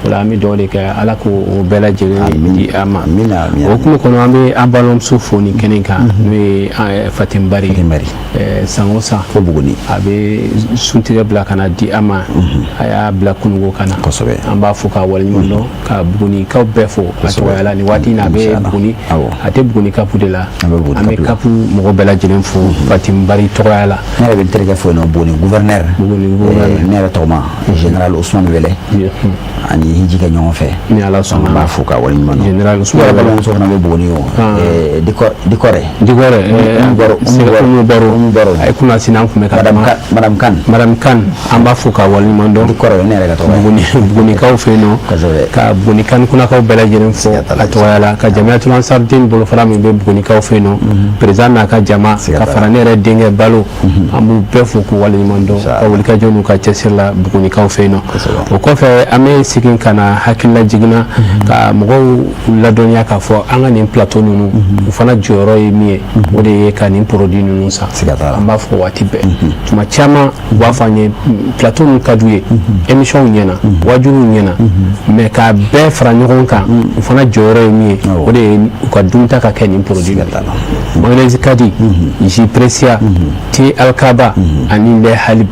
O la, an bɛ dugawu de kɛ, Ala k'o bɛɛ lajɛlen di an ma. O hukumu kɔnɔ, an bɛ an balimamuso fo nin kɛnɛ kan, n'o ye Fatim Bari. San o san
fo Buguni,
a bɛ suntigɛ bila ka na di an ma. A y'a bila kununko ka na. An b'a fo k'a waleɲuman dɔn, ka Bugunikaw bɛɛ fo a tɔgɔya la. Nin waati in na, a bɛ Buguni, a tɛ Buguni kapu de la. An bɛ kapu mɔgɔ bɛɛ lajɛlen fo Fatim Bari tɔgɔya la.
Ne yɛrɛ bɛ n terikɛ fo yen nɔ, Buguni gouverneur.
Buguni gouverneur.
Ne yɛrɛ tɔgɔma général Ousmane Wele ani hiji kɛ ɲɔgɔn fɛ.
Ni Ala sɔnna.
An b'a fo k'a waleɲuman dɔn.
Général Ousmane.
Ne yɛrɛ balimamuso fana bɛ Buguni o. Dikɔrɛ.
Dikɔrɛ.
Umu Baro. Umu Baro.
A ye kunnasini, an tun bɛ ka kuma.
Madame Kan.
Madame Kan, an b'a fo k'a waleɲuman dɔn.
Dikɔrɛ, ne yɛrɛ ka tɔgɔ
ye. Bugunikaw fɛ yen nɔ.
Kosɛbɛ.
Ka Buguni kan kunnakaw bɛɛ lajɛlen fo a tɔgɔya la, ka Jamiyatul Ansardin bolofara min bɛ Bugunikaw fɛ yen nɔ, président n'a ka jama, ka fara ne yɛrɛ denkɛ Balo, an b'u bɛɛ fo k'u waleɲuman dɔn ka wulikajɔ n'u ka cɛsiri la Bugunikaw fɛ yen nɔ. O kɔfɛ, an bɛ segin ka na hakilila jiginna ka mɔgɔw ladɔnniya k'a fɔ an ka nin plateau ninnu, u fana jɔyɔrɔ ye min ye, o de ye ka nin produit ninnu san. An b'a fɔ waati bɛɛ, tuma caman u b'a fɔ an ye plateau ninnu ka d'u ye, émission ɲɛna, wajuliw ɲɛna, mais k'a bɛɛ fara ɲɔgɔn kan, u fana jɔyɔrɔ ye min ye, o de ye u ka dunta ka kɛ nin produit. Mayonnaise kadi, jus Precia, thé Alkaba ani lait Halib,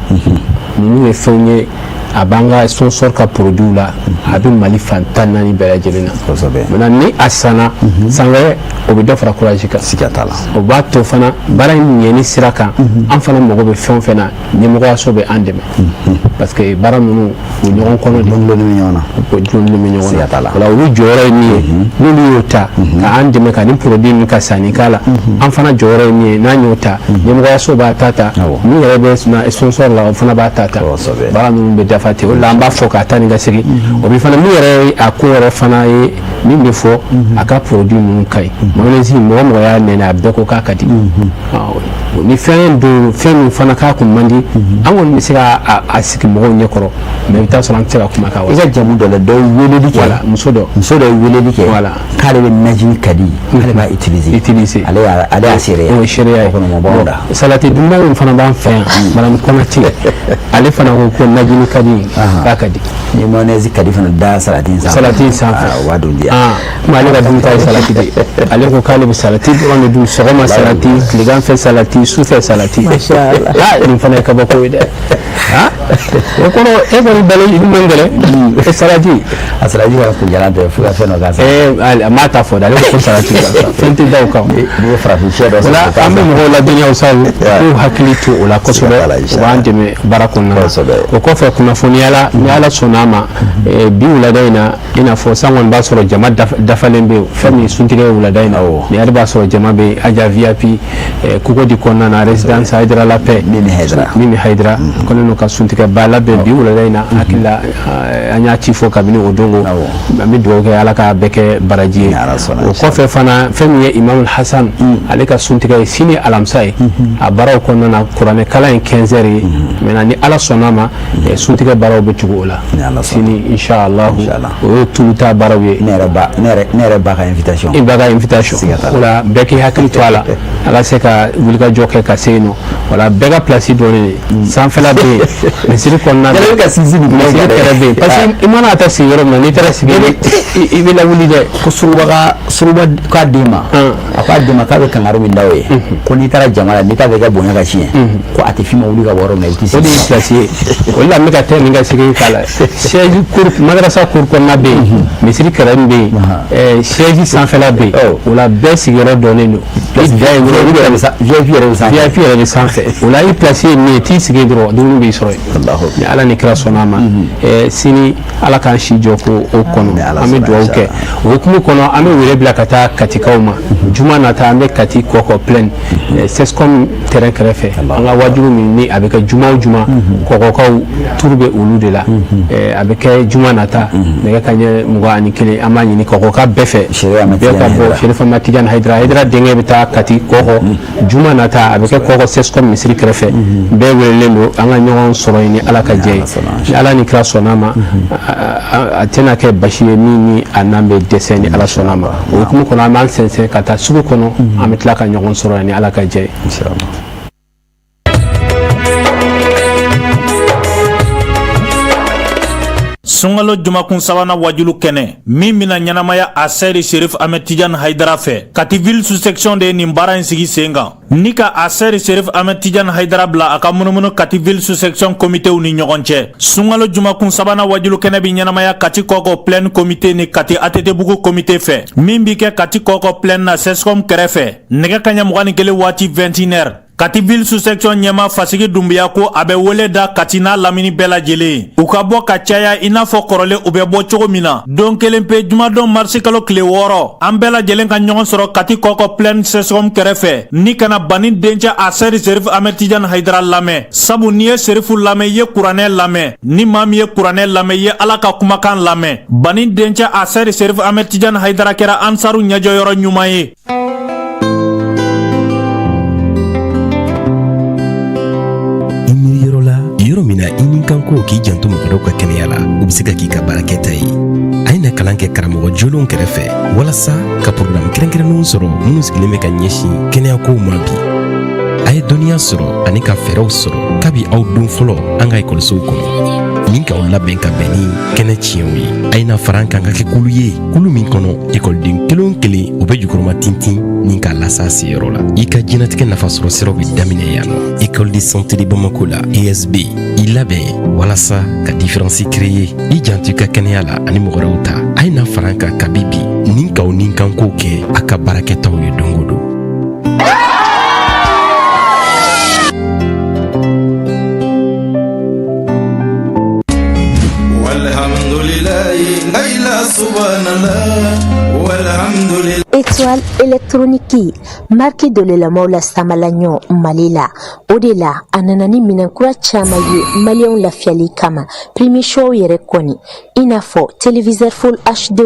ninnu ye fɛnw ye a b'an ka sponsor ka produit la. A bɛ Mali fan 14 bɛɛ lajɛlen na. Maintenant, ni a sanna, san wɛrɛ o bɛ dɔ fara courage kan.
Siga t'a la.
O b'a to fana baara in ɲɛni sira kan, an fana mago bɛ fɛn o fɛn na, ɲɛmɔgɔyaso bɛ an dɛmɛ, parce que baara ninnu u ɲɔgɔn kɔnɔ de
dulonni bɛ ɲɔgɔn na.
U dulonni bɛ ɲɔgɔn
Siga t'a la.
na. O la, olu jɔyɔrɔ ye min ye, n'olu y'o ta ka an dɛmɛ ka nin produit ninnu ka sanni k'a la, an fana jɔyɔrɔ ye min ye, n'an y'o ta, ɲɛmɔgɔyaso b'a ta ta, min yɛrɛ bɛ na sponsor la, o fana b'a ta ta, baara ninnu bɛ dafa ten. O la, an b'a fɔ k'a taa ni ka segin. O bi fana, min yɛrɛ ye a ko yɛrɛ fana ye min bɛ fɔ, a ka produit ninnu ka ɲi. Mayonnaise, mɔgɔ mɔgɔ y'a nɛnɛ, a bɛɛ ko k'a ka di. Ni fɛn don, fɛn min fana k'a kun man di, an kɔni bɛ se ka a sigi mɔgɔw ɲɛkɔrɔ, mais i bɛ taa sɔrɔ an tɛ se ka kuma k'a.
I ka jamu dɔ la, dɔ ye weleli kɛ.
Voilà, muso dɔ.
Muso dɔ ye weleli kɛ.
Voilà.
K'ale bɛ najini ka di, k'ale b'a utiliser.
Utiliser.
Ale y'a seereya.
O ye seereya ye.
O kɔni o b'anw da.
Salati dunna min fana b'an fɛ yan, madame Konate, ale fana ko ko najini ka di, k'a ka di.
Ni mayonnaise ka di fana da salati in sanfɛ.
Salati in sanfɛ.
O b'a dun diya.
Mais ale ka dunta ye salati de ye. Ale ko k'ale bɛ salati dɔrɔn de dun, sɔgɔma salati, tilegan fɛ salati, sufɛ salati.
Masha Allah.
Ah, nin fana ye kabako ye dɛ. Ah, o kɔrɔ e kɔni balo i man gɛlɛn e salati.
A salati ka kunjalan tɛ fo ka fɛn dɔ k'a sanfɛ.
Ee, a m'a ta fɔ dɛ, ale ko ko salati fɛn tɛ da o kan.
N'i ye farafin sɛ dɔ
O la an bɛ mɔgɔw ladɔnniya o sa, k'u hakili to o la kosɛbɛ, o b'an dɛmɛ baara kɔnɔna na. O kɔfɛ, kunnafoniya la, ni Ala sɔnna a ma, bi wulada in na, i n'a fɔ san kɔni b'a sɔrɔ jama dafalen bɛ yen. Fɛn min ye suntigɛ ye wulada in na, ni hali b'a sɔrɔ jama bɛ yen Aja VIP Kogodi kɔnɔna na, résidence Hayidara la paix, Mimi Hayidara kɔni n'o ka suntigɛ ba labɛn bi wulada in na. Hakili la, an y'a ci fɔ kabini o don ko an bɛ dugawu kɛ, Ala k'a bɛɛ kɛ baraji ye. O kɔfɛ fana, fɛn min ye Imam Hasan, ale ka suntigɛ ye sini alamisa ye. A baaraw kɔnɔna na, kuranɛ kalan ye 15 heures ye. Maintenant, ni Ala sɔnna a ma, suntigɛ baaraw bɛ tugu o la sini, inshallah. O ye tuluta baaraw ye.
Ne yɛrɛ ba ka invitation.
I ba ka invitation. O la bɛɛ k'i hakili to a la, a ka se ka wulikajɔ kɛ ka se yen nɔ. Wala bɛɛ ka place dɔnnen sanfɛla bɛ yen, misiri kɔnɔna
bɛ yen, ka sinsin nin
misiri kɛrɛ bɛ yen, parce que i mana taa sigi yɔrɔ min na, n'i taara sigi i bɛ lawuli dɛ.
Ko Suruba k'a den ma, a k'a den ma k'a bɛ kangari min da o ye, ko n'i taara jama la, n'i t'a fɛ i ka bonya ka tiɲɛ, ko a tɛ f'i ma wuli ka bɔ yɔrɔ min na, i t'i sigi.
O de ye place ye. O de la n bɛ ka taa nin ka segin k'a la. Siège cour, madrasa cour kɔnɔna bɛ yen, misiri kɛrɛ bɛ yen, siège sanfɛla bɛ yen. O la bɛɛ sigiyɔrɔ dɔnnen don. I da yen dɔrɔn,
VIP yɛrɛ bɛ sanfɛ.
VIP yɛrɛ bɛ sanfɛ. O la i place ye min ye, t'i sigi dɔrɔn, dumuni b'i sɔrɔ yen. Ni Ala ni kira sɔnna a ma, sini Ala k'an si jɔ ko o kɔnɔ, an bɛ dugawu kɛ. O hukumu kɔnɔ, an bɛ wele bila ka taa Katikaw ma. Juma nata, an bɛ Kati Kɔkɔ Plaine, CSCOM terrain kɛrɛfɛ, an ka wajibi min ni a bɛ kɛ juma o juma, Kɔkɔkaw turu bɛ olu de la. A bɛ kɛ juma nata nɛgɛ kanɲɛ 21. An b'a ɲini Kɔkɔka bɛɛ fɛ, bɛɛ ka bɔ. Chérif Ahmed Tidiane Hayidara, Hayidara denkɛ bɛ taa Kati Kɔkɔ juma nata. A bɛ kɛ Kɔkɔ CSCOM misiri kɛrɛfɛ. Bɛɛ welelen don, an ka ɲɔgɔn sɔrɔ yen ni Ala ka jɛ ye. Ni Ala ni kira sɔnna a ma, a tɛna kɛ basi ye min ni a n'an bɛ dɛsɛ, ni Ala sɔnna a ma. O hukumu kɔnɔ, an b'an sɛnsɛn ka taa sugu kɔnɔ, an bɛ tila ka ɲɔgɔn sɔrɔ yen ni Ala ka jɛ ye.
Sunkalo jumakun sabanan wajulu kɛnɛ min bɛna ɲɛnamaya a Sɛri Serif Ahmed Tidiane Hayidara fɛ, Kati ville sous section de ye nin baara in sigi sen kan ni ka a Sɛri Serif Ahmed Tidiane Hayidara bila a ka munumunu Kati ville sous section komitew ni ɲɔgɔn cɛ. Sunkalo jumakun sabanan wajulu kɛnɛ bɛ ɲɛnamaya Kati Kɔkɔ Plaine komite ni Kati ATT-bugu komite fɛ, min bɛ kɛ Kati Kɔkɔ Plaine na, CSCOM kɛrɛfɛ, nɛgɛ kanɲɛ 21 waati, 21 heures. Kati ville sous section ɲɛmaa Fasigi Dunbiya ko a bɛ wele da Kati n'a lamini bɛɛ lajɛlen, u ka bɔ ka caya i n'a fɔ kɔrɔlen u bɛ bɔ cogo min na don kelen pe, jumadon marisi kalo tile 6, an bɛɛ lajɛlen ka ɲɔgɔn sɔrɔ Kati Kɔkɔ Plaine CSCOM kɛrɛfɛ ni ka na Bani dencɛ a Sɛri Serif Ahmed Tidiane Hayidara lamɛn, sabu n'i ye Serifu lamɛn, i ye kuranɛ lamɛn, ni maa min ye kuranɛ lamɛn, i ye Ala ka kumakan lamɛn. Bani dencɛ a Sɛri Serif Ahmed Tidiane Hayidara kɛra ansaru ɲɛjɔyɔrɔ ɲuman ye.
I miiri yɔrɔ la, yɔrɔ min na i ni kan ko k'i janto mɔgɔ dɔw ka kɛnɛya la, o bɛ se ka k'i ka baarakɛta ye. A ye na kalan kɛ karamɔgɔ jolenw kɛrɛfɛ walasa ka porogaramu kɛrɛnkɛrɛnnenw sɔrɔ minnu sigilen bɛ ka ɲɛsin kɛnɛyakow ma bi. A ye dɔnniya sɔrɔ ani ka fɛɛrɛw sɔrɔ kabi aw don fɔlɔ an ka ekɔlisow kɔnɔ, ni k'aw labɛn ka bɛn ni kɛnɛ tiɲɛw ye. A ye na fara an kan ka kɛ kulu ye, kulu min kɔnɔ ekɔliden kelen o kelen o bɛ jukɔrɔma tintin ni k'a lasa seyɔrɔ la. I ka diɲɛnatigɛ nafasɔrɔ siraw bɛ daminɛ yan nɔ, école de santé de Bamako la, ESB. I labɛn walasa ka différence créer, i janto i ka kɛnɛya la ani mɔgɔ wɛrɛw ta. A ye na fara an kan kabi bi ni k'aw ni kankow kɛ a ka baarakɛtaw ye don o don.
Étoile électronique, marque dɔlɛlamaw la samalaɲɔ Mali la. O de la a nana ni minɛn kura caman ye maliyɛnw lafiyali kama, premier choix yɛrɛ kɔni, i n'a fɔ téléviseur full HD,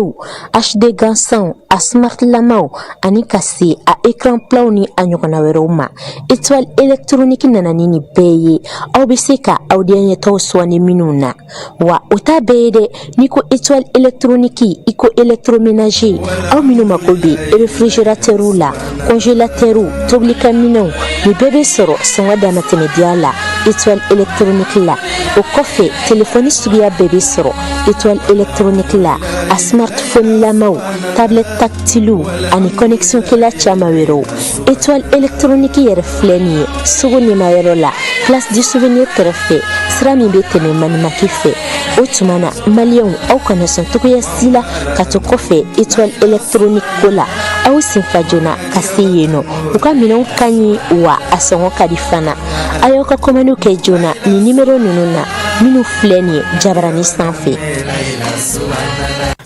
HD gansanw, a smart lamaw, ani ka se a écran platw ni a ɲɔgɔnna wɛrɛw ma. Étoile électronique nana ni nin bɛɛ ye, aw bɛ se ka aw diyaɲɛtaw sugandi minnu na. Wa o t'a bɛɛ ye dɛ. N'i ko étoile électronique, i ko électroménager. Aw minnu mako bɛ réfrigérateurw la, congélateurw, tobilikɛminɛnw, nin bɛɛ bɛ sɔrɔ sɔngɔ damatɛmɛdiya la. Étoile électronique la. O kɔfɛ, telefɔni suguya bɛɛ bɛ sɔrɔ Étoile électronique la, a smartphone lamaw, tablette tactilew ani connexion kɛla caman wɛrɛw. Étoile électronique yɛrɛ filɛ nin ye sugu nimayɔrɔ la, place du souvenir kɛrɛfɛ, sira min bɛ tɛmɛ Manimaki fɛ. O tuma na, maliyɛnw, aw kana sɔn cogoya si la ka to kɔfɛ Étoile électronique ko la. Aw senfa joona ka se yen nɔ. U ka minɛnw ka ɲi, wa a sɔngɔ ka di fana. A y'aw ka kɔmaniw kɛ joona ni nimero ninnu na minnu filɛ nin ye jabarani sanfɛ.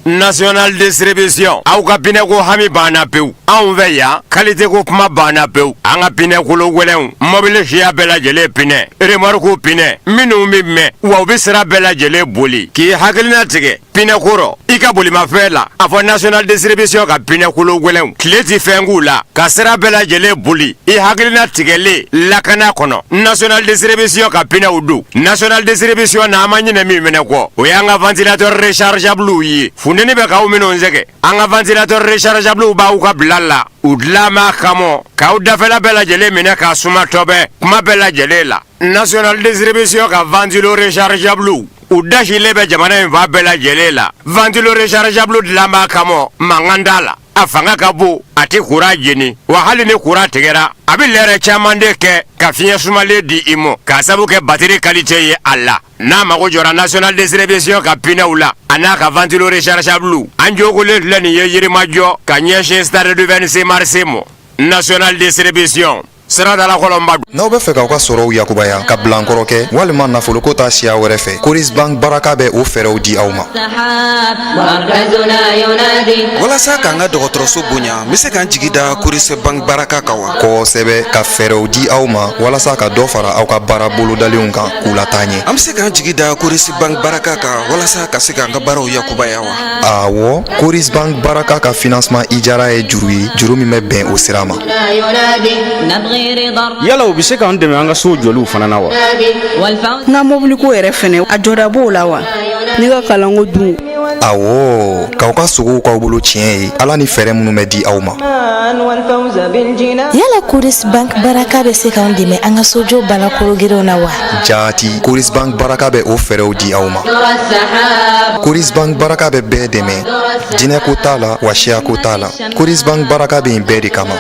National Distribution, aw ka pinɛko hami banna pewu anw fɛ yan. Qualité ko kuma banna pewu. An ka pinɛ kolo gɛlɛnw, mɔbili siya bɛɛ lajɛlen pinɛ, remorque pinɛ minnu bɛ mɛn, wa u bɛ sira bɛɛ lajɛlen boli. K'i hakilina tigɛ pinɛ ko rɔ i ka bolimafɛn la, a fɔ National Distribution ka pinɛ kolo gɛlɛnw, tile ti fɛn k'u la, ka sira bɛɛ lajɛlen boli, i hakilina tigɛlen lakana kɔnɔ. National Distribution ka pinɛw don. National Distribution na, an ma ɲinɛ min fɛnɛ kɔ, o y'an ka ventilateur rechargeable ye. Funteni bɛ k'aw minnu sɛgɛn, an ka ventilateur rechargeable b'aw ka bila la. U dilan b'a kama k'aw dafɛla bɛɛ lajɛlen minɛ k'a suma tɔbɛ kuma bɛɛ lajɛlen la. National Distribution ka ventilo rechargeable, u dasilen bɛ jamana in fan bɛɛ lajɛlen la. Ventilo rechargeable dilan b'a kama, mankan t'a la, a fanga ka bon, a tɛ kuran jeni, wa hali ni kuran tigɛra, a bɛ lɛrɛ caman de kɛ ka fiɲɛ sumalen di i ma, k'a sabu kɛ batiri qualité ye a la. N'a mago jɔra National Distribution ka pinɛw la, a n'a ka ventilo rechargeable, an jogolen filɛ nin ye Yirimajɔ ka ɲɛsin stade du 26 mars ma. National Distribution, siradala kɔlɔnba.
N'aw bɛ fɛ k'aw ka sɔrɔw yakubaya, ka bilankɔrɔ kɛ, walima nafoloko ta siya wɛrɛ fɛ, Coris Bank Baraka bɛ o fɛɛrɛw di aw ma.
Walasa k'an ka dɔgɔtɔrɔso bonya, n bɛ se k'an jigi da Coris Bank Baraka kan wa?
Kosɛbɛ, ka fɛɛrɛw di aw ma walasa ka dɔ fara aw ka baara bolodalenw kan k'u lataa ɲɛ.
An bɛ se k'an jigi da Coris Bank Baraka kan walasa ka se k'an ka baaraw yakubaya wa?
Awɔ, Coris Bank Baraka ka financement ijara ye juru ye, juru min bɛ bɛn o sira ma.
Yala u bɛ se k'an dɛmɛ an ka so jɔliw fana na wa?
N ka mobiliko yɛrɛ fɛnɛ, a jɔda b'o la wa? Ne ka kalanko dun?
Awɔ, k'aw ka sogow k'aw bolo tiɲɛ ye, ala ni fɛɛrɛ minnu bɛ di aw ma.
Yala Coris Bank Baraka bɛ se k'an dɛmɛ an ka sojɔ balakorogerenw na wa?
Jaati, Coris Bank Baraka bɛ o fɛɛrɛw di aw ma. Coris Bank Baraka bɛ bɛɛ dɛmɛ, diinɛko t'a la wa siyako t'a la. Coris Bank Baraka bɛ yen bɛɛ de kama.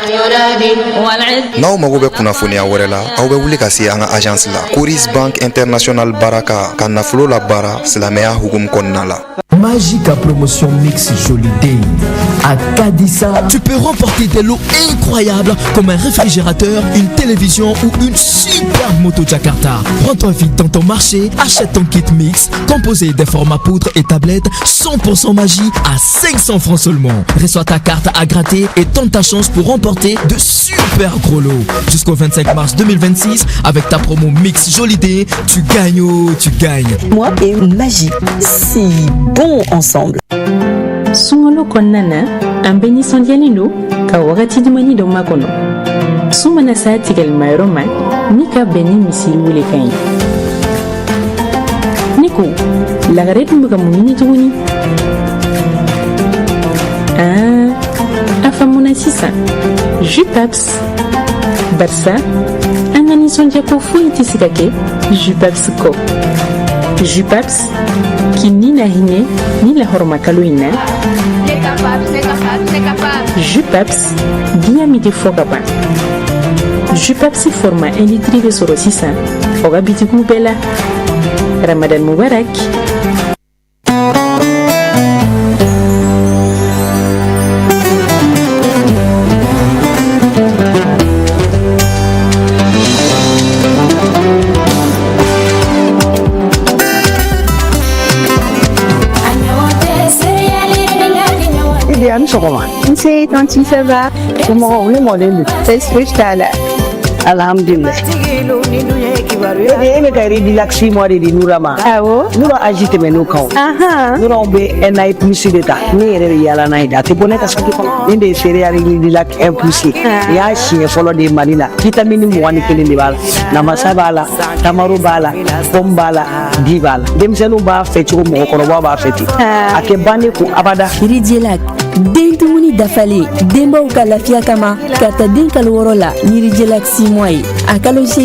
N'aw mago bɛ kunnafoniya wɛrɛ la, aw bɛ wuli ka se an ka agence la. Coris Bank International Baraka, ka nafolo labaara silamɛya hukumu kɔnɔna la.
Magica Promotion Mix Joli Day à Kadissa.
Tu peux remporter des lots incroyables comme un réfrigérateur, une télévision ou une superbe moto Jakarta. Rends-toi vite dans ton marché, achète ton kit mix composé des formats poudre et tablettes 100% magie à 500 francs seulement. Reçois ta carte à gratter et tente ta chance pour remporter de super gros lots. Jusqu'au 25 mars 2026, avec ta promo Mix Joli Day, tu gagnes, oh, tu gagnes.
Moi et Magie, si bon ensemble.
Sunkalo kɔnɔna na, an bɛ nisɔndiyalen don ka wagati dumani dɔ makɔnɔ. Sun mana s'a tigɛlimayɔrɔ ma min ka bɛn ni misiri welekan ye, ne ko lagare dun bɛ ka mun ɲini tuguni? Aa, a faamuna sisan, jus Paps, barisa an ka nisɔndiya ko foyi tɛ se ka kɛ jus Paps kɔ. Jus Paps k'i ni na hinɛ ni lahɔrɔmakalo in na. Jus Paps, diya min tɛ fɔ ka ban. Jus Paps format 1 litre bɛ sɔrɔ sisan o ka bitikiw bɛɛ la. Ramadan Mubarak.
Idi, a ni sɔgɔma.
Nse tantie, ça va?
Somɔgɔw, ne mɔlen don.
Basi foyi t'a la.
Alhamdulillah. Idi, e bɛ ka Ridilac 6 mois de di Nura ma.
Awɔ.
Nura âge tɛmɛn'o kan o. Nura bɛ un an et plus de ta. Ne yɛrɛ bɛ yaala n'a ye de. A tɛ bɔ ne ka saki kɔnɔ. Nin de ye céréales Ridilac 1 plus ye. Nin y'a siɲɛ fɔlɔ de ye Mali la. Vitamine 21 de b'a la. Namasa b'a la, tamaro b'a la, pomme b'a la, di b'a la. Denmisɛnninw b'a fɛ cogo, mɔgɔkɔrɔbaw b'a fɛ ten. A tɛ ban ne kun abada.
Ridilac.
Den dumuni dafalen denbaw ka lafiya kama ka ta den kalo 6 la ni Ridielac 6 mois ye, a kalo 8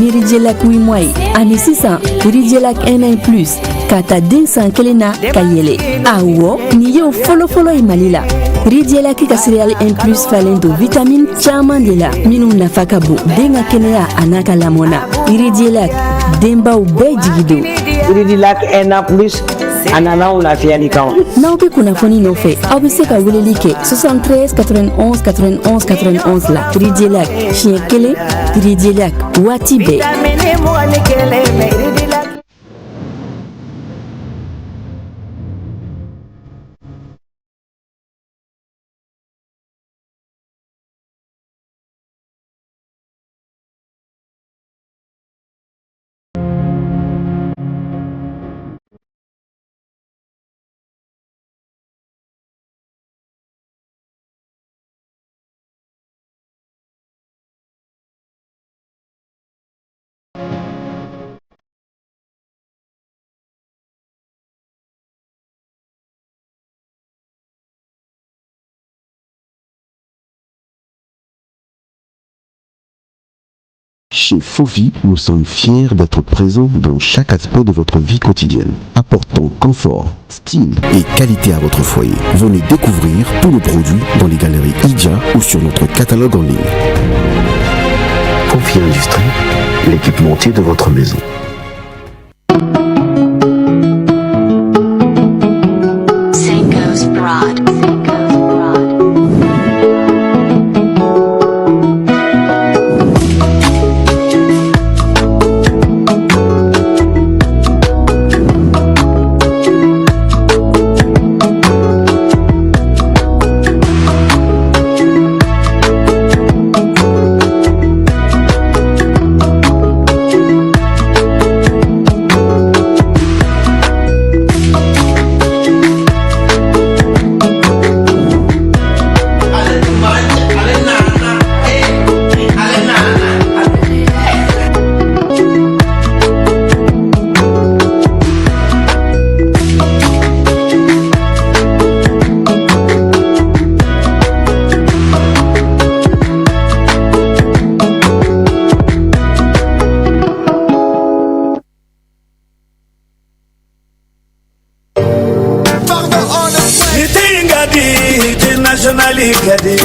ni Ridielac 8 mois ye, ani sisan Ridielac 1 an plus ka ta den san 1 na ka yɛlɛ. Awɔ, nin y'o fɔlɔfɔlɔ ye Mali la. Ridielac ka céréale 1 plus falen don vitamine caman de la minnu nafa ka bon den ka kɛnɛya a n'a ka lamɔ na. Ridielac, denbaw bɛɛ jigi don.
Ridielac 1 an plus, a nana anw lafiyali kama.
N'aw bɛ kunnafoni nɔfɛ, aw bɛ se ka weleli kɛ 73 91 91 91 la. Ridielac siɲɛ kelen, Ridielac waati bɛɛ.
Vitamine 21 bɛ Ridielac.
Chez Fovi, nous sommes fiers d'être présents dans chaque aspect de votre vie quotidienne, apportant confort, style et qualité à votre foyer. Venez découvrir tous nos produits dans les galeries Idia ou sur notre catalogue en ligne. Fovi Industrie, l'équipementier de votre maison.
Ni te in ka di, te national ka di.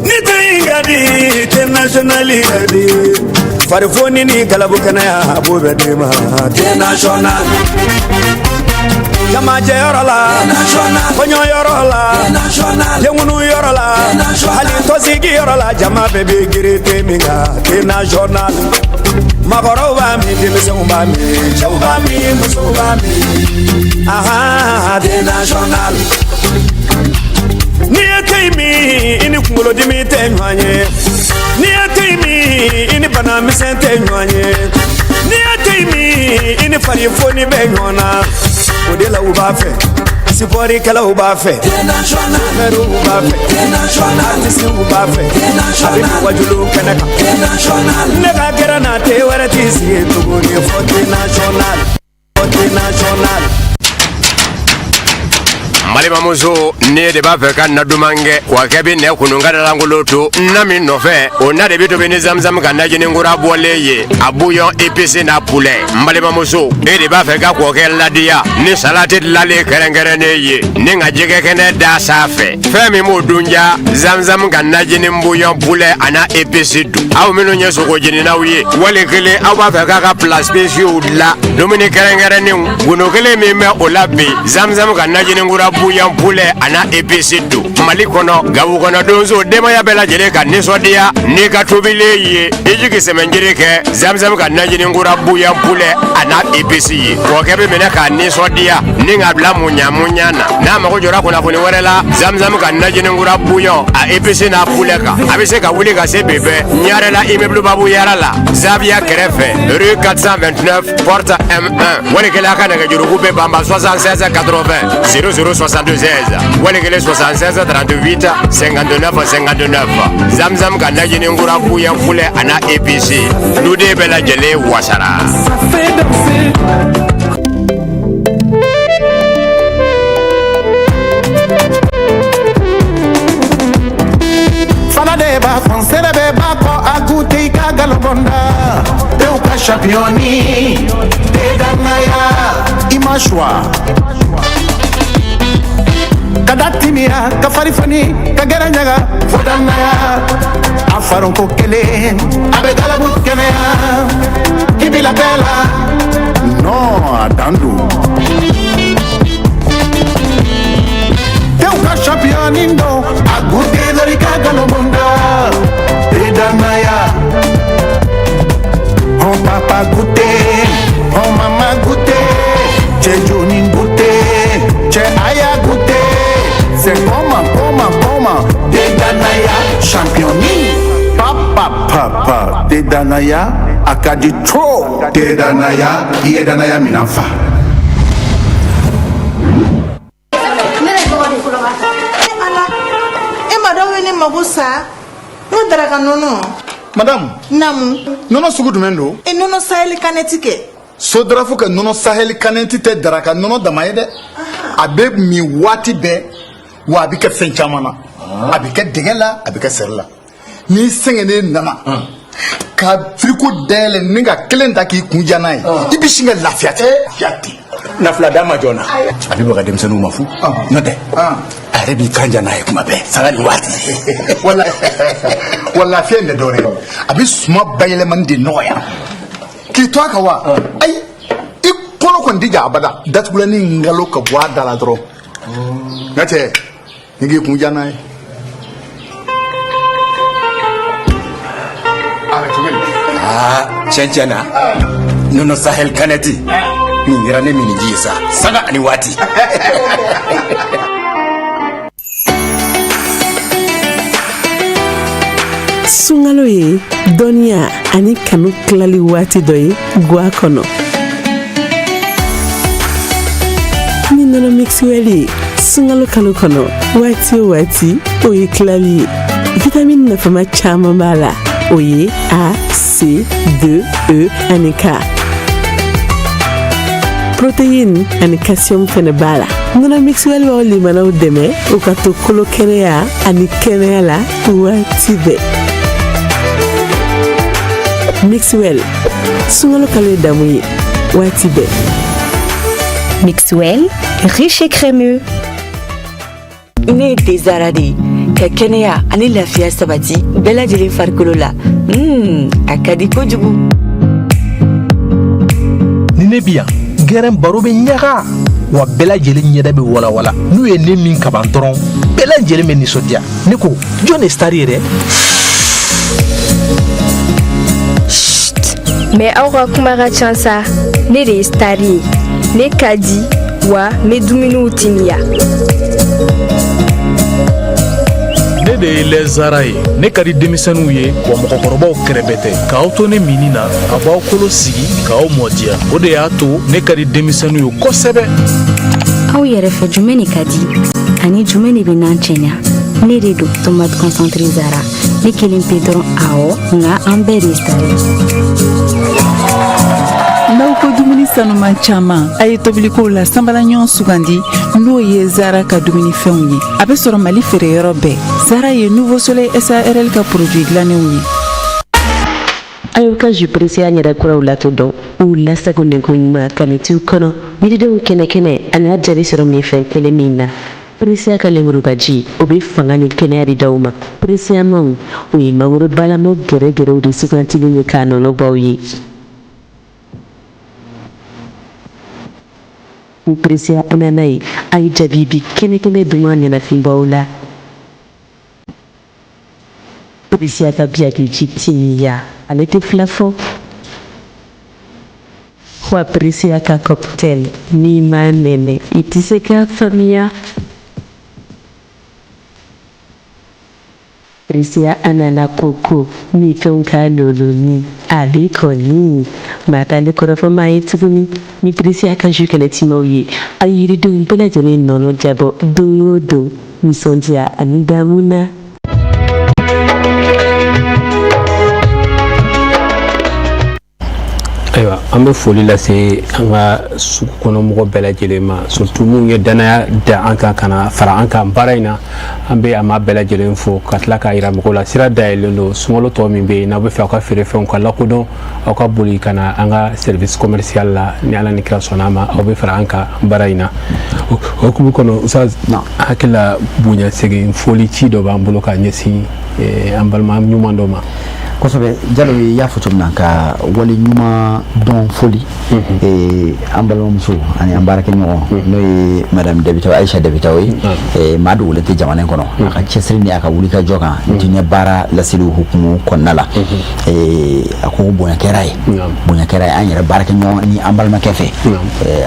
Ni te in ka di, te national ka di. Farifoni ni galabu kɛnɛya a b'o bɛɛ d'i ma. Te national. Jamajɛyɔrɔ la, kɔɲɔyɔrɔ la, denkunuyɔrɔ la, hali tɔnsigiyɔrɔ la, jama bɛɛ bɛ girin te min kan. Te national. Maakɔrɔw b'a min, denmisɛnw b'a min, cɛw b'a min, musow b'a min. Ahan, te national. N'i ye te in min, i ni kunkolodimi tɛ ɲɔgɔn ye. N'i ye te in min, i ni bana misɛn tɛ ɲɔgɔn ye. N'i ye te in min, i ni farifoni bɛ ɲɔgɔn na. O de la u b'a fɛ, sipɔrikɛlaw b'a fɛ, sofɛriw b'a fɛ, aritisiw b'a fɛ, a bɛ wajulu kɛnɛ kan. Ne ka gɛrɛ na te wɛrɛ t'i sigi tuguni fo te national, fo te national.
Balimamuso, ne de b'a fɛ ka na duman kɛ wa kɛ bɛ nɛ kunun ka dalankolon to na min nɔfɛ, o na de bɛ tobi ni zamzam ka najini kura bɔlen ye, a bouillon épice n'a poulet. N balimamuso, e de b'a fɛ ka kɔkɛ ladiya ni salati dilanlen kɛrɛnkɛrɛnnen ye ni ka jɛgɛ kɛnɛ da sanfɛ, fɛn min b'o dun ja, zamzam ka najini bouillon poulet a n'a épice dun. Aw minnu ye sogo jeninaw ye, wali kelen aw b'a fɛ k'a ka plats spéciaux dilan, dumuni kɛrɛnkɛrɛnnenw, gundo kelen min bɛ o la bi, zamzam ka najini kura bouillon poulet a n'a épice don. Mali kɔnɔ, Gawo kɔnɔ, donso denbaya bɛɛ lajɛlen ka nisɔndiya n'i ka tobilen ye, i jigi sɛmɛnjiri kɛ zamzam ka najini kura bouillon poulet a n'a épice ye. Kɔkɛ bɛ minɛ k'a nisɔndiya ni k'a bila muɲa muɲa na. N'a mago jɔra kunnafoni wɛrɛ la zamzam ka najini kura bouillon a épice n'a poulet kan, a bɛ se ka wuli ka se bi bɛɛ Ɲarela immeuble Babu Yara la, Zaviya kɛrɛfɛ, rue 429 porte M1. Wali kelen a ka nɛgɛjuruku bɛ banba 76 80 00 76, wali kelen 76 38 59 59. Zamzam ka najini kura bouillon poulet a n'a épice, duden bɛɛ lajɛlen wasara.
championni te danaya i ma choix ka da timiya ka fari foni ka gɛrɛ ɲaga fo danaya a faronko kelen a bɛ galabu kɛnɛya i bila bɛɛ la non a dan don tew ka championni don a goûté dɔrɔn i ka galon da te danaya. Oh papa goûté, oh maman goûté, cɛ joni goûté, cɛ aya goûté. C'est comment, comment, comment, te danaya championni. Papa, papa, te danaya, a ka di trop. Te danaya, i ye danaya minan fa.
Ala, e ma dɔw ye ne mago sa n ka daraka nɔnɔ.
Madame.
Naamu.
Nɔnɔ sugu jumɛn don?
E nɔnɔ saheli kanɛti kɛ.
Sodarafu ka nɔnɔ saheli kanɛti tɛ daraka nɔnɔ dama ye dɛ. A bɛ min waati bɛɛ wa a bɛ kɛ fɛn caman na. A bɛ kɛ dɛgɛ la, a bɛ kɛ seri la. N'i sɛgɛnnen nana ka firiko dayɛlɛ ni ka kelen ta k'i kun ja n'a ye, i bɛ sin ka lafiya ten.
Nafila d'a ma joona, a bɛ baga denmisɛnninw ma fu n'o tɛ a yɛrɛ b'i kan ja n'a ye kuma bɛɛ sanga ni waati.
Wala wa lafiya in tɛ dɔwɛrɛ ye, a bɛ suma bayɛlɛmani de nɔgɔya k'i to a kan wa ayi i kɔnɔ kɔni tɛ ja abada. Datugulanin ngalo ka bɔ a da la dɔrɔn n ka cɛ ni k'i kun ja n'a ye.
Aa tiɲɛ tiɲɛ na nɔnɔ sahel kanɛti nin kɛra ne minniji ye sa sanga ani waati.
Sunkalo ye dɔnniya ani kanu tilali waati dɔ ye gwa kɔnɔ. Ni nɔnɔ mixwell ye sunkalo kalo kɔnɔ, waati o waati o ye tilali ye. Vitamini nafama caman b'a la, o ye A, C, D, E ani K. Protéine ani calcium fɛnɛ b'a la. Nɔnɔ mixwell b'aw limanaw dɛmɛ u ka to kolo kɛnɛya ani kɛnɛya la waati bɛɛ. Mixwell, sunkalo kalo ye damu ye waati bɛɛ.
Mixwell, riche et crémeux.
Ne ye thé Zara de ye ka kɛnɛya ani lafiya sabati bɛɛ lajɛlen farikolo la. A ka di kojugu.
Ni ne bi yan, gɛrɛn baro bɛ ɲaga wa bɛɛ lajɛlen ɲɛda bɛ walawala. N'u ye ne min kaban dɔrɔn, bɛɛ lajɛlen bɛ nisɔndiya. Ne ko jɔn de star ye dɛ?
Mais aw ka kuma ka ca sa. Ne de ye star ye, ne ka di wa n bɛ dumuniw timiya.
Ne de ye lɛzara ye, ne ka di denmisɛnninw ye wa mɔgɔkɔrɔbaw kɛrɛbɛ tɛ. K'aw to ne minni na, a b'aw kolo sigi k'aw mɔdiya. O de y'a to ne ka di denmisɛnninw ye kosɛbɛ.
Aw yɛrɛ fɛ, jumɛn de ka di ani jumɛn de bɛ n'an cɛɲa? Ne de don tomate concentré Zara, ne kelen pe dɔrɔn. Awɔ, nka an bɛɛ de ye star ye.
N'aw ko dumuni sanuman caman, a ye tobilikow la sanbala ɲɔgɔn sugandi, n'o ye Zara ka dumunifɛnw ye. A bɛ sɔrɔ Mali feereyɔrɔ bɛɛ. Zara ye Nouveau Soleil SARL ka produit dilannenw ye.
A y'aw ka jus Pressia ɲɛda kuraw lakodɔn, u lasagonnen ko ɲuman kanitiw kɔnɔ, yiridenw kɛnɛkɛnɛ ani a jaabi sɔrɔ minfɛn kelen min na. Pressia ka lenburubaji, o bɛ fanga ni kɛnɛya de d'aw ma. Pressia manw, o ye mangoro balamaw gɛrɛgɛrɛw de sugantilen ye k'a nɔnɔ bɔ aw ye. Ni Pressia ananas ye, a ye jaabi bi kɛnɛkɛnɛ duman ɲɛnafin bɔ aw la. Pressia ka biyaki timiya, ale tɛ fila fɔ. Wa Pressia ka cocktail, n'i m'a nɛnɛ i tɛ se k'a faamuya. Pressia ananas coco minfɛnw ka loloni, ale kɔni maa t'ale kɔrɔfɔ maa ye tuguni. Ni Pressia ka jus kɛnɛ timaw ye, a yiridenw bɛɛ lajɛlen nɔnɔ jabɔ don o don nisɔndiya ani damu na.
Ayiwa, An bɛ foli lase an ka sugu kɔnɔ mɔgɔ bɛɛ lajɛlen ma, surtout minnu ye danaya da an kan ka na fara an kan baara in na. An bɛ a maa bɛɛ lajɛlen fo ka tila k'a yira mɔgɔw la, sira dayɛlɛlen don. Sunkalo tɔ min bɛ yen, n'aw bɛ fɛ aw ka feerefɛnw ka lakodɔn, aw ka boli ka na an ka service commercial la. Ni Ala ni kira sɔnna a ma, aw bɛ fara an kan baara in na. O hukumu kɔnɔ, Ustaz, hakili la bonya segin foli ci dɔ b'an bolo ka ɲɛsin an balima ɲuman dɔ ma.
Kosɛbɛ, Jalo. I y'a fɔ cogo min na, ka wale ɲuman dɔn foli an balimamuso ani an baarakɛɲɔgɔn, n'o ye madame Debitaw, Ayisa Debitaw ye. Maa dogolen tɛ jamana in kɔnɔ a ka cɛsiri ni a ka wulikajɔ kan diinɛ baara laseliw hukumu kɔnɔna la. A ko bonya kɛra ye, bonya kɛra ye an yɛrɛ baarakɛɲɔgɔn ni an balimakɛ fɛ,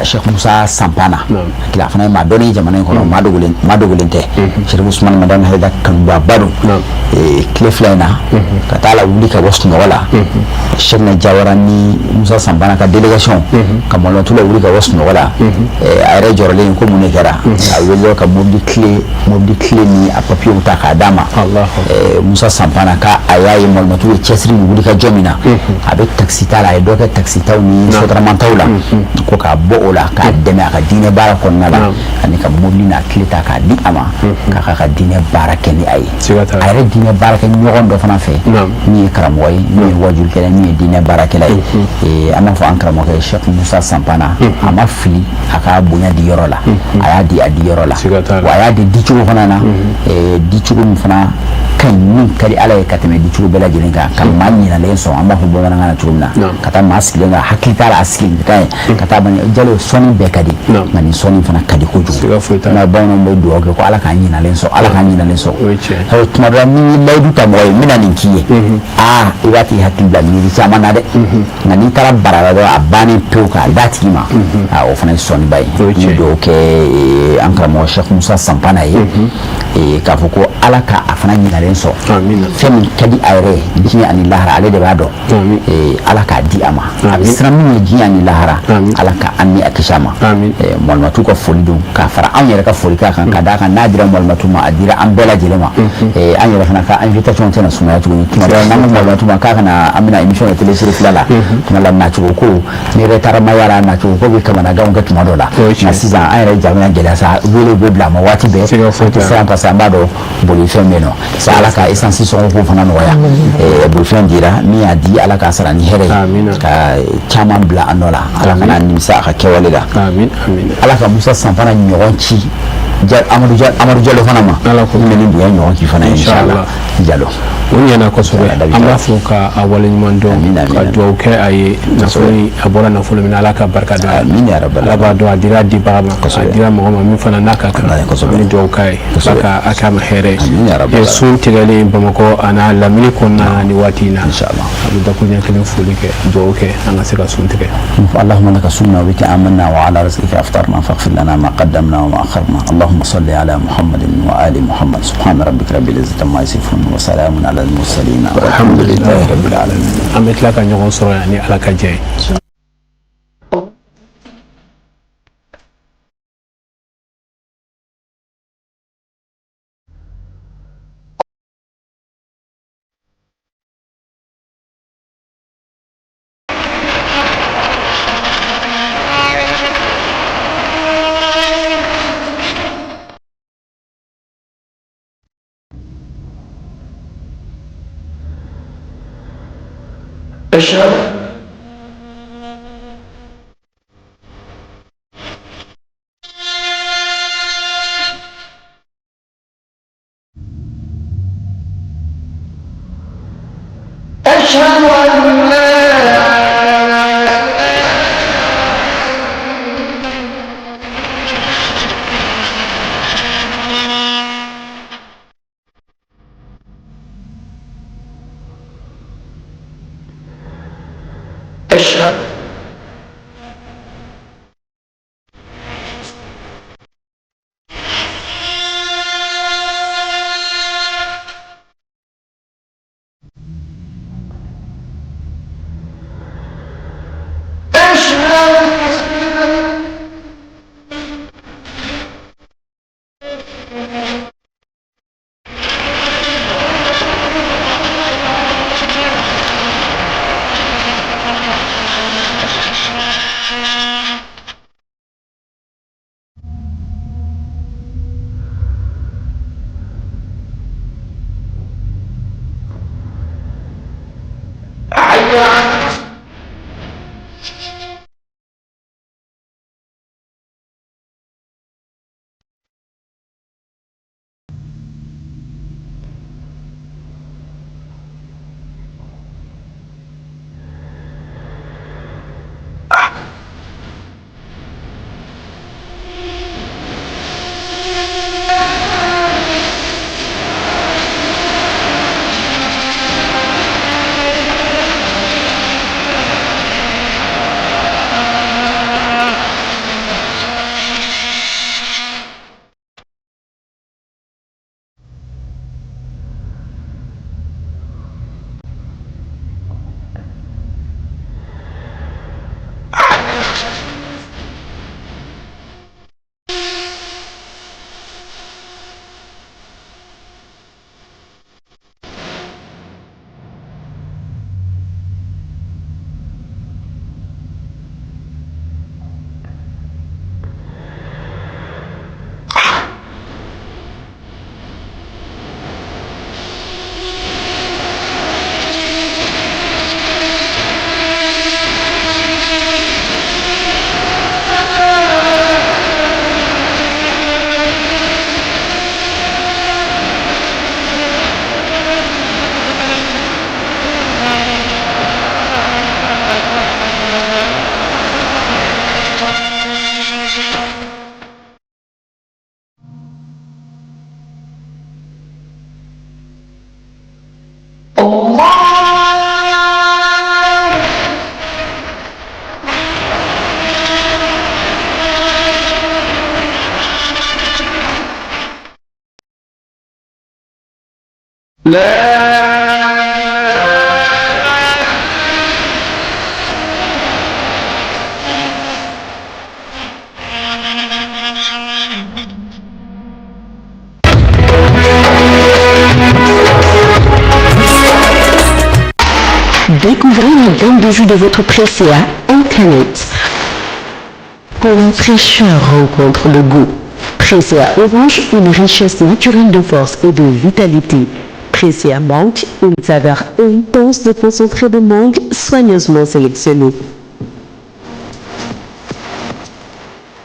Cheikh Musa Sanpana. Hakili a fana ye maa dɔnni ye jamana in kɔnɔ, maa dogolen tɛ. Chérif Ousmane Madani Haidara kanubaaba don. Tile 2 in na, ka taa la wuli ka bɔ sunɔgɔ la, Cheikhna Jawara ni Musa Sanpana ka délégation ka Malimatu la wuli ka bɔ sunɔgɔ la, a yɛrɛ jɔrɔlen ko mun de kɛra. A wele ka mobili clé ni a papiyew ta k'a d'a ma. Musa Sanpana ka a y'a ye Malimatu ye cɛsiri ni wuli ka jɔ min na, a bɛ taxi ta la, a ye dɔ kɛ taxi taw ni sotramantaw la, ko k'a bɔ o la k'a dɛmɛ a ka diinɛ baara kɔnɔna la, ani ka mobili n'a clé ta k'a di a ma k'a ka diinɛ baara kɛ ni a ye. A yɛrɛ diinɛ baara kɛ ɲɔgɔn dɔ fana fɛ, min ye karamɔgɔ ye, min ye wajulikɛla ye, min ye diinɛ baarakɛla ye. An b'a fɔ an karamɔgɔkɛ Cheikh Musa Sanpana, a ma fili a ka bonya di yɔrɔ la, a y'a di a di yɔrɔ la, wa a y'a di dicogo fana na, dicogo min fana ka ɲi, min ka di Ala ye ka tɛmɛ dicogo bɛɛ lajɛlen kan, ka maa ɲinalen sɔn, an b'a fɔ bamanankan na cogo min na, ka taa maa sigilen kan, hakili t'a la, a sigilen tɛ yen, ka taa bani. Jalo, sɔnni bɛɛ ka di, nka nin sɔnni fana ka di kojugu. Nka bamananw bɛ dugawu kɛ ko Ala k'an ɲinalen sɔn, Ala k'an ɲinalen sɔn. Tuma dɔ la, n'i ye layidu ta mɔgɔ ye, n bɛna nin k'i ye, aa, i b'a tigi hakili bila miiri caman na dɛ. Nka n'i taara bara la dɔrɔn, a bannen pewu k'a d'a tigi ma, aa, o fana ye sɔnniba ye. N bɛ dugawu kɛ an karamɔgɔ Cheikh Musa Sanpana ye, k'a fɔ ko Ala ka a fana ɲinalen sɔn. Fɛn min ka di a yɛrɛ ye diɲɛ ani lahara, ale de b'a dɔn. Ala k'a di a ma. A bɛ siran min ye diɲɛ ani lahara, Ala ka an ni a kisi a ma. Malimatu ka foli don k'a fara anw yɛrɛ ka foli k'a kan, ka d'a kan n'a dira Malimatu ma, a dira an bɛɛ lajɛlen ma. An yɛrɛ fana ka invitation tɛna sumaya tuguni. Tuma dɔ la, n'an ko Malimatu ma k'a kana, an bɛna émission kɛ télé siri fila la, tuma la nacogo ko ni yɛrɛ taara ma yala, nacogo ko bɛ kamanaganw kɛ tuma dɔ la. Nka sisan, an yɛrɛ ja bɛna gɛlɛya sa, wele bɛ bila a ma waati bɛɛ, an tɛ siran, parce que an b'a dɔn bolifɛn bɛ yen nɔ sa. Ala ka essence sɔngɔ ko fana nɔgɔya. Bolifɛn dira min y'a di, Ala k'a sara ni hɛrɛ ye, ka caman bila a nɔ la. Ala kana nimisa a ka kɛwale la. Ala ka Musa Sanfana ɲɔgɔn ci Amadu Jalo fana ma, min bɛ ni bonya ɲɔgɔn ci fana, inshallah. Jalo,
o ɲɛna kosɛbɛ. An b'a fɔ ka a waleɲuman dɔn, ka dugawu kɛ a ye. Nafolo a bɔra nafolo min na, Ala ka barika don a la. Ala b'a dɔn a dira dibaga ma, a dira mɔgɔ ma min fana n'a ka kan. An bɛ dugawu k'a ye, Ala ka a k'a ma hɛrɛ ye. Sun tigɛlen Bamakɔ a n'a lamini kɔnɔna na nin waati in na, a bɛ dakuruɲɛ kelen foli kɛ, dugawu kɛ an ka se ka sun tigɛ.
اللهم لك صمنا وبك آمنا وعلى رزقك أفطرنا فاغفر لنا ما قدمنا وما أخرنا. اللهم صل على محمد وآل محمد. سبحان ربك رب العزة عما يصفون وسلام على المرسلين والحمد لله رب العالمين.
An bɛ tila ka ɲɔgɔn sɔrɔ yan ni Ala ka jɛ ye.
أشهد
Découvrez la gamme de jus de votre Presea en canette. Pour une fraîcheur rencontre le goût. Presea Orange, une richesse naturelle de force et de vitalité. Presea Mangue, une saveur intense de concentré de mangue soigneusement sélectionné.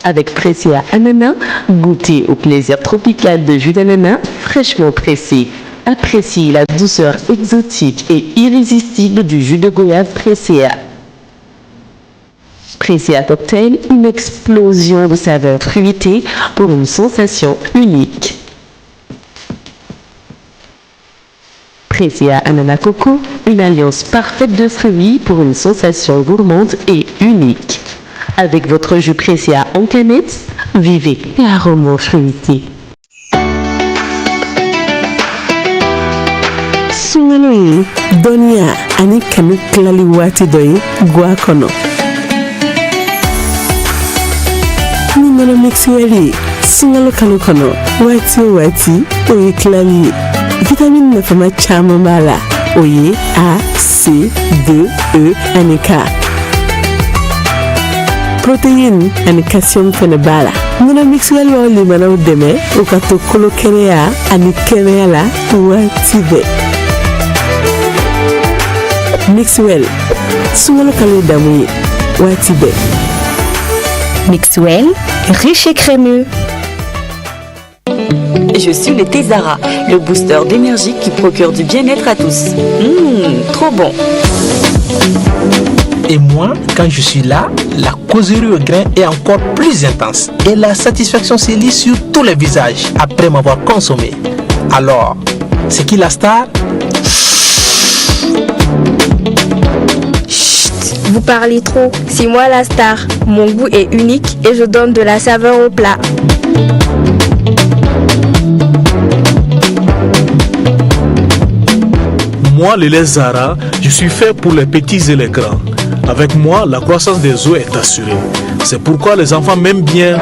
Avec Presea Ananas, goûtez au plaisir tropical de jus d'ananas fraîchement pressé. Appréciez la douceur exotique et irrésistible du jus de goyave Presea. Presea Cocktail, une explosion de saveurs fruitées pour une sensation unique. Presea Ananas Coco, une alliance parfaite de fruits pour une sensation gourmande et unique. Avec votre jus Presea en canette, vivez l'arôme fruité.
Sunkalo ye dɔnniya ani kanu tilali waati dɔ ye gwa kɔnɔ. Ni nɔnɔ Mixwell ye sunkalo kalo kɔnɔ, waati o waati, o ye tilali ye. Vitamini nafama caman b'a la, o ye A, C, D, E ani K. Protéine ani calcium fɛnɛ b'a la. Nɔnɔ Mixwell b'aw limanaw dɛmɛ u ka to kolo kɛnɛya ani kɛnɛya la waati bɛɛ. Mixwell, sunkalo kalo ye damu ye waati bɛɛ.
Mixwell, riche et crémeux.
Je suis le thé Zara, le booster d'énergie qui procure du bien-être à tous. Trop bon.
Et moi, quand je suis là, la causerie au grain est encore plus intense. Et la satisfaction se lit sur tous les visages après m'avoir consommé. Alors, c'est qui la star?
Chut, vous parlez trop. C'est moi la star. Mon goût est unique et je donne de la saveur au plat.
Moi, le lait Zara, je suis fait pour les petits et les grands. Avec moi, la croissance des os est assurée. C'est pourquoi les enfants m'aiment bien.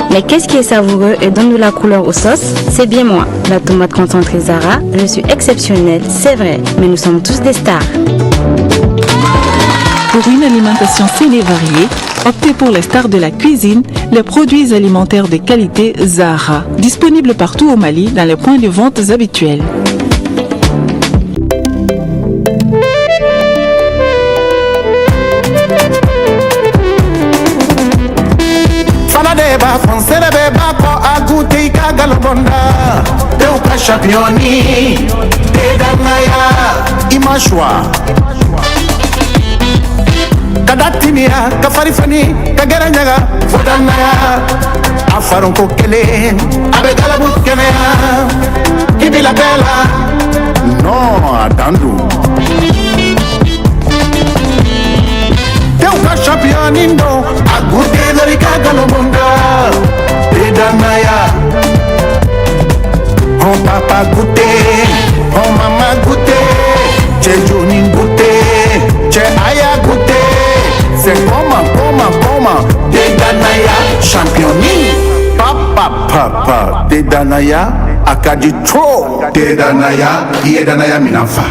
Mais qu'est-ce qui est savoureux et donne de la couleur aux sauces? C'est bien moi, la tomate concentrée Zara. Je suis exceptionnelle, c'est vrai, mais nous sommes tous des stars.
Pour une alimentation saine et variée, optez pour les stars de la cuisine, les produits alimentaires de qualité Zara, disponibles partout au Mali dans les points de vente habituels.
Fana de b'a fɔ nsɛrɛ bɛɛ b'a kɔ a goûté i ka galon bɔnda tew ka championni te danaya i ma choix ka da timiya ka fari fani ka gɛrɛ ɲaga fo danaya a faronko kelen a bɛ galabu kɛnɛya i bila bɛɛ la non a dan don tew ka championni don a goûté dɔrɔn i ka galon bɔnda te danaya. Oh papa goûté, oh maman goûté, cɛ joni goûté, cɛ aya goûté. C'est comment, comment, comment, te danaya championni. Papa, papa, te danaya, a ka di trop. Te danaya, i ye danaya minan fa.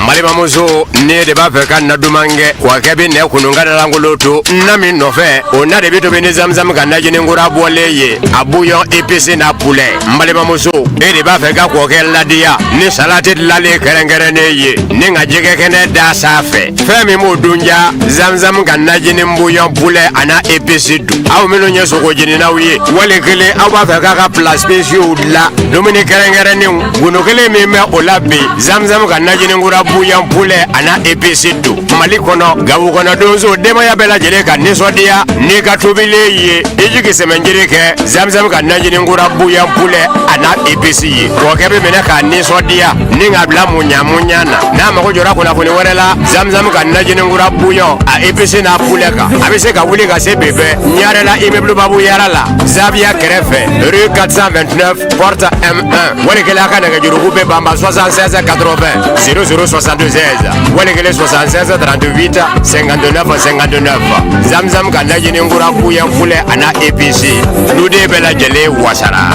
N balimamuso, ne de b'a fɛ ka na duman kɛ wa kɛ bɛ nɛ kunun ka dalankolon to na min nɔfɛ, o na de bɛ tobi ni zamzam ka najini kura bɔlen ye, a bouillon épicé n'a poulet. N balimamuso, e de b'a fɛ ka kɔkɛ ladiya ni salati dilanlen kɛrɛnkɛrɛnnen ye ni ka jɛgɛ kɛnɛ da sanfɛ, fɛn min b'o dun ja, zamzam ka najini bouillon poulet a n'a épice dun. Aw minnu ye sogo jeninaw ye, wali kelen aw b'a fɛ k'a ka plat spéciaux dilan, dumuni kɛrɛnkɛrɛnnenw, gundo kelen min bɛ o la bi, zamzam ka najini kura bouillon poulet a n'a épice dun. Mali kɔnɔ, Gawo kɔnɔ, donso denbaya bɛɛ lajɛlen ka nisɔndiya n'i ka tobilen ye, i jigi sɛmɛnjiri kɛ zamzam ka najini kura bouillon poulet a n'a épice ye. Kɔkɛ bɛ minɛ k'a nisɔndiya. Ni k'a bila muɲa muɲa na. N'a mago jɔra kunnafoni wɛrɛ la, Zamzam ka najini kura bouillon a épice n'a poulet kan. A bɛ se ka wuli ka se Bebe Ɲarela immeuble Babu Yara la, Zawiya kɛrɛfɛ, rue 429 porte M1. Wali kelen a ka nɛgɛjuruku bɛ banba 76 80 00 76 wali kelen 76 38 59 59. Zamzam ka najini kura bouillon poulet a n'a épice, duden bɛɛ lajɛlen wasara.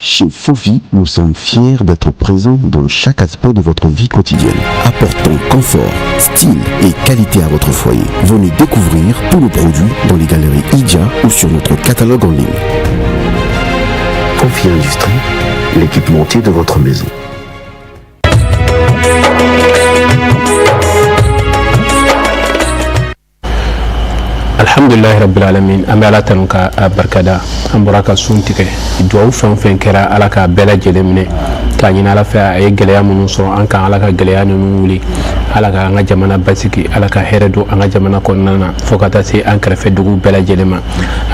Chez Fofi, nous sommes fiers d'être présents dans chaque aspect de votre vie quotidienne, apportant confort, style et qualité à votre foyer. Venez découvrir tous nos produits dans les galeries Idja ou sur notre catalogue en ligne. Fofi Industrie, l'équipementier de votre maison.
Alhamdulilahi rabbil alamin. An bɛ Ala tanu ka a barikada. An bɔra ka sun tigɛ. Duwawu fɛn o fɛn kɛra, Ala k'a bɛɛ lajɛlen minɛ, k'a ɲini Ala fɛ, a ye gɛlɛya minnu sɔrɔ an kan, Ala ka gɛlɛya ninnu wuli. Ala ka an ka jamana basigi, Ala ka hɛrɛ don an ka jamana kɔnɔna na, fo ka taa se an kɛrɛfɛ dugu bɛɛ lajɛlen ma.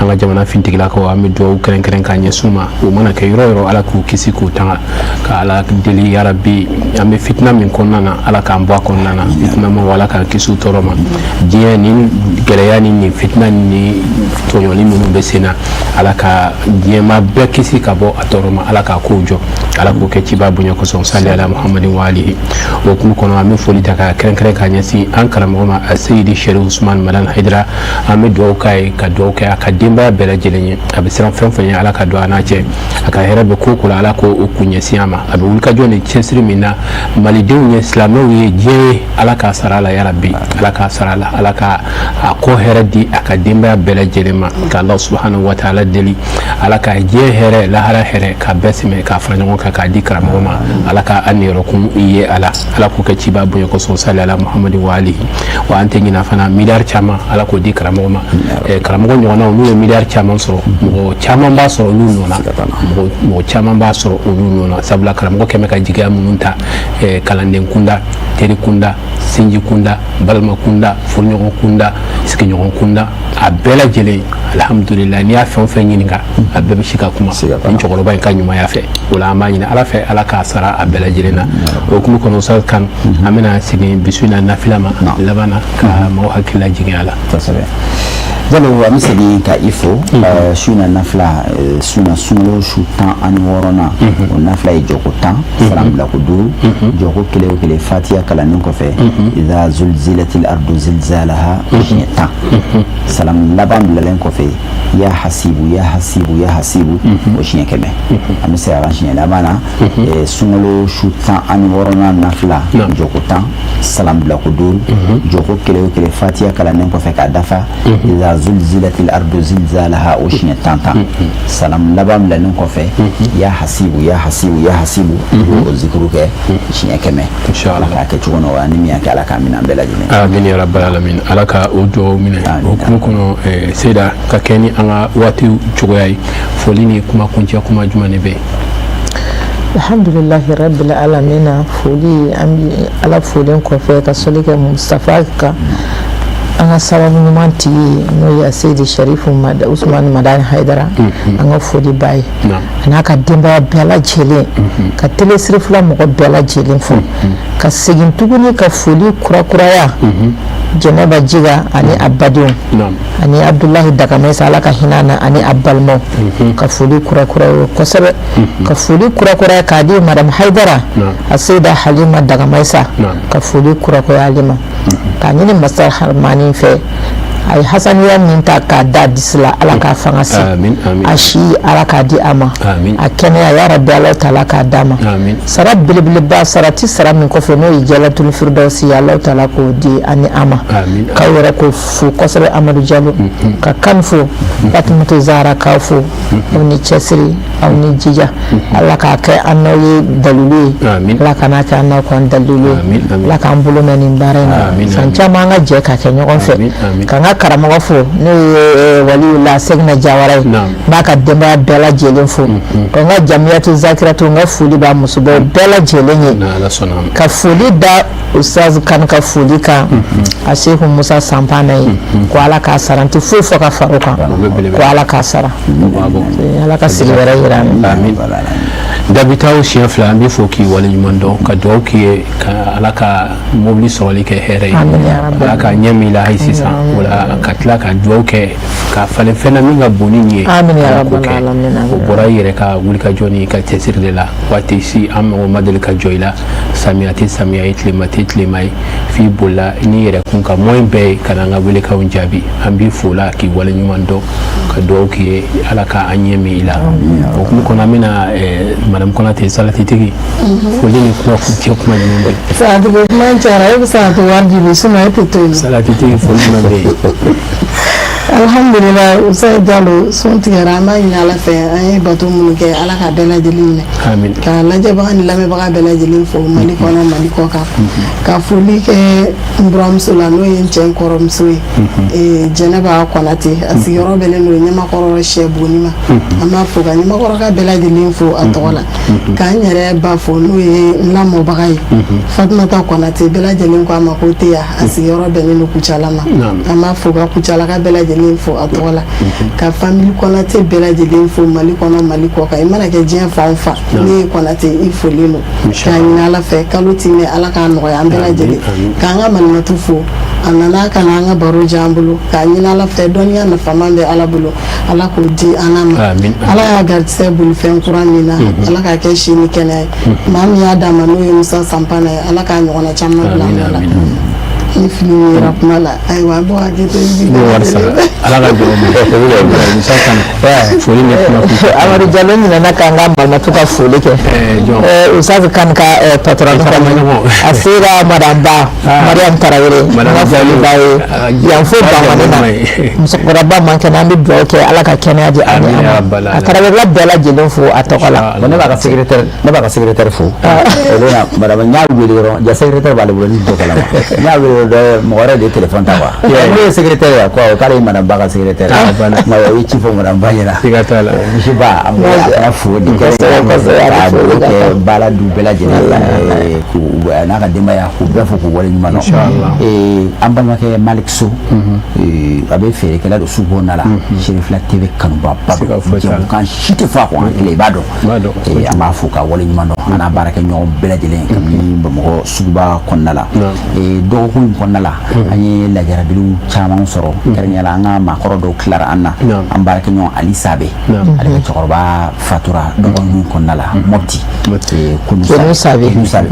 An ka jamana fintigilakaw, an bɛ duwawu kɛrɛnkɛrɛn k'a ɲɛsin u ma. O mana kɛ yɔrɔ o yɔrɔ, Ala k'u kisi k'u tanga, ka Ala deli yarabi, an bɛ fitina min kɔnɔna na, Ala k'an bɔ a kɔnɔna na. Fitina ma, Ala k'an kisi u tɔɔrɔ ma. Diɲɛ ni gɛlɛya ni nin fitina ni tɔɲɔni minnu bɛ sen na, Ala ka diɲɛma bɛɛ kisi ka bɔ a tɔɔrɔ ma. Ala k'a kow jɔ, Ala k'o kɛ ciba bonya kosɔn. Sali ala Muhammadin wa alihi. O hukumu kɔnɔ, an bɛ foli ta ka kɛrɛnkɛrɛn ka ɲɛsin an karamɔgɔ ma, Seyidi Sherif Usman Madani Hayidara. An bɛ dugawu k'a ye, ka dugawu kɛ a ka denbaya bɛɛ lajɛlen ye. A bɛ siran fɛn fɛn ye, Ala ka don a n'a cɛ. A ka hɛrɛ bɛ ko ko la, Ala k'o kun ɲɛsin a ma. A bɛ wulikajɔ ni cɛsiri min na malidenw ye, silamɛw ye, diɲɛ ye, Ala k'a sara a la yarabi, Ala k'a sara a la, Ala ka a kɔ hɛrɛ di a ka denbaya bɛɛ lajɛlen ma. Ka Ala subahanahu wa taala deli, Ala ka diɲɛ hɛrɛ, lahara hɛrɛ, ka bɛɛ sɛmɛ k'a fara ɲɔgɔn kan k'a di karamɔgɔ ma. Ala ka a niyɔrɔkun ye a la, Ala k'o kɛ ciba bonya kosɔn. Sali ala Muhamadi wa alihi. Wa an tɛ ɲina fana, miliyari caman, Ala k'o di karamɔgɔ ma. Karamɔgɔ ɲɔgɔnnaw, n'u ye miliyari caman sɔrɔ, mɔgɔ caman b'a sɔrɔ olu nɔ na, mɔgɔ caman b'a sɔrɔ olu nɔ na, sabula karamɔgɔ kɛmɛ ka jigiya minnu ta, kalanden kunda, teri kunda, sinji kunda, balima kunda, furuɲɔgɔn kunda, sigiɲɔgɔn kunda, a bɛɛ lajɛlen, alhamdulillah, n'i y'a fɛn o fɛn ɲininka, a bɛɛ bɛ si ka kuma nin cɛkɔrɔba in ka ɲumanya fɛ. O la, an b'a ɲini Ala fɛ, Ala k'a sara a bɛɛ lajɛlen na. O hukumu kɔnɔ, Ustaz Kan, an bɛna segin bisu in na nafila ma laban na, ka maaw hakili lajigin a la.
Kosɛbɛ Jalo, an bɛ segin ka i fo. Su in na nafila, su in na sunkalo su 16nan, o nafila ye jɔko 10, salam bilako duuru. Jɔko kelen o kelen, fatiya kalannen kɔfɛ, iza zulzilatil ardu zilzalaha siɲɛ 10. Salam laban bilalen kɔfɛ, ya hasibu ya hasibu ya hasibu, o siɲɛ 100. An bɛ segin a kan siɲɛ laban na. Sunkalo su 16nan nafila, jɔko 10, salam bilako duuru. Jɔko kelen o kelen, fatiya kalannen kɔfɛ k'a dafa, iza zulzilatil ardu zilzalaha, o siɲɛ 10 10. Salam laban bilalen kɔfɛ, ya hasibu ya hasibu ya hasibu, o zikuru kɛ siɲɛ 100. Ala k'a kɛ cogo nɔgɔya, ni min y'a kɛ, Ala k'a minɛ an bɛɛ lajɛlen.
Amin ya rabbal alamin. Ala ka o dugawu minɛ. O hukumu kɔnɔ, Seyida, ka kɛ ni an ka waati cogoya ye, foli ni kuma kuncɛ kuma jumɛn de bɛ yen?
Alhamdulilahi rabbil alamina. Foli, an bi Ala folen kɔfɛ ka sɔli kɛ Mustafa kan, an ka sababu ɲuman tigi ye, n'o ye Seyidi Sharifu Usumani Madani Hayidara. An ka foli b'a ye, a n'a ka denbaya bɛɛ lajɛlen, ka télé Sirifila mɔgɔ bɛɛ lajɛlen fo, ka segin tuguni ka foli kurakuraya Jɛnɛba Jiga ani a badenw ani Abudulayi Dakamɛsa, Ala ka hinɛ na, ani a balimaw, ka foli kurakuraya kosɛbɛ, ka foli kurakuraya k'a di Madame Hayidara, a Seyida Halima Dakamɛsa, ka foli kurakuraya ale ma, k'a ɲini Masa Haramani fɛ, a ye hasaniya min ta k'a da disi la, Ala k'a fanga se, a si Ala k'a di a ma, a kɛnɛya ya rabi Ala taala k'a d'a ma, sara belebeleba, sara ti sara min kɔfɛ n'o ye jalatul firdausi ye, Ala taala k'o di ani a ma. K'aw yɛrɛ ko fo kosɛbɛ, Amadu Jalo, ka kan fo, Fatumata Zahara k'aw fo, aw ni cɛsiri, aw ni jija, Ala k'a kɛ an n'aw ye dalilu ye, Ala kan'a kɛ an n'aw kan dalilu ye, Ala k'an bolo mɛn nin baara in na san caman, an ka jɛ ka kɛ ɲɔgɔn fɛ. K'an ka karamɔgɔ fo, n'o ye Waliyula Sɛkina Jawara ye, n b'a ka denbaya bɛɛ lajɛlen fo, ka n ka Jamiyatu Zakiratu, n ka foli b'a musobaw bɛɛ lajɛlen ye, ka foli da Ustaz Kan ka foli kan a Seku Musa Sanpana ye, ko Ala k'a sara, n tɛ foyi fɔ ka fara o kan, ko Ala k'a sara, Ala ka sigi wɛrɛ yira an na.
Dabitaw siɲɛ fila, an bɛ fo k'i waleɲuman dɔn, ka dugawu k'i ye, ka Ala ka mobili sɔrɔli kɛ hɛrɛ ye, Ala ka ɲɛ min la hali sisan o la, ka tila ka dugawu kɛ ka falen fɛn na min ka bon ni nin ye, Ala k'o kɛ. O bɔra i yɛrɛ ka wulikajɔ ni ka cɛsiri de la. Waati si an mago ma deli ka jɔ i la, samiya tɛ samiya ye, tilema tɛ tilema ye, f'i bolila n'i yɛrɛ kun ka moyen bɛɛ ye ka na an ka welekanw jaabi. An b'i fo la k'i waleɲuman dɔn, ka dugawu k'i ye, Ala ka an ɲɛ min i la. O hukumu kɔnɔ, an bɛna madame Konate, salatitigi, foli ni kuma cɛ kuma jumɛn bɛ yen?
Salati ko kuma cayara, e bɛ salati wari di bi, sinon e tɛ to yen.
Salatitigi, foli jumɛn bɛ yen?
Alhamdulilayi, Usayi Jalo, sun tigɛra, an b'a ɲini Ala fɛ, an ye bato minnu kɛ, Ala k'a bɛɛ lajɛlen minɛ.
Amin.
Ka lajɛbaga ni lamɛnbaga bɛɛ lajɛlen fo Mali kɔnɔ, Mali kɔ kan, ka foli kɛ n buramuso la, n'o ye n cɛ kɔrɔmuso ye, Jɛnɛba Kɔnate, a sigiyɔrɔ bɛnnen don Ɲamakɔrɔ sɛ bonni ma, an b'a fo, ka Ɲamakɔrɔka bɛɛ lajɛlen fo a tɔgɔ la, k'an yɛrɛ ba fo, n'o ye n lamɔbaga ye, Fatumata Kɔnate, bɛɛ lajɛlen ko a ma ko Teya, a sigiyɔrɔ bɛnnen don Kucala ma, an b'a fo, ka Kucalaka bɛɛ lajɛlen fo a tɔgɔ la, ka famille Kɔnate bɛɛ lajɛlen fo Mali kɔnɔ, Mali kɔ kan, i mana kɛ diɲɛ fan o fan, ne ye Kɔnate, i folen don, k'a ɲini Ala fɛ, kalo timɛ, Ala k'a nɔgɔya an bɛɛ lajɛlen, k'an ka malimatu fo, a nana ka na an ka baro diya an bolo, k'a ɲini Ala fɛ, dɔnniya nafama bɛ Ala bolo, Ala k'o di an ma. Ala y'a garisɛgɛ bolifɛn kura min na, Ala k'a kɛ si ni kɛnɛya ye, maa min y'a d'a ma, n'o ye Musa Sanpana ye, Ala k'a ɲɔgɔnna caman bila an la. Ni fili min yera kuma la, ayiwa, bɔ hakɛ to.
Ala ka jɔ Musa Kan, foli ni kuma kun.
Amadu Jalo ɲinɛna k'an ka malimatu ka foli kɛ, Ustaz Kan ka patron, a sera madame Ba Mariam Tarawele, n ka foli b'a ye yan fo Bamani na, musokɔrɔba man kɛnɛ, an bɛ dugawu kɛ, Ala ka kɛnɛya di an ma, a Tarawelela bɛɛ lajɛlen fo a tɔgɔ la.
Ne b'a ka secrétaire, ne b'a ka secrétaire fo, o don na madame, n y'a wele dɔrɔn, ja secrétaire b'ale bolo ni dɔ kalama, n y'a wele dɔrɔn, mɔgɔ wɛrɛ de ye téléphone ta quoi, ne ye secrétaire ye ko awɔ, k'ale ye madame Ba ka secrétaire ye, o ye ci fɔ madame Ba ɲɛna.
Siga t'a la.
Monsieur Ba, an bɛ a fana fo nin kɛnɛ kan, ka dugawu kɛ baara du bɛɛ lajɛlen k'u n'a ka denbaya, k'u bɛɛ fo k'u waleɲuman dɔn. An balimakɛ Malik So, a bɛ feerekɛla don sugu kɔnɔna la, Serifila TV kanubaaba don, jɛmukan si tɛ fɔ a kɔ an kelen, i b'a dɔn, an b'a fo ka waleɲuman dɔn, an n'a baarakɛɲɔgɔn bɛɛ lajɛlen kabini Bamakɔ suguba kɔnɔna la. Dɔgɔkun in kɔnɔna la, an ye lajarabiliw caman sɔrɔ, kɛrɛnkɛrɛnnenya la an ka maakɔrɔ dɔw tilara an na, an baarakɛɲɔgɔn Ali Sabe, ale ka cɛkɔrɔba fatura dɔgɔkun kɔnɔna la Mopti,
Kenu Sabe,
Kenu Sabe,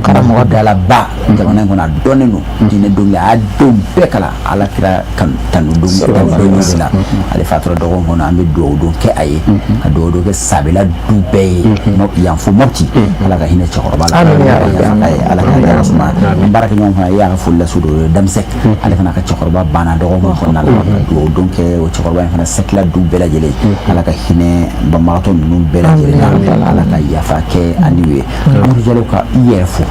karamɔgɔ dalaba jamana in kɔnɔ, a dɔnnen don diinɛ dɔnkili, a y'a denw bɛɛ kalan Ala kira tanu dɔnkili la, ale fatura dɔgɔkun kɔnɔ, an bɛ dugawu don kɛ a ye, ka dugawu don kɛ Sabela du bɛɛ ye yan fo Mopti, Ala ka hinɛ cɛkɔrɔba la, Ala ka yɔrɔ suma. An baarakɛɲɔgɔn fana, i y'a ka foli lase o Damisɛk, ale fana ka cɛkɔrɔba banna dɔgɔkun kɔnɔna la, ka dugawu don kɛ o cɛkɔrɔba in fana, Sɛkila du bɛɛ lajɛlen, Ala ka hinɛ banbagatɔ ninnu bɛɛ lajɛlen na, Ala ka yafa kɛ ani u ye. Amadu Jalo, ka i yɛrɛ fo,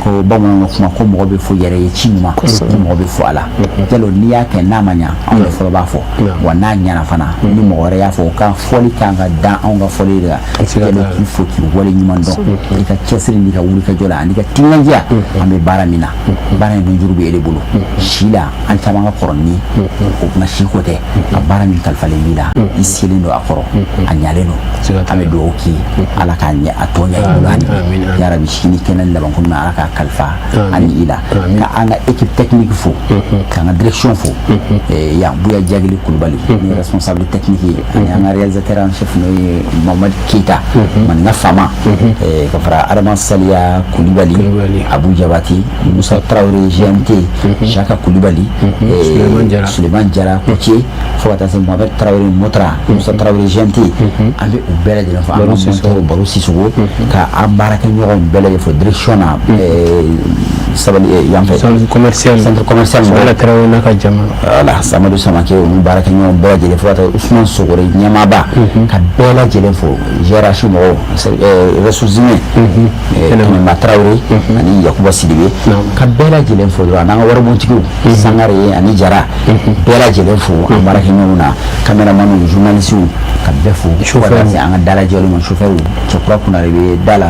ko bamananw ka kuma ko mɔgɔ bɛ fo yɛrɛ ye ci ɲuman, ko mɔgɔ bɛ fo a la. Jalo, n'i y'a kɛ n'a ma ɲa, anw de fɔlɔ b'a fɔ, wa n'a ɲana fana, ni mɔgɔ wɛrɛ y'a fɔ, o ka fɔli kan ka dan anw ka fɔli de la. Jalo, k'i fo k'i wale ɲuman dɔn i ka cɛsiri n'i ka wulikajɔ la ani ka timinandiya. An bɛ baara min na, baara in dun juru bɛ e de bolo si la, an caman ka kɔrɔ ni o kuma si ko tɛ, a baara min kalifalen b'i la, i selen don a kɔrɔ, a ɲalen don, an bɛ dugawu k'i ye, Ala k'a ɲɛ, a tɔ ɲɛ i bolo hali bi, yarabi sini kɛnɛ laban ko min, Ala k'a kalifa ani i la. Ka an ka équipe technique fo, k'an ka direction fo yan, Buya Jagili Kulubali ni responsable technique ye, ani an ka réalisateur en chef, n'o ye Mamadu Keyita maninka faama, ka fara Adama Saliya Kulibali, Abu Jabati, Musa Tarawele. Tarawele GMT, Saka Kulibali, Suleiman Jara Kotier, fo ka taa se Mohamed Tarawele Motra, Musa Tarawele GMT, an bɛ u bɛɛ lajɛlen fo, an ka monteur Baro Sisoko, ka an baarakɛɲɔgɔnw bɛɛ lajɛlen fo direction na, sabali yan fɛ
centre commercial,
centre commercial.
Soumaïla Tarawele n'a ka jama.
Voilà, Samadu Samake, olu baarakɛɲɔgɔnw bɛɛ lajɛlen, fo ka taa Usman Sogore ɲɛmaaba, ka bɛɛ lajɛlen fo, GRH mɔgɔw, ressources humaines, Kɛnɛma Tarawele ani Yakuba Sidibe, ka bɛɛ lajɛlen fo dɔrɔn, an'an ka waribontigiw Sangare ani Jara, bɛɛ lajɛlen fo, an baarakɛɲɔgɔnw na, caméramanw, journalistes, ka bɛɛ fo, fo ka taa se an ka dalajɛliw ma, chauffeur Cɛkura Kunare bɛ da la,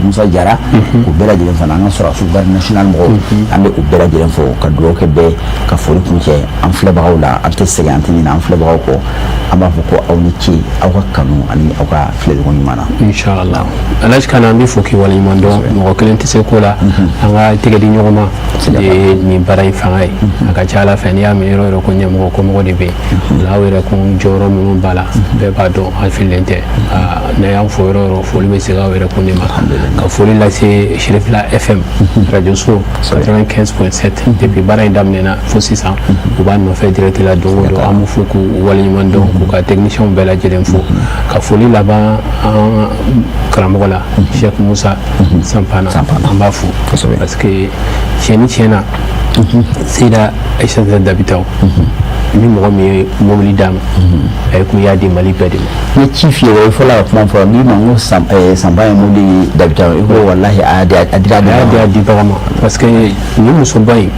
Musa Jara, k'u bɛɛ lajɛlen fana, an ka sɔrɔdasiw, garde nationale mɔgɔw, an bɛ u bɛɛ lajɛlen fo, ka dugawu kɛ bɛɛ, ka foli kuncɛ an filɛbagaw la. An tɛ sɛgɛn, an tɛ ɲinɛ an filɛbagaw kɔ. An b'a fɔ ko aw ni ce aw ka kanu ani aw ka filɛliko ɲuman na.
Inshallah, Alhaji Kana, an bɛ fo k'i waleɲuman dɔn. Mɔgɔ kelen tɛ se ko la, an ka tɛgɛ di ɲɔgɔn ma de ye nin baara in fanga ye. A ka ca ala fɛ, n'i y'a mɛn yɔrɔ yɔrɔ ko ɲɛmɔgɔ, ko mɔgɔ de bɛ yen la, aw yɛrɛ kun jɔyɔrɔ minnu b'a la, bɛɛ b'a dɔn, an fililen tɛ. N'a y'an fo yɔrɔ yɔrɔ, foli bɛ segin aw yɛrɛ kun de ma. Ka foli lase Sherifila FM radio so 95.7, depuis baara in daminɛna fo sisan, u b'a nɔfɛ direct la don o don. An b'u fo k'u waleɲuman dɔn, k'u ka techniciens bɛɛ lajɛlen fo, ka foli laban an karamɔgɔ la, Cheikh Musa Sanpana. An b'a fo parce que tiɲɛ ni tiɲɛ na, Seyida Aïssata Dabitaw, ni mɔgɔ min ye mobili d'a ma, a ye kun y'a di Mali bɛɛ de ma.
N ye ci f'i ye, i fɔlɔ ka kuma fɔlɔ n'i ma n ko Sanba ye mobili Dabitaw, i ko walahi a di, a dira.
A y'a di, a dibaga ma, parce que nin musoba in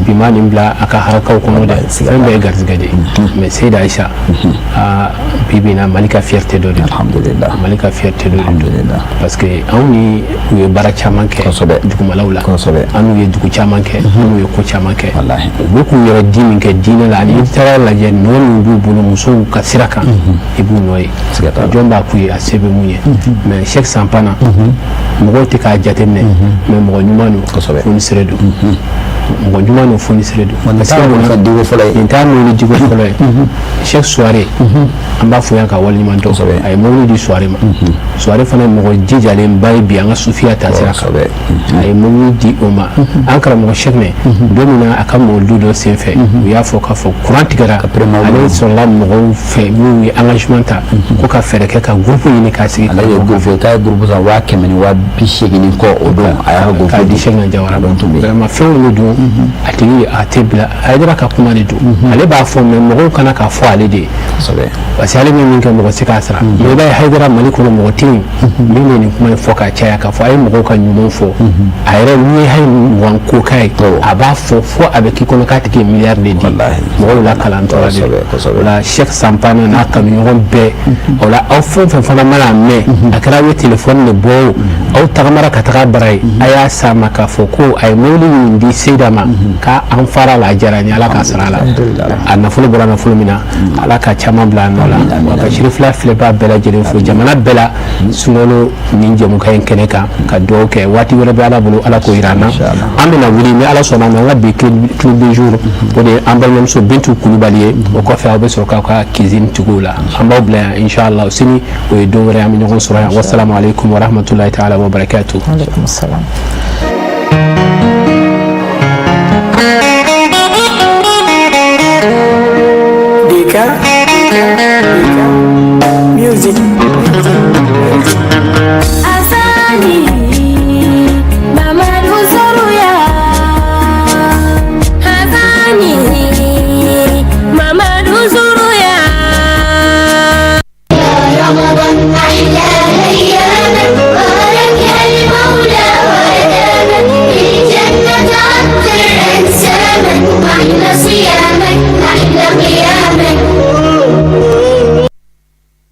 bi ma nin bila a ka harakaw kɔnɔ dɛ, fɛn bɛɛ ye garizigɛ de ye. Mais Seyida Aïcha, aa, bi bi in na, Mali ka fierté dɔ de don.
Alhamdulillah.
Mali ka fierté dɔ de don, parce que anw ni u ye baara caman kɛ dugumalaw la, an n'u ye dugu caman kɛ, an n'u ye ko caman kɛ. U bɛ k'u yɛrɛ di min kɛ diinɛ la, ani i taara lajɛ nɔ min b'u bolo musow ka sira kan, i b'u nɔ ye. Jɔn b'a k'u ye, a se bɛ mun ye? Mais Cheikh Sanpana, mɔgɔw tɛ k'a jateminɛ, mais mɔgɔ ɲuman don, fonisere don, mɔgɔ ɲuman don, fonisere don.
Nin t'a mobili fɔlɔ ye.
Nin t'a mobili diko fɔlɔ ye. Cheikh Suware, an b'a fo yan ka waleɲuman dɔn. A ye mobili di Suware ma. Suware fana ye mɔgɔ jijalenba ye bi an ka sufiya taasira kan, a ye mobili di o ma. An karamɔgɔ Cheikh nɛ, don min na a ka mɔgɔ dɔ sen fɛ, u y'a fɔ k'a fɔ courant tigɛra, ale sɔrɔla mɔgɔw fɛ minnu ye engagement ta ko ka fɛɛrɛ kɛ ka groupe ɲini k'a sigi.
Ale ye groupe, k'a ye groupe san 180 000 ni kɔ o don, a y'a ka groupe
k'a di Cheikh na Jawara. Vraiment, fɛnw de don, a tigi a tɛ bila. Hayidara ka kuma de don, ale b'a fɔ, mais mɔgɔw kana k'a fɔ ale de ye, parce que ale bɛ min kɛ, mɔgɔ se k'a sara. Mais i b'a ye, Hayidara, Mali kɔnɔ mɔgɔ tɛ yen min bɛ nin kuma in fɔ ka caya, k'a fɔ a ye mɔgɔw ka ɲuman fɔ. A yɛrɛ, n'i ye hali 20 ko k'a ye, a b'a fɔ fo a bɛ k'i kɔnɔ k'a tigi ye miliyari de di mɔgɔw la kalantɔ de. O la, Cheikh Sanpana n'a kanuɲɔgɔn bɛɛ, o la aw fɛn o fɛn fana mana mɛn, a kɛra aw ye telefɔni de bɔ o, aw tagamara ka taga bara ye, a y'a s'a ma k'a fɔ ko a ye mobili min di Seyida ma, k'a an fara la, a diyara n ye, Ala k'a sara a la. A nafolo bɔra nafolo min na, Ala ka caman bila a nɔ la. Wa ka Sirifila filɛbaa bɛɛ lajɛlen fo jamana bɛɛ la, sunkalo nin jɛmukan in kɛnɛ kan, ka dugawu kɛ. Waati wɛrɛ bɛ Ala bolo, Ala k'o yira an na. An bɛna wuli ni Ala sɔnna a ma, an ka bi clip du jour, o de ye an balimamuso Bintu Kulubali ye. O kɔfɛ, aw bɛ sɔrɔ k'aw ka cuisine tigiw la. An b'aw bila yan, inshallah sini o ye don wɛrɛ, an bɛ ɲɔgɔn sɔrɔ yan. Wasalamu aleykum warahmatulahi taala wa barakatuh.
Aleykum salam.